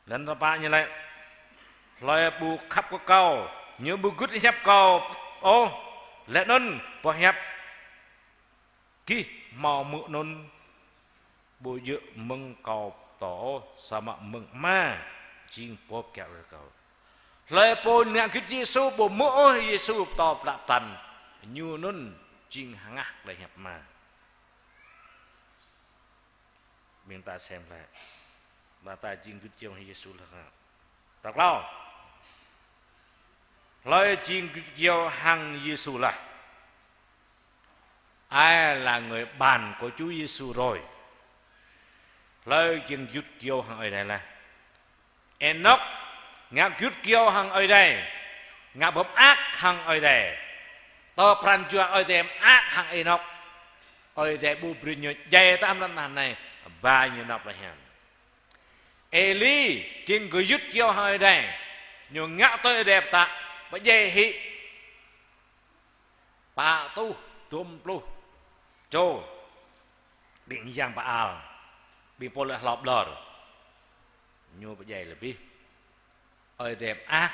Lăn tơpă ñu laĭ: Hlơi ƀu khăp kơ Kâo, ñu ƀu gưt hiăp Kâo ôh, laih anŭn boh hiăp gih hmâo hmư̆ anŭn ƀu djơ̆ mơ̆ng Kâo pơtô ôh, samơ̆ mơ̆ng Ama jing pô kiaŏ brơi Kâo. Hlơi pô ngă gưt Yêsu ƀu hmư̆ ôh Yêsu pơtô plă pơtăn, ñu anŭn jing hơngah tơlơi hiăp Ama. Ƀing ta sem laih. Ƀing ta jing gưt kơyâo hăng Yêsu laih hă? Tal klâo. Hlơi jing gưt kơyâo hăng Yêsu laih? Ai là người bạn của Chúa Giêsu rồi? Hlơi jing gưt kơyâo hăng Ơi Adai laih? Ênôk ngă gưt kơyâo hăng Ơi Adai, ngă pơmơak hăng Ơi Adai. Tơ pran jua Ơi Adai mơak hăng Ênôk, Ơi Adai ƀu brơi ñu djai tơm lŏn tơnah anai, ba ñu nao pơ hiam. Êli jing gơyut kơyâo hăng Ơi Adai, ñu ngă tui Ơi Adai pơtă, pơdjai hĭ pă rơtuh dôm pluh čô ƀing yang Baal, ƀing pô lĕ hlô ƀlŏr, ñu pơdjai lĕ abih. Ơi Adai mơak,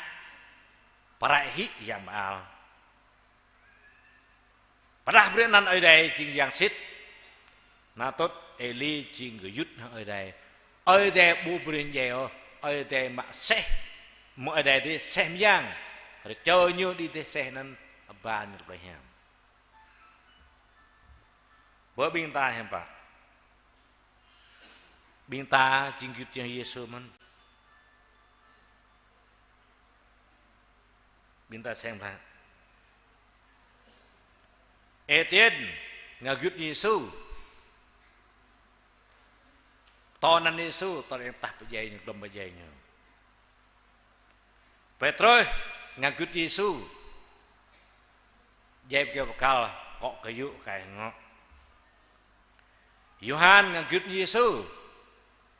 pơrai hĭ Yang Baal. Pơdah brơi anăn Ơi Adai jing yang sĭt. Anŭn tŭ Êli jing gơyut hăng Ơi Adai. Ơi Adai ƀu brơi djai ôh, Ơi Adai mă seh. Mơ̆ Ơi Adai dih seh mơyang. Rơčô ñu đĭ dêh seh anŭn, ba ñu plei hiam. Bơ ƀing ta hiư̆m pă? Ƀing ta jing gơyut hăng Yêsu mơ̆n. Ƀing ta sem hră. Êtiên ngă gơyut Yêsu. Tơ anăn Yêsu, tơ anăn tah pơdjai ñu, glŏm pơdjai ñu. Pêtrôs ngă gơyut Yêsu. Djai pơkiaŏ pơkăl, akŏ kơyŭ, kai ngŏ. Yôhan ngă gơyut Yêsu.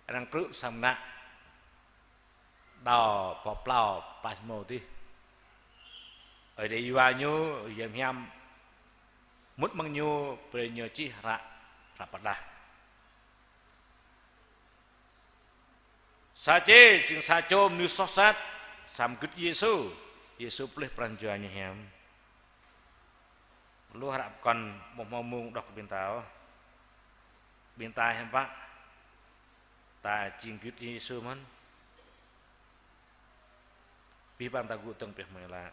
Arăng krư̆ samơ̆ ană. Đao pơplao pơmô dih. Ơi Adai yua ñu, yơh hiam mŭt mơ̆ng ñu, brơi ñu čih hră, hră pơdah. Sačê, jing sa čô mơnuih soh sat, samơ̆ gơyut Yêsu, Yêsu plih pran jua ñu hiam. Lu hră pơkŏn ƀu hmâo mông đŏk kơ ƀing ta ôh. Ƀing ta hiư̆m pă? Ta jing gơyut Yêsu mơ̆n. Pih ƀăng ta gŭ tơ̆ng pih mơi lă.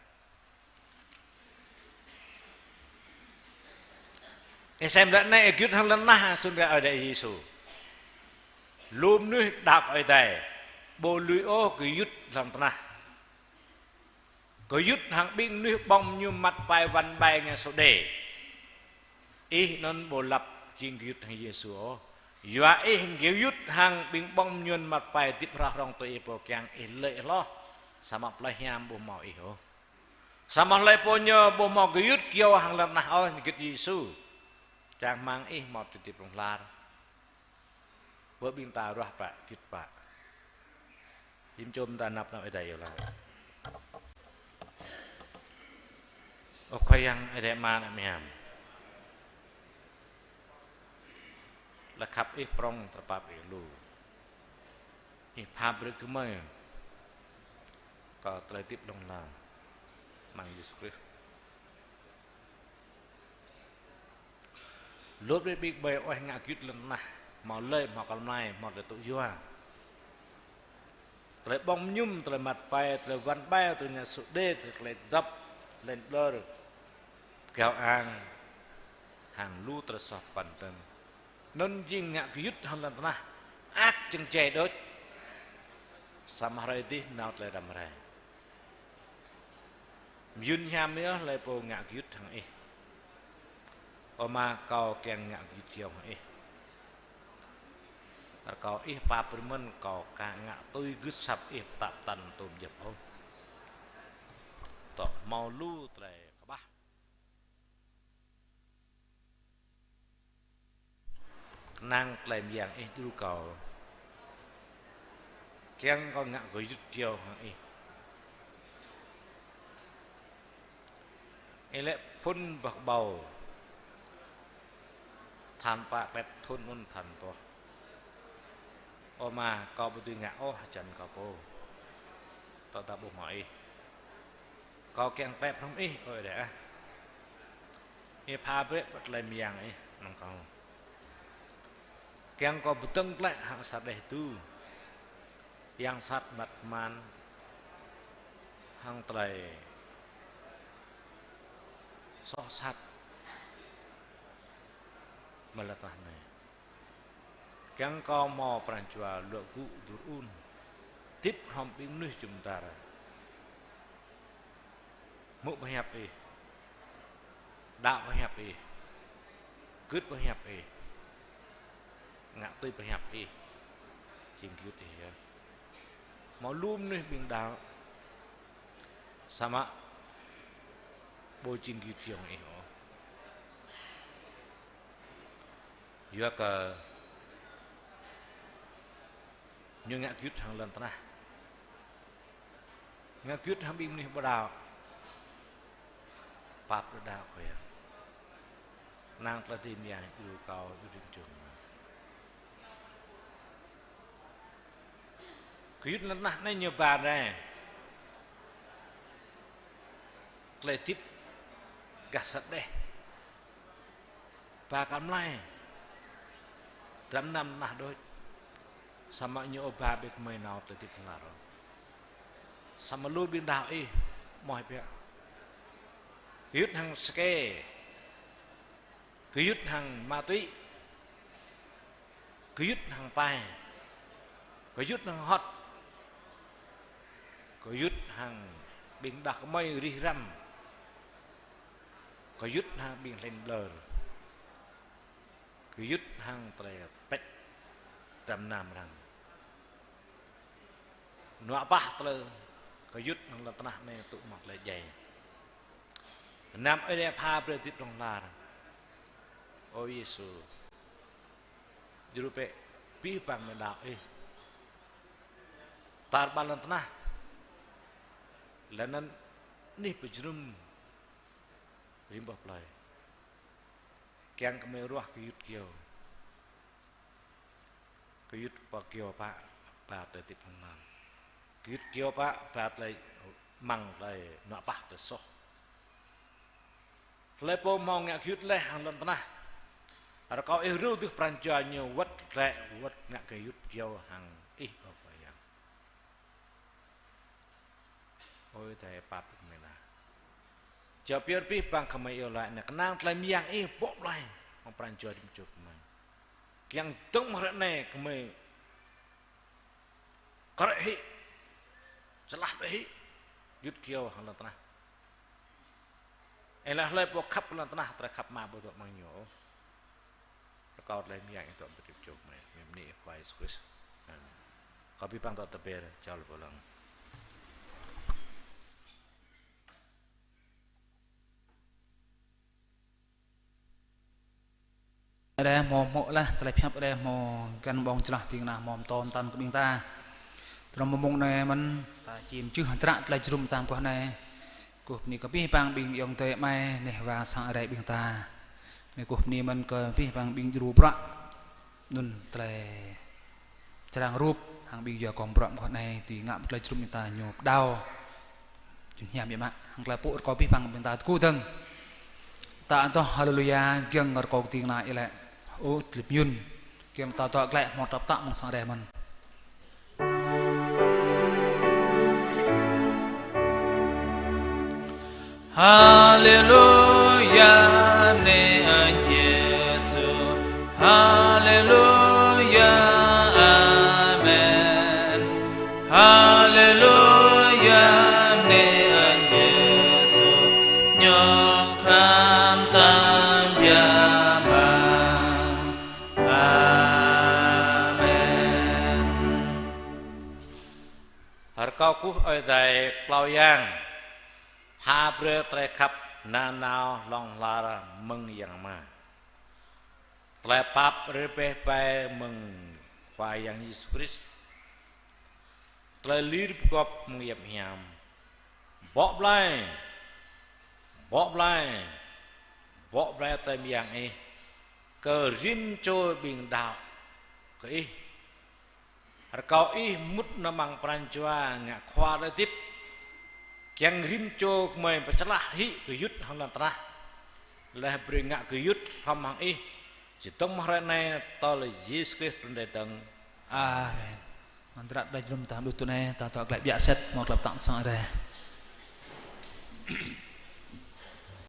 Ih sem lĕ anai ih gơyut hăng lŏn tơnah sŭn rai Ơi Adai Yêsu. Lu mơnuih đaŏ kơ Ơi Adai. Ƀu lui ôh gơyut lŏn tơnah. Gơyut hăng ƀing mơnuih ƀơ̆ng mơñum măt pai wăn ƀai ngă sô đê. Ih anŭn ƀu lăp jing gơyut hăng Yêsu ôh. Yua ih gơyut hăng ƀing ƀơ̆ng mơñum măt pai hơdip hrŏh hrŏng tui ih pô kiăng ih lĕ hloh. Samơ̆ plei hiam ƀu hmâo ih ôh. Samơ̆ hlơi pô ñu ƀu hmâo gơyut kơyâo hăng lŏn tơnah ôh, gơyut Yêsu. Čang rơmang ih hmâo tơlơi hơdip hlŏng lar. Bơ ƀing ta ruah pă, git pă. Hiư̆m čôm ta năp nao Ơi Adai iâu laĭ. Ơ Khua Yang Ơi Adai Ama ană mơyang. Lă khăp Ih prŏng tơlơi pap Ih lu. Ih pha brơi kơ gơmơi kơ tơlơi hơdip hlŏng lar amăng Yêsu Krist. Lŏp rai ƀing ƀai oih ngă gơyut lŏn tơnah, hmâo lơi, hmâo kơnăl, hmâo tơlơi tŭ yua. Tơlơi ƀơ̆ng mơñum, tơlơi măt pai, tơlơi wăn ƀai, tơlơi ngă sô đê, tơlơi dăp, tơlơi ƀlŏr, pơkiaŏ ang, hăng lu tơlơi soh pơpăn dơ̆ng. Anŭn jing ngă gơyut hăng lŏn tơnah, ăt jing jai đôč. Samơ̆ hrơi dih nao tơlơi răm rai. Mơyŭn hiam yơh hlơi pô ngă gơyut hăng Ih. Ơ Ama, kâo kiăng ngă gơyut kơyâo hăng Ih. Rơkâo Ih pap brơi mơ̆n kâo ka ngă tui gưt asăp Ih pơtă pơtăn tôm djŏp ôh. Tŏ hmâo lu tơlơi kơƀah. Kơnang tơlơi mơyang Ih djru kâo. Kiăng kâo ngă gơyut kơyâo hăng Ih. Ih lĕ phŭn boh kơƀâo. Than pă klĕp thŭn anŭn than boh. Ơ Ama, kâo ƀu dưi ngă ôh hơjăn kâo pô. Tơdah ƀu hmâo Ih. Kâo kiăng klĕp hrŏm Ih, ơ Ơi Adai ah. Ih pha brơi pơ tơlơi mơyang Ih amăng kâo. Kiăng kâo pơdơ̆ng glaĭ hăng sa đeh tu. Yang sat măt man. Hăng tơlơi soh sat amăng lŏn tơnah anai. Kiăng kâo hmâo pran jua luă gŭ dur un. Hơdip hrŏm ƀing mơnuih jum dar. Hmư̆ pơhiăp Ih. Đaŏ pơhiăp Ih. Gưt pơhiăp Ih. Ngă tui pơhiăp Ih. Jing gơyut Ih yơh. Hmâo lu mơnuih ƀing đaŏ. Samơ̆ ƀu jing gơyut kơyâo hăng Ih ôh. Yua kơ ñu ngă gơyut hăng lŏn tơnah. Ngă gơyut hăng ƀing mơnuih ƀu đaŏ. Pap ƀu đaŏ Khua Yang. Kơnang tơlơi hơdip mơyang djru kâo, djru rĭm čô. Gơyut lŏn tơnah anai ñu ba rai. Tơlơi hơdip gah sa đeh. Ba kơ mlai. Dram mơnam tơnah đôč. Samơ̆ ñu ôh ba ƀing gơmơi nao tơlơi hơdip hlŏng lar. Samơ̆ lu ƀing đaŏ ih, mơ̆ ih biă. Gơyut hăng sake. Gơyut hăng ma túy. Gơyut hăng pai. Gơyut hăng hŏt. Gơyut hăng ƀing đah kơmơi rih răm. Gơyut hăng ƀing hlĕn ƀlơr. Gơyut hăng tơlơi pĕč dram mơnam arăng. Nua pah tơlơi gơyut hăng lŏn tơnah anai tŭ mă tơlơi djai. Gơnam Ơi Adai pha brơi hơdip hlŏng lar. Ơ Yêsu. Djru bĕ abih bang mơnuih đaŏ ih. Tar ƀar lŏn tơnah. Laih anŭn anih pơjơnum rĭm boh plơi. Kiăng kơ gơmơi ruah gơyut gơyâo. Gơyut pơ gơyâo pă ba tơlơi hơdip hlŏng lar. Gơyut gơyâo pă ba tơlơi mơ̆ng tơlơi nua pah tơlơi soh. Hlơi pô hmâo ngă gơyut laih hăng lŏn tơnah. Rơkâo ih rơdu pran jua ñu wơ̆t glaĭ wơ̆t ngă gơyut gơyâo hăng ih, ơ Khua Yang. Ơi Adai pap mơ̆n ah. Jao pioh abih bang gơmơi iâu laĭ anai kơnang tơlơi mơyang ih bŏ blai hăng pran jua rĭm čô gơmơi. Kiăng dơ̆ng mơ̆ng hrơi anai gơmơi kơrĕ hĭ, čơlah đuaĭ hĭ, gơyut gơyâo hăng lŏn tơnah. Ih laĭ hlơi pô khăp lŏn tơnah, tơlơi khăp mă ƀu dŏ amăng ñu ôh. Rơkâo tơlơi mơyang ih dŏ amăng rĭm čô gơmơi. Mơ̆ng anai Khua Yêsu Krist. Amen. Kơ abih bang dŏ tơber, čơl pơlăng. Ơi Adai hmâo hmư̆ laih tơlơi pơhiăp Ơi Adai hmâo găn ƀơ̆ng čơlah ding kơna hmâo pơtô pơtăn kơ ƀing ta. Tơdang mơ̆ng anai mơ̆n ta čim čưh hơdră tơlơi jơnum tam kơh anai. Kơkuh bơni kơ abih bang ƀing ayŏng adơi amai neh wa sang Ơi Adai ƀing ta. Anai kơkuh bơni mơ̆n kơ abih bang ƀing djru bruă. Anŭn tơlơi črang rup hăng ƀing yua kông bruă mơguah anai tui ngă tơlơi jơnum ƀing ta ñu pơđao. Jun hiam biă mă hăng tơlơi pŭ rơkâo abih bang ƀing ta tơgŭ dơ̆ng. Ta adoh haleluya, giŏng rơkâo kơting na ih lĕ. Ơ, tơlơi mơyun. Giŏng ta dŏ glaĭ hmâo tơlơi pơtă mơ̆ng sang Ơi Adai mơ̆n. Haleluya, bơni Ơi Yêsu. Haleluya, amen. Haleluya, bơni Ơi Yêsu. Ñu khăp tơm biă mă. Amen. Rơkâo kơkuh Ơi Adai Pô Yang pha brơi tơlơi khăp nanao hlŏng lar mơ̆ng Yang Ama. Tơlơi pap rơbeh ƀai mơ̆ng Khua Yang Yêsu Krist. Tơlơi lir pơgop mơ̆ng Yang Hiam. Bŏ blai, bŏ blai, bŏ blai tơlơi mơyang ih kơ rĭm čô ƀing đaŏ kơ ih. Rơkâo ih mŭt nao amăng pran jua ngă khua tơlơi hơdip. Kiăng rĭm čô gơmơi pơčơlah hĭ gơyut hăng lŏn tơnah. Laih brơi ngă gơyut hrŏm hăng ih. Čơdơ̆ng mơ̆ng hrơi anai tơl Yêsu Krist trŭn rai dơ̆ng. Amen. Mơ̆ng hơdră tơlơi jơnum ta ƀuh tui anai, ta dŏ glaĭ biă sĭt, hmâo tơlơi pơtă mơ̆ng sang Ơi Adai.